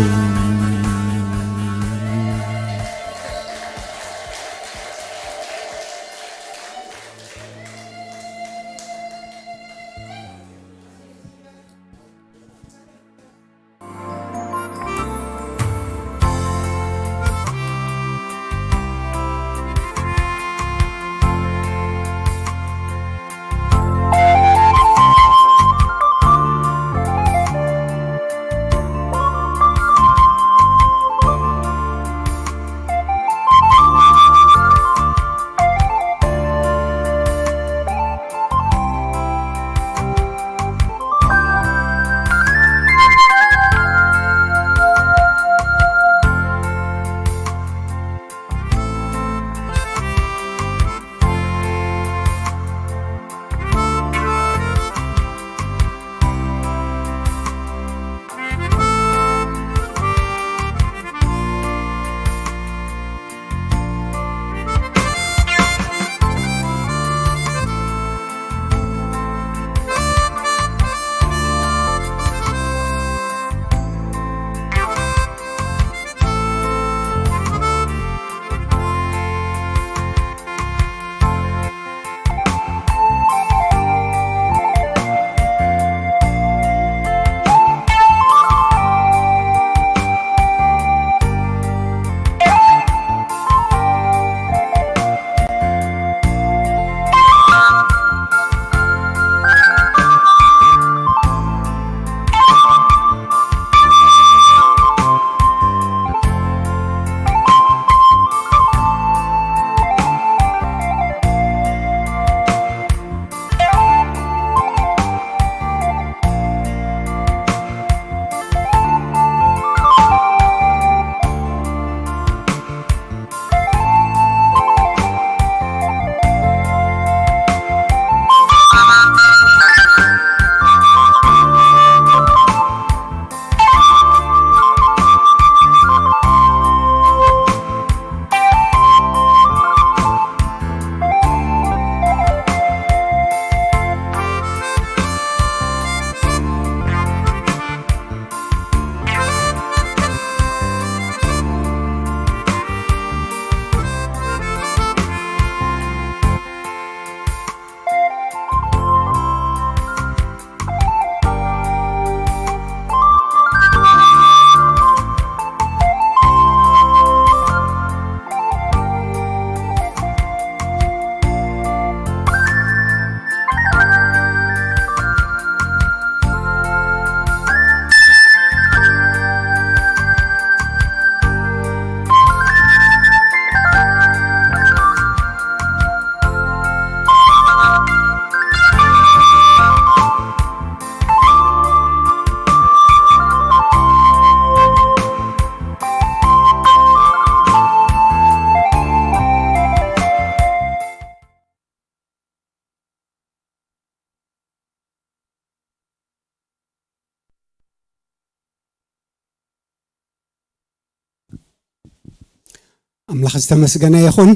ኣምላኽ ዝተመስገነ ይኹን።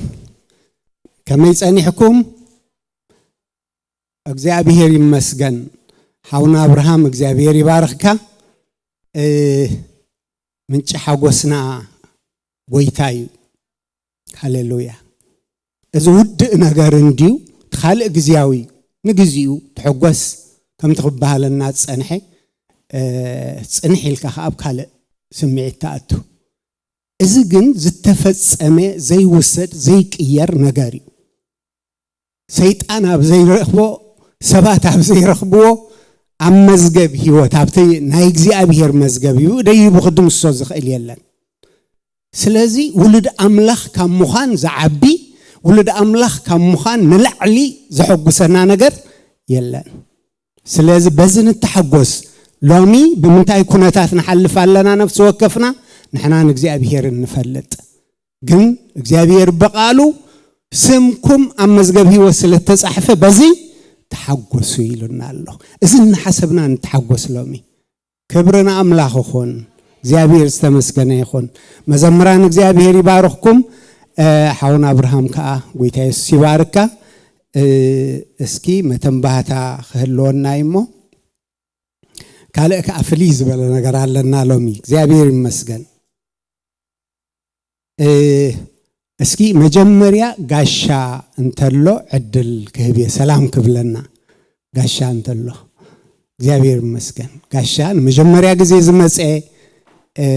ከመይ ጸኒሕኩም? እግዚኣብሔር ይመስገን። ሓውና ኣብርሃም እግዚኣብሔር ይባርኽካ። እ፣ ምንጪ ሓጎስና ጎይታ እዩ። ሃሌሉያ። እዚ ውድእ ነገር እንድዩ፣ እቲ ካልእ ግዝያዊ እዩ። ንግዚኡ ትሕጎስ ከምቲ ክበሃለና ዝጸንሐ፣ እ፣ ጽንሕ ኢልካ ከኣ ኣብ ካልእ ስምዒት ትኣቱ። እዚ ግን ዝተፈጸመ ዘይውሰድ ዘይቅየር ነገር እዩ። ሰይጣን ኣብ ዘይረኽቦ፣ ሰባት ኣብ ዘይረኽብዎ፣ ኣብ መዝገብ ህይወት፣ ኣብቲ ናይ እግዚኣብሔር መዝገብ እዩ ደይቡ ክድምሶ ዝኽእል የለን። ስለዚ ውሉድ ኣምላኽ ካብ ምዃን ዝዓቢ፣ ውሉድ ኣምላኽ ካብ ምዃን ንላዕሊ ዘሐጉሰና ነገር የለን። ስለዚ በዚ ንተሓጎስ። ሎሚ ብምንታይ ኩነታት ንሓልፍ ኣለና? ነፍሲ ወከፍና ንሕና ንእግዚኣብሔር እንፈልጥ። ግን እግዚኣብሔር ብቓሉ ስምኩም ኣብ መዝገብ ህይወት ስለ ዝተጻሕፈ በዚ ተሓጎሱ ኢሉና ኣሎ። እዚ እናሓሰብና ንተሓጎስ ሎሚ። ክብሪ ንኣምላኽ ይኹን። እግዚኣብሔር ዝተመስገነ ይኹን። መዘምራን እግዚኣብሔር ይባርኽኩም። እ፣ ሓውና ኣብርሃም ከኣ ጎይታ የሱስ ይባርካ። እ፣ እስኪ መተንባህታ ክህልወና እዩ እሞ፣ ካልእ ከኣ ፍልይ ዝበለ ነገር ኣለና ሎሚ። እግዚኣብሔር ይመስገን። እ፣ እስኪ መጀመርያ ጋሻ እንተሎ ዕድል ክህብ እየ፣ ሰላም ክብለና። ጋሻ እንተሎ፣ እግዚኣብሔር ይመስገን። ጋሻ ንመጀመርያ ግዜ ዝመጸ፣ እ፣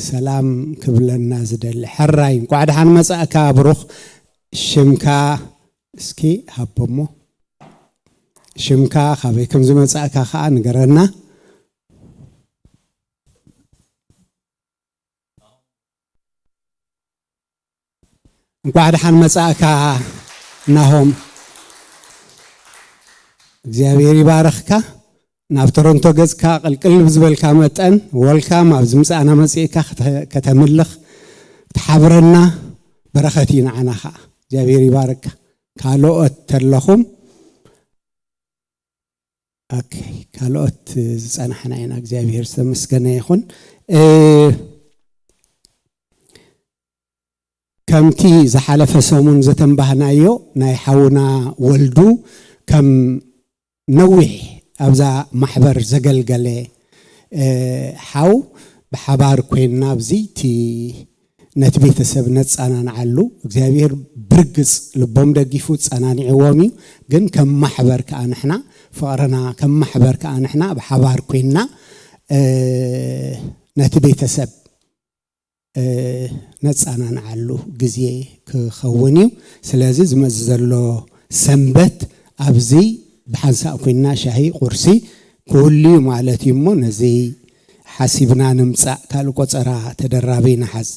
ሰላም ክብለና ዝደሊ። ሕራይ፣ እንቋዕ ደሓን መጻእካ ብሩኽ። ሽምካ እስኪ ሃቦሞ። ሽምካ፣ ካበይ ከም ዝመጻእካ ከኣ ንገረና። እንቋዕ ደሓን መጻእካ ናሆም። እግዚኣብሔር ይባርኽካ። ናብ ቶሮንቶ ገጽካ ቅልቅል ብዝበልካ መጠን፣ ወልካም፣ ኣብዚ ምጻእና መጺእካ ከተ-፣ ከተምልኽ ክትሓብረና በረኸት እዩ ንዓና ኸኣ። እግዚኣብሔር ይባርካ። ካልኦት ተለኹም? ኦኬ፣ ካልኦት ዝጸናሕና ኢና። እግዚኣብሔር ዝተመስገነ ይኹን። እ፣ ከምቲ ዝሓለፈ ሰሙን ዘተንባህናዮ፣ ናይ ሓውና ወልዱ ከም ነዊሕ ኣብዛ ማሕበር ዘገልገለ፣ እ፣ ሓው ብሓባር ኮይንና ኣብዚ እቲ ነቲ ቤተሰብ ነጸናንዓሉ። እግዚኣብሔር ብርግጽ ልቦም ደጊፉ ጸናኒዕዎም እዩ። ግን ከም ማሕበር ከኣ ንሕና ፍቕርና፣ ከም ማሕበር ከኣ ንሕና ብሓባር ኮይንና፣ እ፣ ነቲ ቤተሰብ እ፣ ነጸናንዓሉ ግዜ ክኸውን እዩ። ስለዚ ዝመጽእ ዘሎ ሰንበት ኣብዚ ብሓንሳእ ኮይንና ሻሂ፣ ቁርሲ ክህሉ እዩ ማለት እዩ። እሞ ነዚ ሓሲብና ንምጻእ። ካልእ ቆጸራ ተደራቢ ንሓዝ።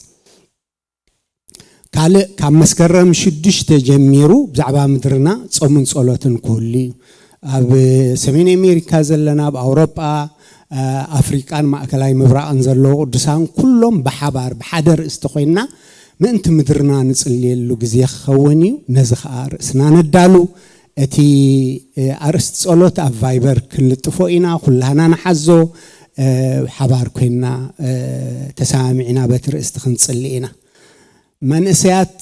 ካልእ ካብ መስከረም ሽዱሽተ ጀሚሩ ብዛዕባ ምድርና ጾምን ጸሎትን ክህሉ እዩ። ኣብ ሰሜን ኣሜሪካ ዘለና፣ ኣብ ኣውሮጳ፣ እ፣ ኣፍሪቃን ማእከላይ ምብራቕን ዘለዉ ቅዱሳን ኩሎም ብሓባር ብሓደ ርእስቲ ኮይንና ምእንቲ ምድርና ንጽልየሉ ግዜ ክኸውን እዩ። ነዚ ኸኣ ርእስና ነዳሉ። እቲ፣ እ፣ ኣርእስቲ ጸሎት ኣብ ቫይበር ክንልጥፎ ኢና፣ ኩላህና ንሓዞ። እ፣ ብሓባር ኮይንና፣ እ፣ ተሰማሚዕና በቲ ርእስቲ ክንጽሊ ኢና። መንእሰያት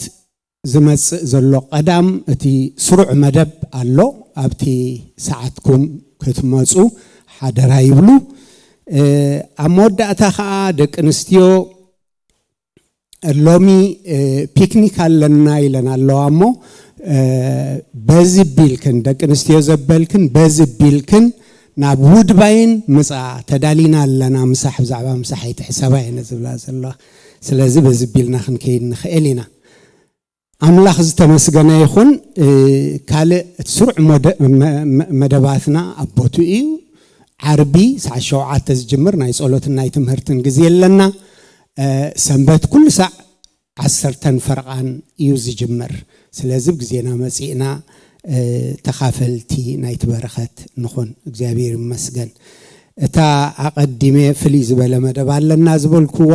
ዝመጽእ ዘሎ ቀዳም እቲ ስሩዕ መደብ ኣሎ፣ ኣብቲ ሰዓትኩም ክትመጹ ሓደራ ይብሉ። እ፣ ኣብ መወዳእታ ኸኣ ደቂ ኣንስትዮ ሎሚ፣ እ፣ ፒክኒክ ኣለና ኢለን ኣለዋ እሞ፣ እ፣ በዚ ቢልክን፣ ደቂ ኣንስትዮ ዘበልክን በዚ ቢልክን ናብ ውድባይን ምጻ ተዳሊና ኣለና። ምሳሕ፣ ብዛዕባ ምሳሕ ኣይትሕሰባ እየን ዝብላ ዘለዋ። ስለዚ በዚ ቢልና ክንከይድ ንኽእል ኢና። ኣምላኽ ዝተመስገነ ይኹን። እ፣ ካልእ እቲ ስሩዕ ሞደ-፣ መ-፣ መ-፣ መደባትና ኣብ ቦትኡ እዩ። ዓርቢ ሰዓት ሸውዓተ ዝጅምር ናይ ጸሎትን ናይ ትምህርትን ግዜ ኣለና። እ፣ ሰንበት ኩሉ ሳዕ ዓሰርተን ፈርቓን እዩ ዝጅምር። ስለዚ ብግዜና መጺእና፣ እ፣ ተኻፈልቲ ናይቲ በረኸት ንኹን። እግዚኣብሔር ይመስገን። እታ ኣቐዲመ ፍልይ ዝበለ መደብ ኣለና ዝበልኩዋ፣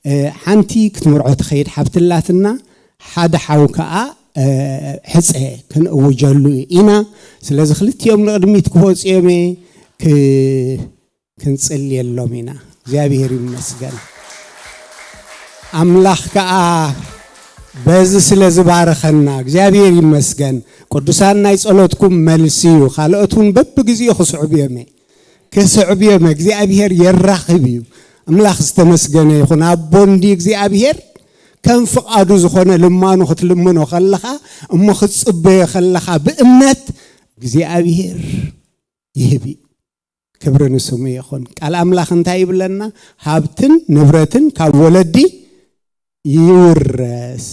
እ፣ ሓንቲ ክትምርዖ ትኸይድ ሓብቲ ኣላትና፣ ሓደ ሓው ከኣ፣ እ፣ ሕጸ ክንእውጀሉ ኢና። ስለዚ ክልቲኦም ንቕድሚት ክወጹ እዮም፣ ክ-፣ ክንጽልየሎም ኢና። እግዚኣብሔር ይመስገን። ኣምላኽ ከኣ በዚ ስለ ዝባረኸና እግዚኣብሔር ይመስገን። ቅዱሳን ናይ ጸሎትኩም መልሲ እዩ። ካልኦት እውን በብግዜኡ ክስዕቡ እዮም። ክስዕብ እዮም። እግዚኣብሔር የራኽብ እዩ። ኣምላኽ ዝተመስገነ ይኹን። ኣቦ እንዲ እግዚኣብሔር ከም ፍቓዱ ዝኾነ ልማኑ ክትልምኖ ከለኻ እሞ ክትጽበዮ ከለኻ ብእምነት እግዚኣብሔር ይህብ እዩ። ክብሪ ንስሙ ይኹን። ቃል ኣምላኽ እንታይ ይብለና? ሃብትን ንብረትን ካብ ወለዲ ይውረስ።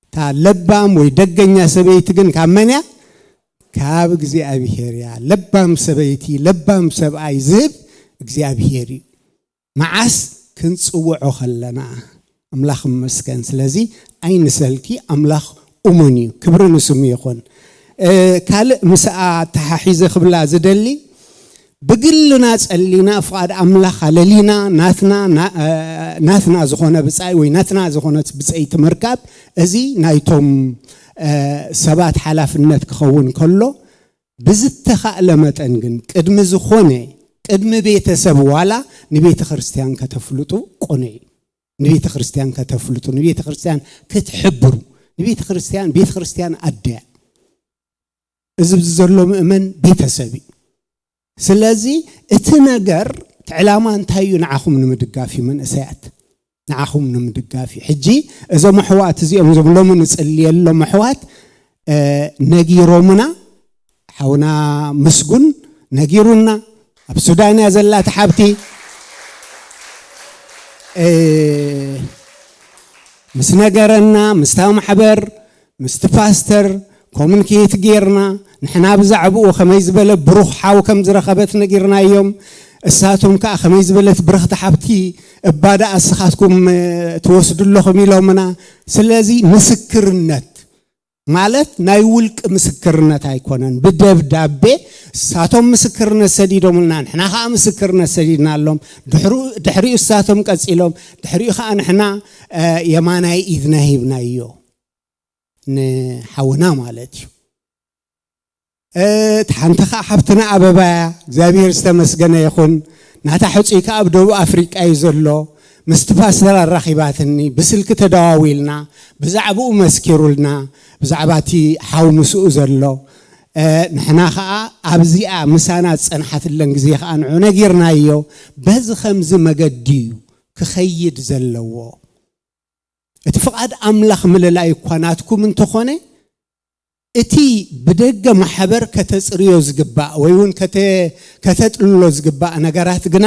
እታ ለባም ወይ ደገኛ ሰበይቲ ግን ካብ መን እያ? ካብ እግዚኣብሔር እያ። ለባም ሰበይቲ፣ ለባም ሰብኣይ ዝህብ እግዚኣብሔር እዩ። መዓስ? ክንጽውዖ ከለና። ኣምላኽ ይመስገን። ስለዚ ኣይንሰልኪ፣ ኣምላኽ እሙን እዩ። ክብሪ ንስሙ ይኹን። ካልእ ምስኣ ተሓሒዘ ክብላ ዝደሊ፣ ብግልና ጸሊና ፍቓድ ኣምላኽ ኣለሊና ናትና ናትና ዝኾነ ብጻይ ወይ ናትና ዝኾነት ብጸይቲ ምርካብ፣ እዚ ናይቶም ሰባት ሓላፍነት ክኸውን ከሎ፣ ብዝተኻእለ መጠን ግን ቅድሚ ዝኾነ ቅድሚ ቤተሰብ ዋላ ንቤተ ክርስቲያን ከተፍልጡ ቆነ እዩ። ንቤተ ክርስቲያን ከተፍልጡ፣ ንቤተ ክርስቲያን ክትሕብሩ፣ ንቤተ ክርስቲያን ቤተ ክርስቲያን ኣደያ። እዚ ዘሎ ምእመን ቤተሰብ እዩ። ስለዚ እቲ ነገር እቲ ዕላማ እንታይ እዩ? ንዓኹም ንምድጋፍ እዩ መንእሰያት፣ ንዓኹም ንምድጋፍ እዩ። ሕጂ እዞም ኣሕዋት እዚኦም እዞም ሎሚ ንጽልየሎም ኣሕዋት ነጊሮምና፣ ሓውና ምስጉን ነጊሩና፣ ኣብ ሱዳን እያ ዘላ እታ ሓብቲ። ምስ ነገረና ምስታ ማሕበር ምስቲ ፓስተር ኮሙኒኬት ጌርና፣ ንሕና ብዛዕባኡ ከመይ ዝበለ ብሩኽ ሓው ከም ዝረኸበት ነጊርናዮም። እሳቶም ከዓ ከመይ ዝበለት ብርኽቲ ሓብቲ እባ ደኣ እስኻትኩም ትወስዱ ኣለኹም ኢሎምና። ስለዚ ምስክርነት ማለት ናይ ውልቂ ምስክርነት ኣይኮነን። ብደብዳቤ እሳቶም ምስክርነት ሰዲዶምልና፣ ንሕና ከዓ ምስክርነት ሰዲድናሎም። ድሕሪኡ እሳቶም ቀጺሎም፣ ድሕሪኡ ከዓ ንሕና የማናይ ኢድና ሂብናዮ ንሓውና ማለት እዩ። እቲ ሓንቲ ከዓ ሓብትና ኣበባ እያ። እግዚኣብሔር ዝተመስገነ ይኹን። ናታ ሕፁይ ከዓ ኣብ ደቡብ ኣፍሪቃ እዩ ዘሎ። ምስቲ ፓስተር ኣራኺባትኒ፣ ብስልኪ ተደዋዊልና፣ ብዛዕባኡ መስኪሩልና፣ ብዛዕባ እቲ ሓው ምስኡ ዘሎ። ንሕና ከዓ ኣብዚኣ ምሳና ዝፀንሓትለን ግዜ ከዓ ንዑ ነጊርናዮ። በዚ ከምዚ መገዲ እዩ ክኸይድ ዘለዎ። እቲ ፍቓድ ኣምላኽ ምልላይ እኳ ናትኩም እንተኾነ፣ እቲ ብደገ ማሕበር ከተጽርዮ ዝግባእ ወይ እውን ከተ-፣ ከተጥልሎ ዝግባእ ነገራት ግና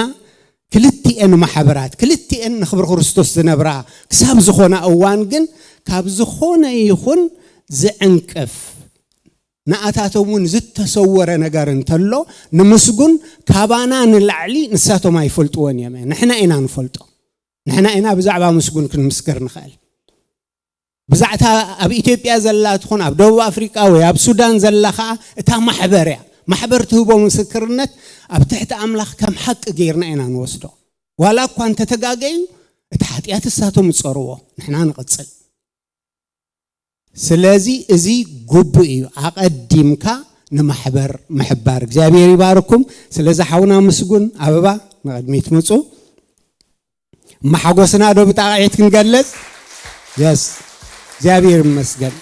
ክልቲኤን ማሕበራት፣ ክልቲኤን ንኽብሪ ክርስቶስ ዝነብራ ክሳብ ዝኾና እዋን ግን ካብ ዝኾነ ይኹን ዝዕንቅፍ ንኣታቶም እውን ዝተሰወረ ነገር እንተሎ ንምስጉን ካባና ንላዕሊ ንሳቶም ኣይፈልጥዎን እዮም። ንሕና ኢና ንፈልጦ። ንሕና ኢና ብዛዕባ ምስጉን ክንምስክር ንኽእል። ብዛዕታ ኣብ ኢትዮጵያ ዘላ ትኹን ኣብ ደቡብ ኣፍሪቃ ወይ ኣብ ሱዳን ዘላ ኸዓ እታ ማሕበር እያ። ማሕበር ትህቦ ምስክርነት ኣብ ትሕቲ ኣምላኽ ከም ሓቂ ገይርና ኢና ንወስዶ። ዋላ እኳ እንተተጋገዩ እቲ ሓጢኣት እሳቶም ይጸርዎ፣ ንሕና ንቕጽል። ስለዚ እዚ ግቡእ እዩ። ኣቐዲምካ ንማሕበር ምሕባር። እግዚኣብሔር ይባርኩም። ስለዚ ሓውና ምስጉን ኣበባ ንቕድሚት ምጹ። መሓጎስና ዶ ብጣቕዒት ክንገልጽ? የስ፣ እግዚኣብሔር ይመስገን።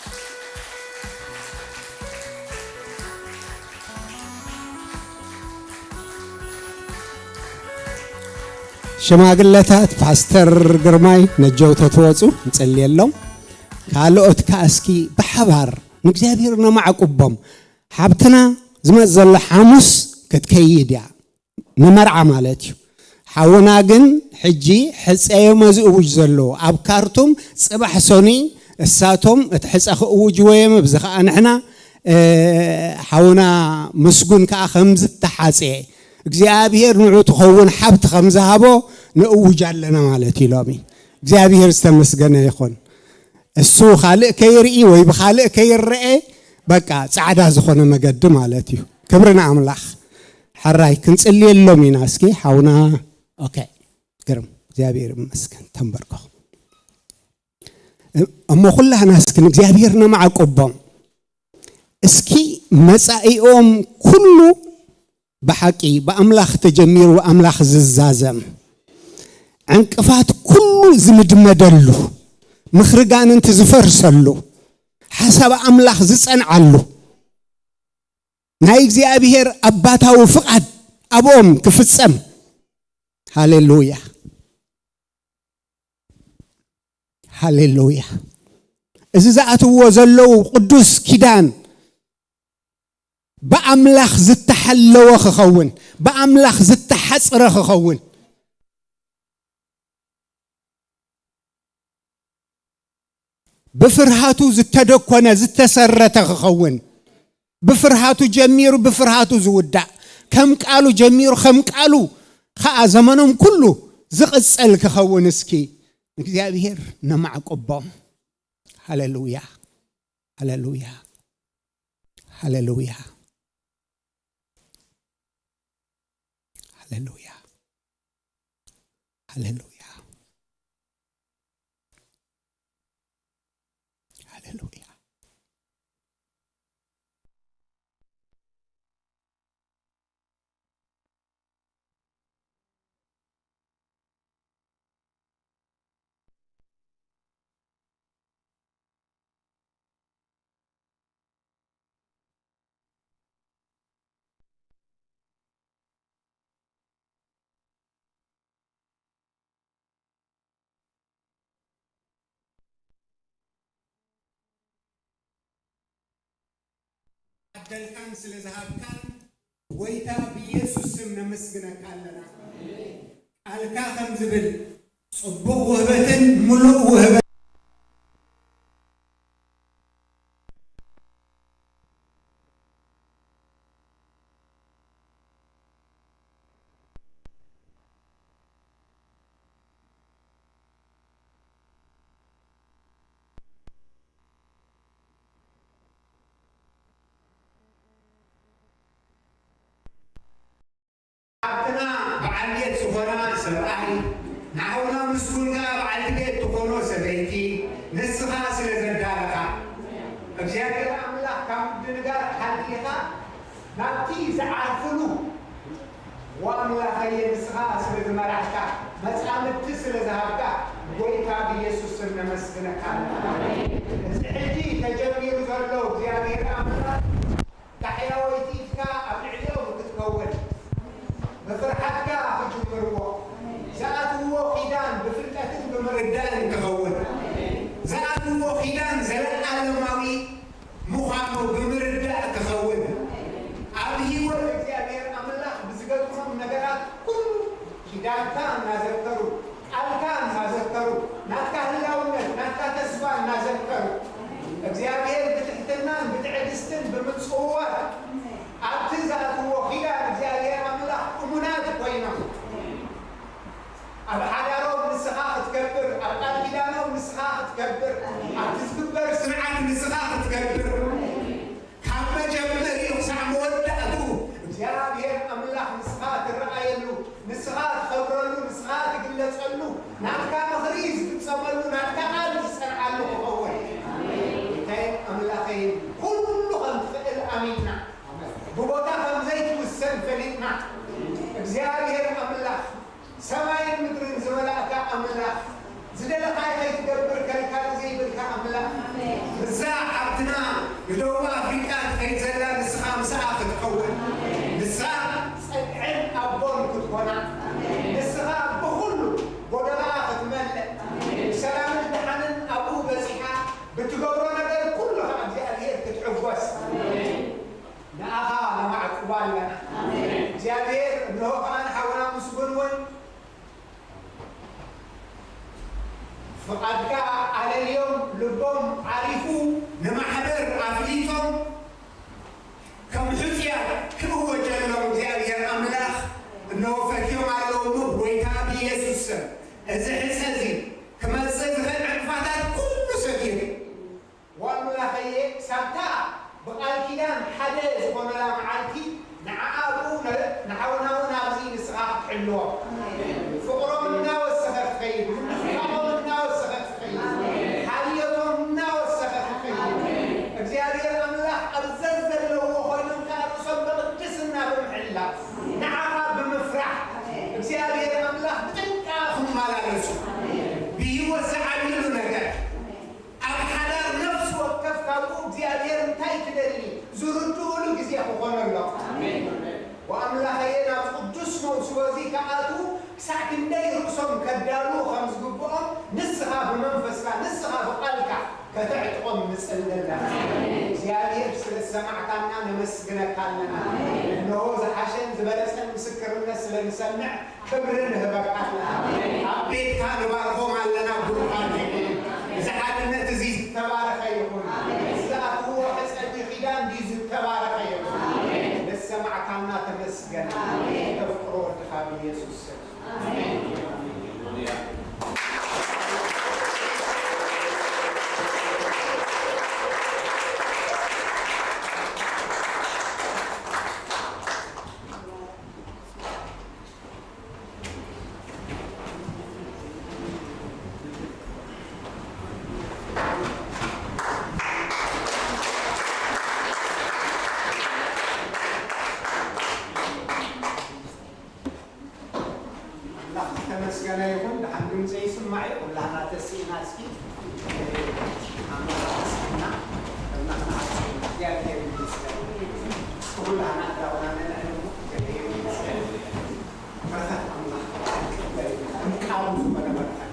ሽማግለታት ፓስተር ግርማይ ነጀው ተትወፁ ንጸልየሎም። ካልኦት ከኣ እስኪ ብሓባር ንእግዚኣብሔር ነማዕቁቦም። ሓብትና ዝመጽእ ዘሎ ሓሙስ ክትከይድ እያ፣ ንመርዓ ማለት እዩ። ሓውና ግን ሕጂ ሕጸዮም እዚ እውጅ ዘለዎ ኣብ ካርቱም ጽባሕ ሶኒ እሳቶም እቲ ሕጸ ክእውጅዎ እዮም። ኣብዚ ኸኣ ንሕና ሓውና ምስጉን ከኣ ከም ዝተሓጽየ እግዚኣብሔር ንዑ ትኸውን ሓብቲ ከም ዝሃቦ ንእውጅ ኣለና ማለት እዩ። ሎሚ እግዚኣብሔር ዝተመስገነ ይኹን። እሱ ካልእ ከይርኢ ወይ ብኻልእ ከይረአ በቃ ጻዕዳ ዝኾነ መገዲ ማለት እዩ። ክብሪ ንኣምላኽ። ሕራይ ክንጽልየሎም ኢና። እስኪ ሓውና ኦኬ ግርም እግዚኣብሔር ይመስገን። ተንበርከኹ እሞ ኩላህና እስኪ ንእግዚኣብሔር ነማዕቁቦም። እስኪ መጻኢኦም ኩሉ ብሓቂ ብኣምላኽ ተጀሚሩ ኣምላኽ ዝዛዘም ዕንቅፋት ኩሉ ዝምድመደሉ ምኽሪ ጋንንቲ ዝፈርሰሉ፣ ሓሳብ ኣምላኽ ዝጸንዓሉ፣ ናይ እግዚኣብሔር ኣባታዊ ፍቓድ ኣብኦም ክፍጸም። ሃሌሉያ፣ ሃሌሉያ። እዚ ዝኣትዎ ዘለዉ ቅዱስ ኪዳን ብኣምላኽ ዝተሓለወ ክኸውን፣ ብኣምላኽ ዝተሓጽረ ክኸውን፣ ብፍርሃቱ ዝተደኮነ ዝተሰረተ ክኸውን፣ ብፍርሃቱ ጀሚሩ ብፍርሃቱ ዝውዳእ፣ ከም ቃሉ ጀሚሩ ከም ቃሉ ኸኣ ዘመኖም ኩሉ ዝቕጽል ክኸውን። እስኪ እግዚኣብሔር ነማዕቁቦም። ሃሌሉያ፣ ሃሌሉያ፣ ሃሌሉያ፣ ሃሌሉያ፣ ሃሌሉያ፣ ሃሌሉያ። ዓደልካን ስለ ዝሃብካን ጎይታ ብኢየሱስ ስም ነመስግነካ ኣለና። ቃልካ ከም ዝብል ጽቡቕ ውህበትን ምሉእ ውህበት ሓብትና በዓል ቤት ዝኾና ሰብኣይ፣ ንሓውና ምስጉን ከኣ በዓልቲ ቤት ትኾኖ ሰበይቲ፣ ንስኻ ስለ ዘዳለኻ፣ እግዚኣብሔር ኣምላኽ ካብ ምድንጋር ሓሊኻ ናብቲ ዝዓርፍሉ፣ ወኣምላኸየ ንስኻ ስለ ዝመራሕካ፣ መጻምድቲ ስለ ዝሃብካ፣ ጎይታ ብኢየሱስ ስም ነመስግነካ ኣለና። እዚ ሕጂ ተጀሚሩ ዘሎ እግዚኣብሔር ኣምላኽ፣ እታ ሕያወይቲ ኢድካ ኣብ ልዕሊኦም ክትከውን፣ ብፍርሓትካ ክጅምርዎ፣ ዝኣትውዎ ኪዳን ብፍልጠትን ብምርዳእን ክኸውን፣ ዝኣትውዎ ኪዳን ዘለኣለማዊ ምዃኑ ብምርዳእ ክኸውን፣ ኣብ ህይወት እግዚኣብሔር ኣምላኽ ብዝገጥሞም ነገራት ኩሉ ኪዳንካ እናዘከሩ፣ ቃልካ እናዘከሩ፣ ናትካ ህላውነት፣ ናትካ ተስፋ እናዘከሩ፣ እግዚኣብሔር ብትሕትናን ብትዕግስትን ብምጽውዋር፣ ኣብቲ ዝኣትዎ ኪዳን እግዚኣብሔር ኣምላኽ እሙናት ኮይኖም፣ ኣብ ሓዳሮም ንስኻ ክትከብር፣ ኣብ ቃል ኪዳኖም ንስኻ ክትከብር፣ ኣብቲ ዝግበር ስርዓት ንስኻ ክትከብር፣ ካብ መጀመሪኡ ክሳዕ መወዳእትኡ እግዚኣብሔር ኣምላኽ ንስኻ ትረኣየሉ፣ ንስኻ ትኸብረሉ፣ ንስኻ ትግለጸሉ፣ ናትካ ምኽሪ ዝፍጸመሉ፣ ናትካ ቃል ዝጸንዓሉ ክኸውን። ጌታዬን ኣምላኸይን፣ ኩሉ ከም ትኽእል ኣሚንና፣ ብቦታ ከም ዘይትውሰን ፈሊጥና፣ እግዚኣብሔር ኣምላኽ ሰማይን ምድርን ዝመላእካ ኣምላኽ፣ ዝደለኻዮ ከይትገብር ከልካሊ ዘይብልካ ኣምላኽ፣ እዛ ሓብትና ንደቡብ ኣፍሪቃ ትኸይድ ዘላ ንስኻ ምስኣ ክትከውን፣ ንሳ ጸግዕን ኣቦን ክትኮና፣ ንስኻ ብኹሉ ጎደላኣ ክትመልእ፣ ብሰላምን ደሓንን ኣብኡ በጺሓ ብትገብሮ ነገር ኩሉ ኸዓ እግዚኣብሔር ክትዕወስ። ንኣኻ ነማዕቁባ ኣለና። እግዚኣብሔር እንሆ ከኣ ንሓውና ምስጉን እውን ፍቓድካ ኣለልዮም፣ ልቦም ዓሪፉ ንማሕበር ኣፍሊጦም ከም ሕጹያት ክእወጀሎም እግዚኣብሔር ኣምላኽ እንሆ ፈትዮም ኣለዉ እሞ ብጎይታ ብኢየሱስ ስም እዚ ሕጸ እዚ ክመጽእ ዝኽእል ዕንቅፋታት ኩሉ ሰጊሩ ወኣምላኸየ፣ ሳብታ ብቓል ኪዳን ሓደ ዝኾነላ መዓልቲ፣ ንዓኣ ኣብኡ ነ-፣ ንሓውና እውን ኣብዚ ንስኻ ክትሕልዎ። ፍቕሮም እናወሰኸ ክኸይድ፣ ምንፍፋቖም እናወሰኸ ክኸይድ፣ ሓልዮቶም ከተዕጥቖም ንጽሊ ኣለና። እግዚኣብሔር ስለ ዝሰማዕካና ነመስግነካ ኣለና። እነሆ ዝሓሸን ዝበለጸን ምስክርነት ስለ ንሰምዕ ክብሪ ንህበካ ኣለና። ኣብ ቤትካ ንባርኾም ኣለና። ብሩኻት ይኹኑ። እዚ ሓድነት እዚ ዝተባረኸ ይኹን። ዝኣትዎ ሕጸቲ ኪዳን እዚ ዝተባረኸ ይኹን። ነሰማዕካና ተመስገን። ተፍቅሮ ወድኻ ብኢየሱስ ስም። ኣምላኽ ዝተመስገነ ይኹን። ደሓን ድምፂ ይስማዕ እዩ። ኩላህና ተስኢና እስኪ ኣምላኽ ተስኢና፣ ኣምላኽ ንዓጽም። እግዚኣብሔር ይመስገን። እስኪ ኩላህና ኣእዳውና ነንዕል እሞ፣ እግዚኣብሔር ይመስገን። በረኸት ኣምላኽ ክንቀበል ኢና። እምቃሉ ዝኾነ በረኸት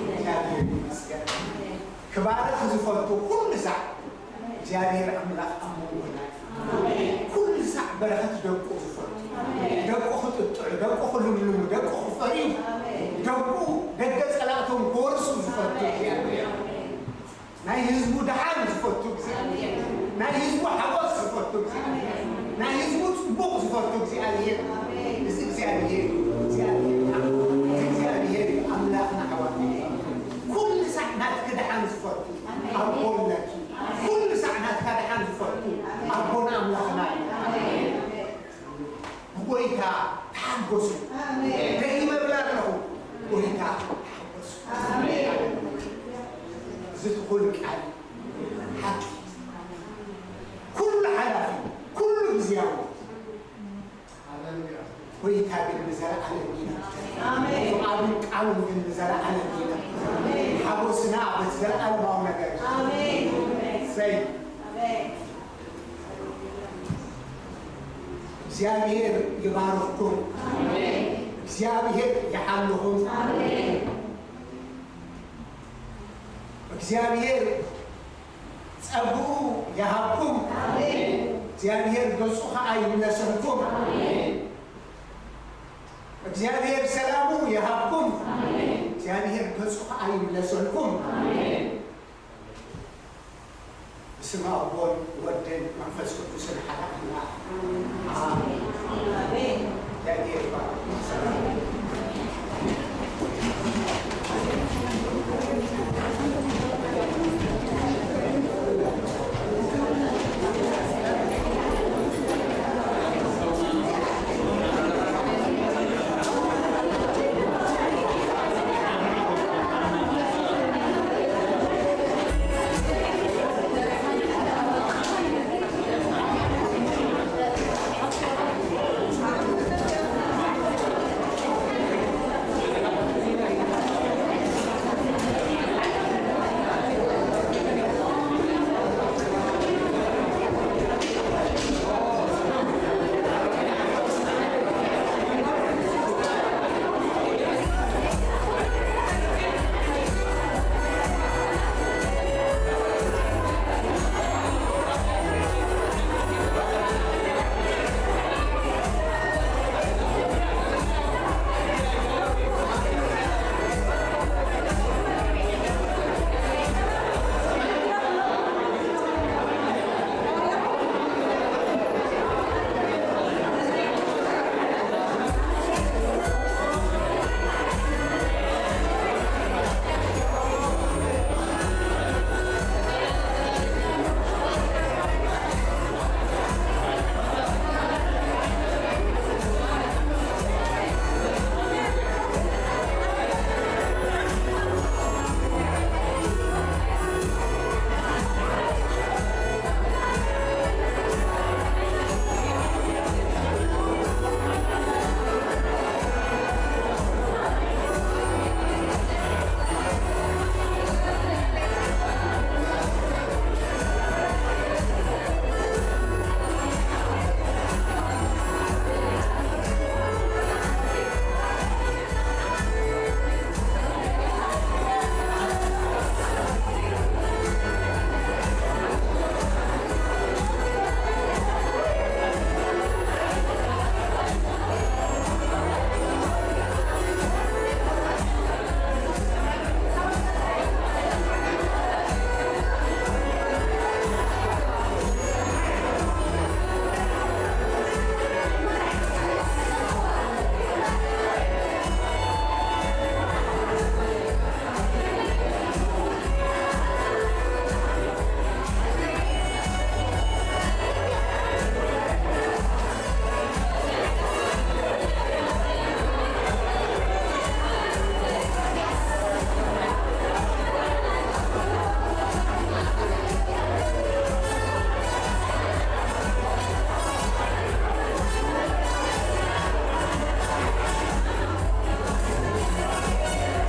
እግዚኣብሔር ይመስገን። ክባርኽ ዝፈቱ ኩሉ ሳዕ እግዚኣብሔር ኣምላኽ ኣብ መንጎና እዩ። ኩሉ ሳዕ በረኸት ደቁ ዝፈቱ፣ ደቁ ክጥጥዑ፣ ደቁ ክልምልሙ፣ ደቁ ክፈርዩ፣ ደቁ ደገ ጸላእቶም ክወርሱ ዝፈቱ እግዚኣብሔር። ናይ ህዝቡ ደሓን ዝፈቱ እግዚኣብሔር፣ ናይ ህዝቡ ሓጎስ ዝፈቱ እግዚኣብሔር፣ ናይ ህዝቡ ጽቡቕ ዝፈቱ እግዚኣብሔር። እዚ እግዚኣብሔር እዩ። እግዚኣብሔር፣ እዚ እግዚኣብሔር እዩ ኣምላኽና። ኣሕዋት፣ ኩሉ ሳዕ ናትኪ ደሓን ዝፈቱ ኣቦ ኣለኪ። ኩሉ ሳዕ ናትካ ደሓን ዝፈቱ ኣቦና ኣምላኽና እዩ። ብጎይታ ተሓጎሱ። ኣሜን። ደጊመ እብል ኣለኹ፣ ጎይታ ተሓጎሱ። ኣሜን። እዚ ትኹል ቃል ሓቂ። ኩሉ ሓላፊ፣ ኩሉ ግዜያዊ። ሃሌሉያ። ጎይታ ግን ንዘለዓለም ይነብር። ኣሜን። ፍቓዱን ቃሉን ግን ንዘለዓለም ይነብር። ኣሜን። ሓጎስና በቲ ዘለዓለማዊ ነገር እዩ። ኣሜን። እሰይ። ኣሜን። እግዚኣብሔር ይባርኽኩም። ኣሜን። እግዚኣብሔር ይሓልኹም። ኣሜን። እግዚኣብሔር ጸግኡ ይሃብኩም። ኣሜን። እግዚኣብሔር ገጹ ኸኣ ይምለሰልኩም። ኣሜን። እግዚኣብሔር ሰላሙ ይሃብኩም። ኣሜን። እግዚኣብሔር ገጹ ኸኣ ይምለሰልኩም። ኣሜን። ብስመ ኣቦን ወድን መንፈስ ቅዱስን ሓደ ኣምላኽ። ኣሜን። ኣሜን። እግዚኣብሔር ይባርክ። ሰላም።